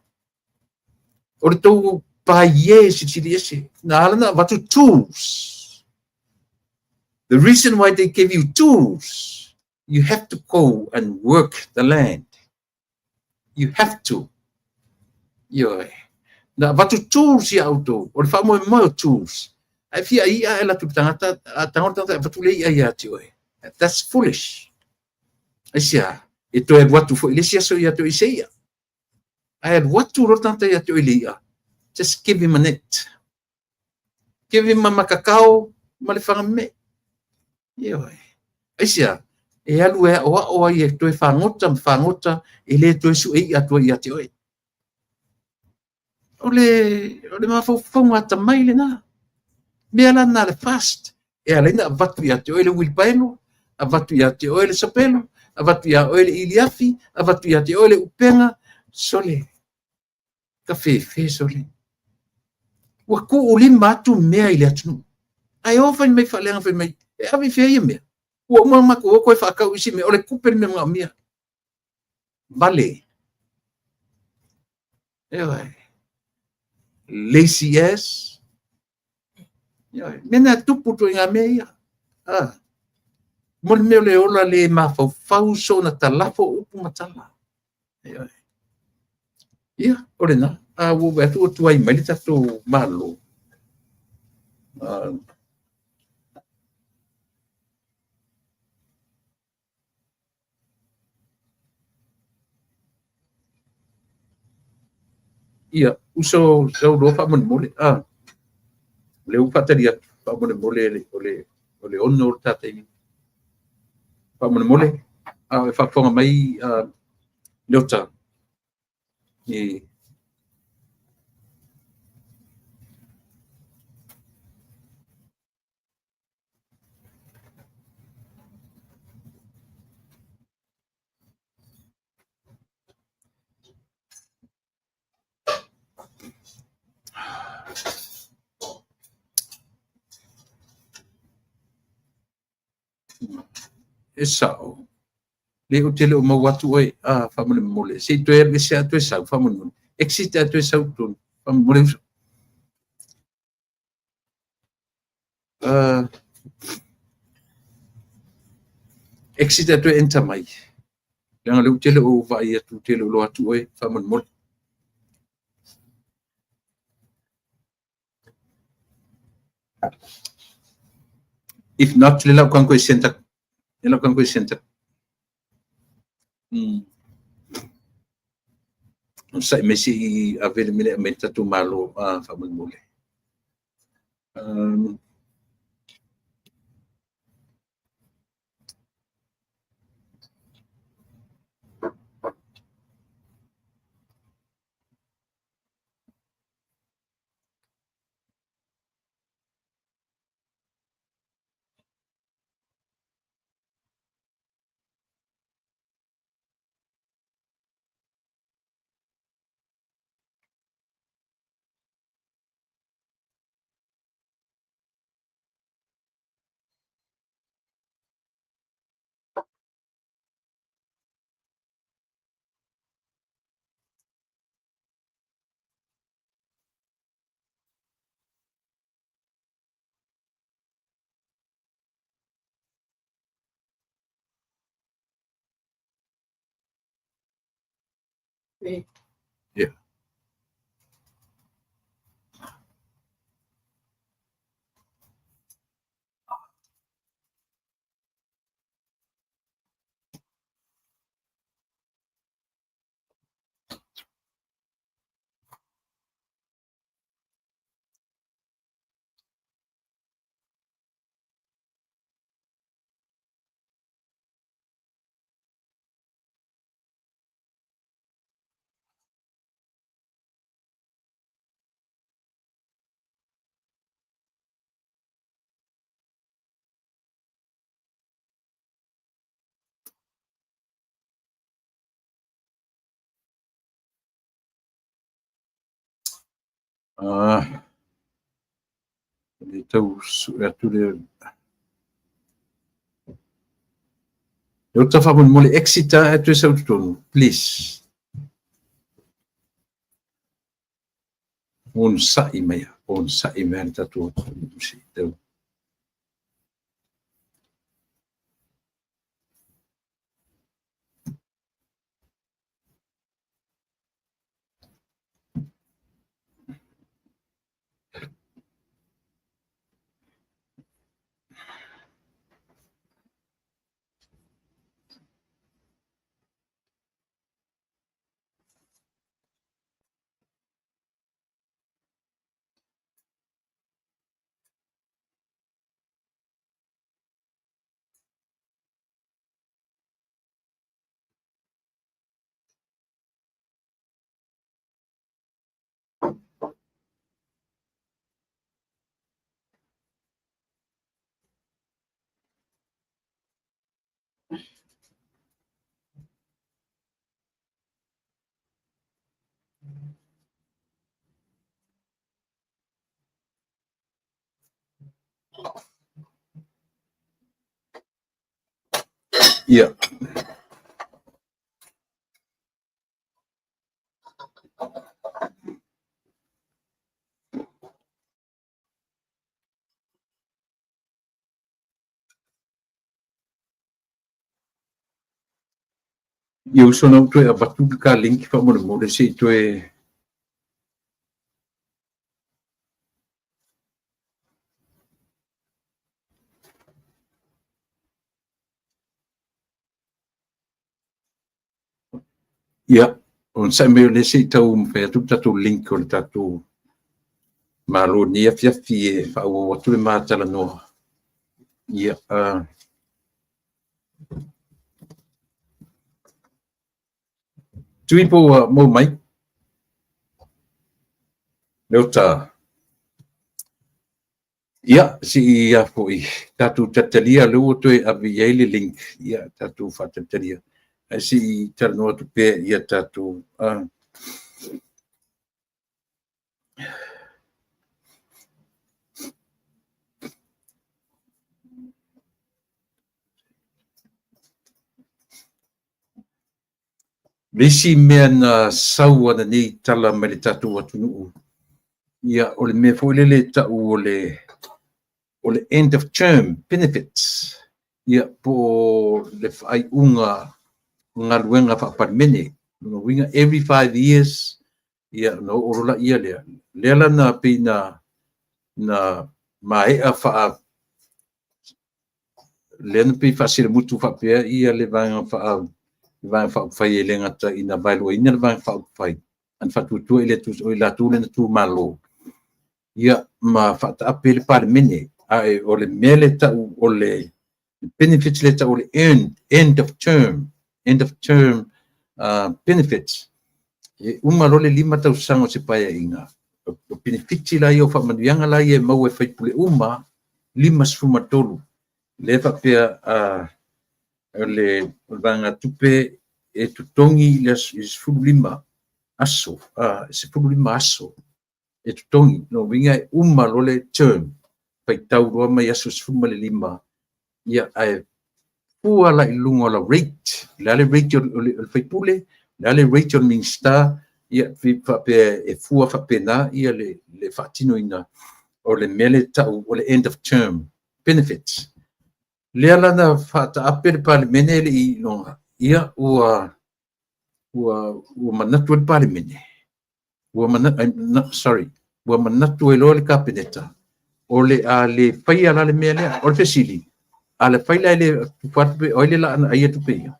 O le tou paie silisili ese. Na ala ona avatu tools. The reason why they gave you tools, you have to go and work the land. You have to. Ioe. Na avatu tools ia outou. O le faamoemoe o tools. Ae fia ia e alu atu le tagata, a tago le tagata e avatu le i'a ia te oe. That's foolish. Aisea, e toe alu atu foi i le isi aso ia te oe i se i'a. Ae alu atu loa le tagata ia te oe i le i'a, just give him a net. Give him a makakao ma le fagameme. Ioe. Aisea, e alu e aoao ai e toe fagota ma fagota e le toe sue i'a atu ai ia te oe. O le mafaufauga atamai lena. Mea la na le fast. E ala ai ona avatu ia te oe le uilipaelo, avatu ia te oe le sapelo, avatu ia oe le iliafi, avatu ia te oe le upega, sole, kafefe sole. Ua tuulima atu mea i le atunuu. Ae o fai mai faaleaga fai mai, e ave i fea ia mea? Ua uma ona matou o toe faatau isi mea, o le tupe le mea manaomia. Vale. Ioe. Lazy ass. Ioe. Mea na tupu ituaiga mea ia. Ah. Mo le mea o le ola le mafaufau soona talafo upu ma tala. Ioe. Ia, o lena. A ua ou vaai atu ua tuai mai le tatou Malo. Ia, uso Sauloa faamolemole. Ah, lea ua faatali atu faamolemole o le 6 o le ta taimi. Faamolemole, a o e faafofoga mai Leota i E sao. Le ou te le o maua atu oe, a faamolemole. Se i toe alu ese lava toe sau, faamolemole. Exit lava toe sau i totonu, faamolemole uso. Exit lava toe enter mai. Leaga o lea ou te le o vaai atu, ou te le o iloa atu oe, faamolemole. If not, le la ou kanko e send aku. Le la ou kanko e send aku. Onosai mai se i ave le mea lea e aumai le tatou Malo, faamolemole. Yeah. Le tau sue atu le Leota faamolemole exit ae toe sau i totonu, please. Onosai mai, onosai mai le tatou atunuu se i tau. Ia. Ia uso na ou toe avatu le ta link faamolemole se i toe. Ia, onosai mai o lea se i tau mafai atu le tatou link o le tatou Malo i lenei afiafi e faaauau atu le ma talanoa. Ia, Tui po ua maua mai? Leota. Ia, se i a foi, tatou talitalia lea ua toe ave i ai le link, ia, tatou faatalitalia. Ae se i talanoa atu pea ia tatou. Le isi mea na sau ananei tala mai le tatou atunuu, ia, o le mea foi lele e tau o le end of term benefits, ia, po o le faaiuga galuega faa-Palemene. Lona uiga, every 5 years, ia, ona oo loa lea lea. Lea la na pei na maea faa lea na pei faasilamutu faapea ia le Vaega Faaupufai e le gata ina vaeluaina le Vaega Faaupufai, ae na faatuatua i le o i latou lea na tumalo, ia, ma faataape le Palemene. Ae o le mea lea tau o le benefits lea tau o le end of term benefits, e uma loa le 5 tausaga o se paeaiga, o penefiti la ia, o faamanuiaga la ia e maua e faipule uma 53 lea faapea le vaegatupe e totogi i le 15 aso, 15 aso e totogi. Lona uiga e uma loa le term, faitau loa mai aso 15, ia, ae fua la i luga o le rate, le a le rate o le faipule, le a le rate o le Minisita, ia, faapea e fua faapena ia le faatinoina o le mea lea tau o le end of term benefits. Lea la na faataape le Palemene le i loga, ia, ua manatu ai le Palemene, ua manatu, sorry, ua manatu ai loa le Kapeneta o le a le faia la le mea lea. O le fesili, a le fai la e le tufa atu, o ai le laa na aia tupe ia?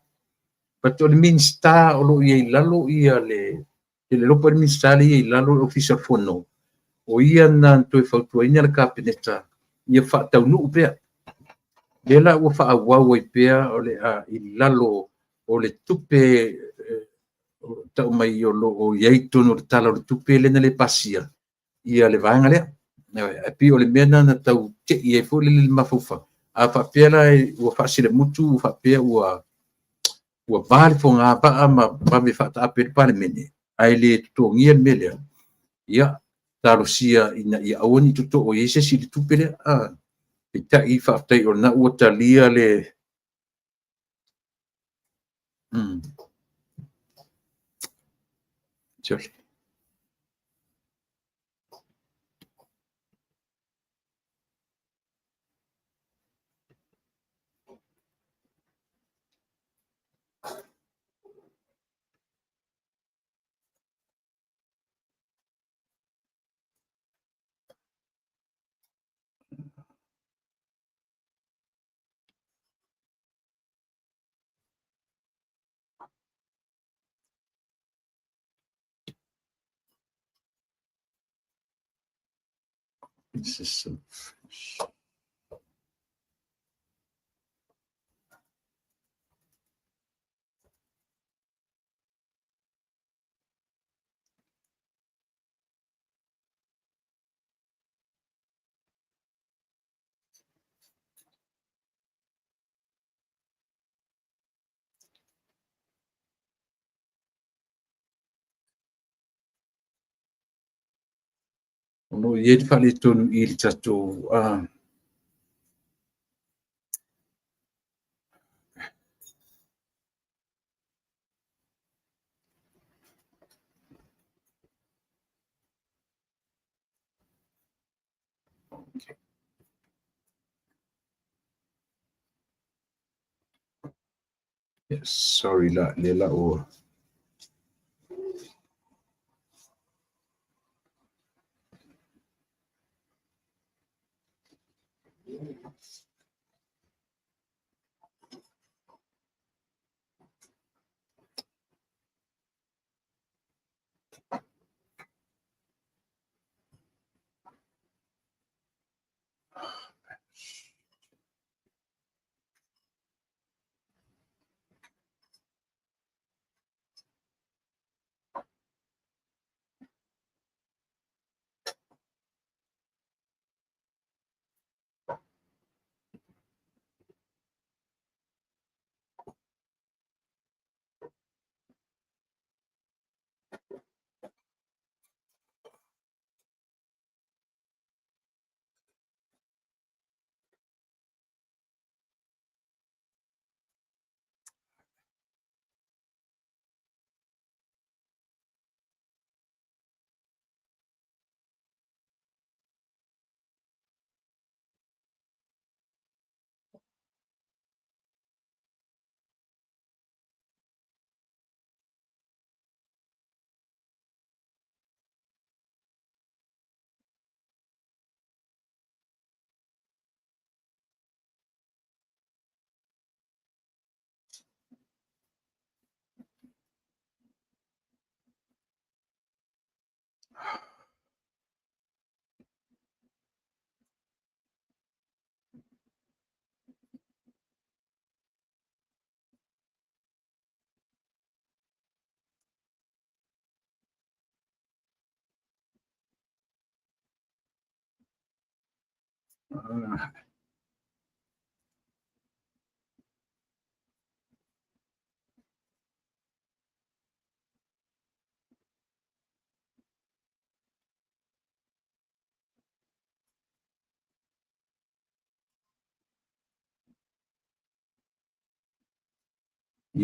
But o le Minisita o lo o i ai i lalo ia le lopo le Minisita le i ai i lalo le Ofisa o le Fono, o ia na toe fautuaina le Kapeneta ia faataunuu pea. Lea la ua faaauau ai pea o le a i lalo o le tupe tau mai o lo o i ai totonu o le Tala o le Tupe lea na le pasia ia le vaega lea. Ae pei o le mea lena na tau tei ai foi le mafaufau. A faapea la ua faasilamutu ua faapea ua va le fogavaa ma vave faataape le Palemene ae le totogia le mea lea, ia. talosia ina ia aua ni totoo i ai se isi i le tupe lea. Peitai faafetai o lena ua talia le sorry. This is so. O lo o i ai le faaletonu i le tatou yes, sorry la le la ua.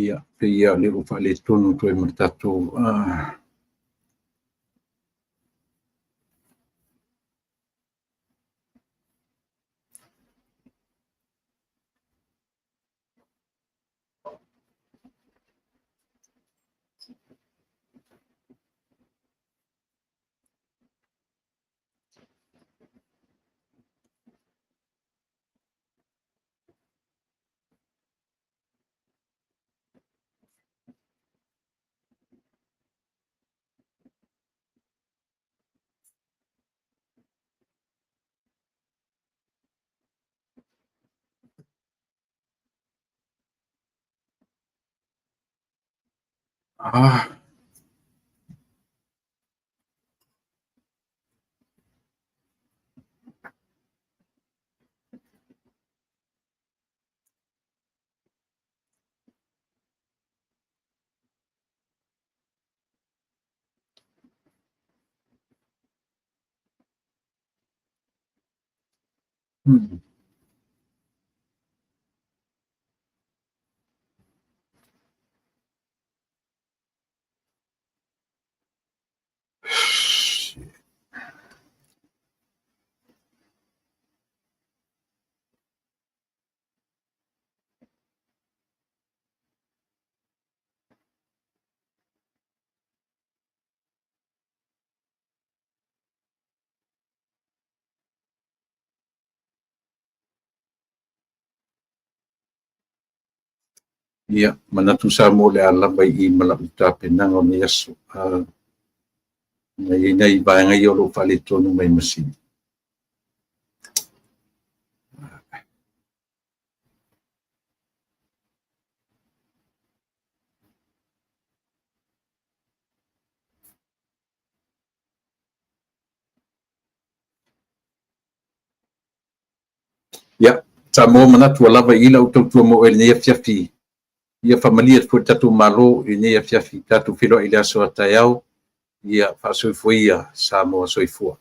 Ia, pei lava o lea ua faaletonu atu ai ma le tatou Ia, manatu Samoa o le a lava i i ma lau tapenaga o lenei aso. Na i ai nai vaega ia o lo o faaletonu mai masini. Ia, Samoa manatu ua lava i i lau tautua mo oe i lenei afiafi. Ia faamalie atu foi i le tatou Malo i lenei afiafi. Tatou feiloai i le aso a taeao. Ia faasoifua ia Samoa. Soifua.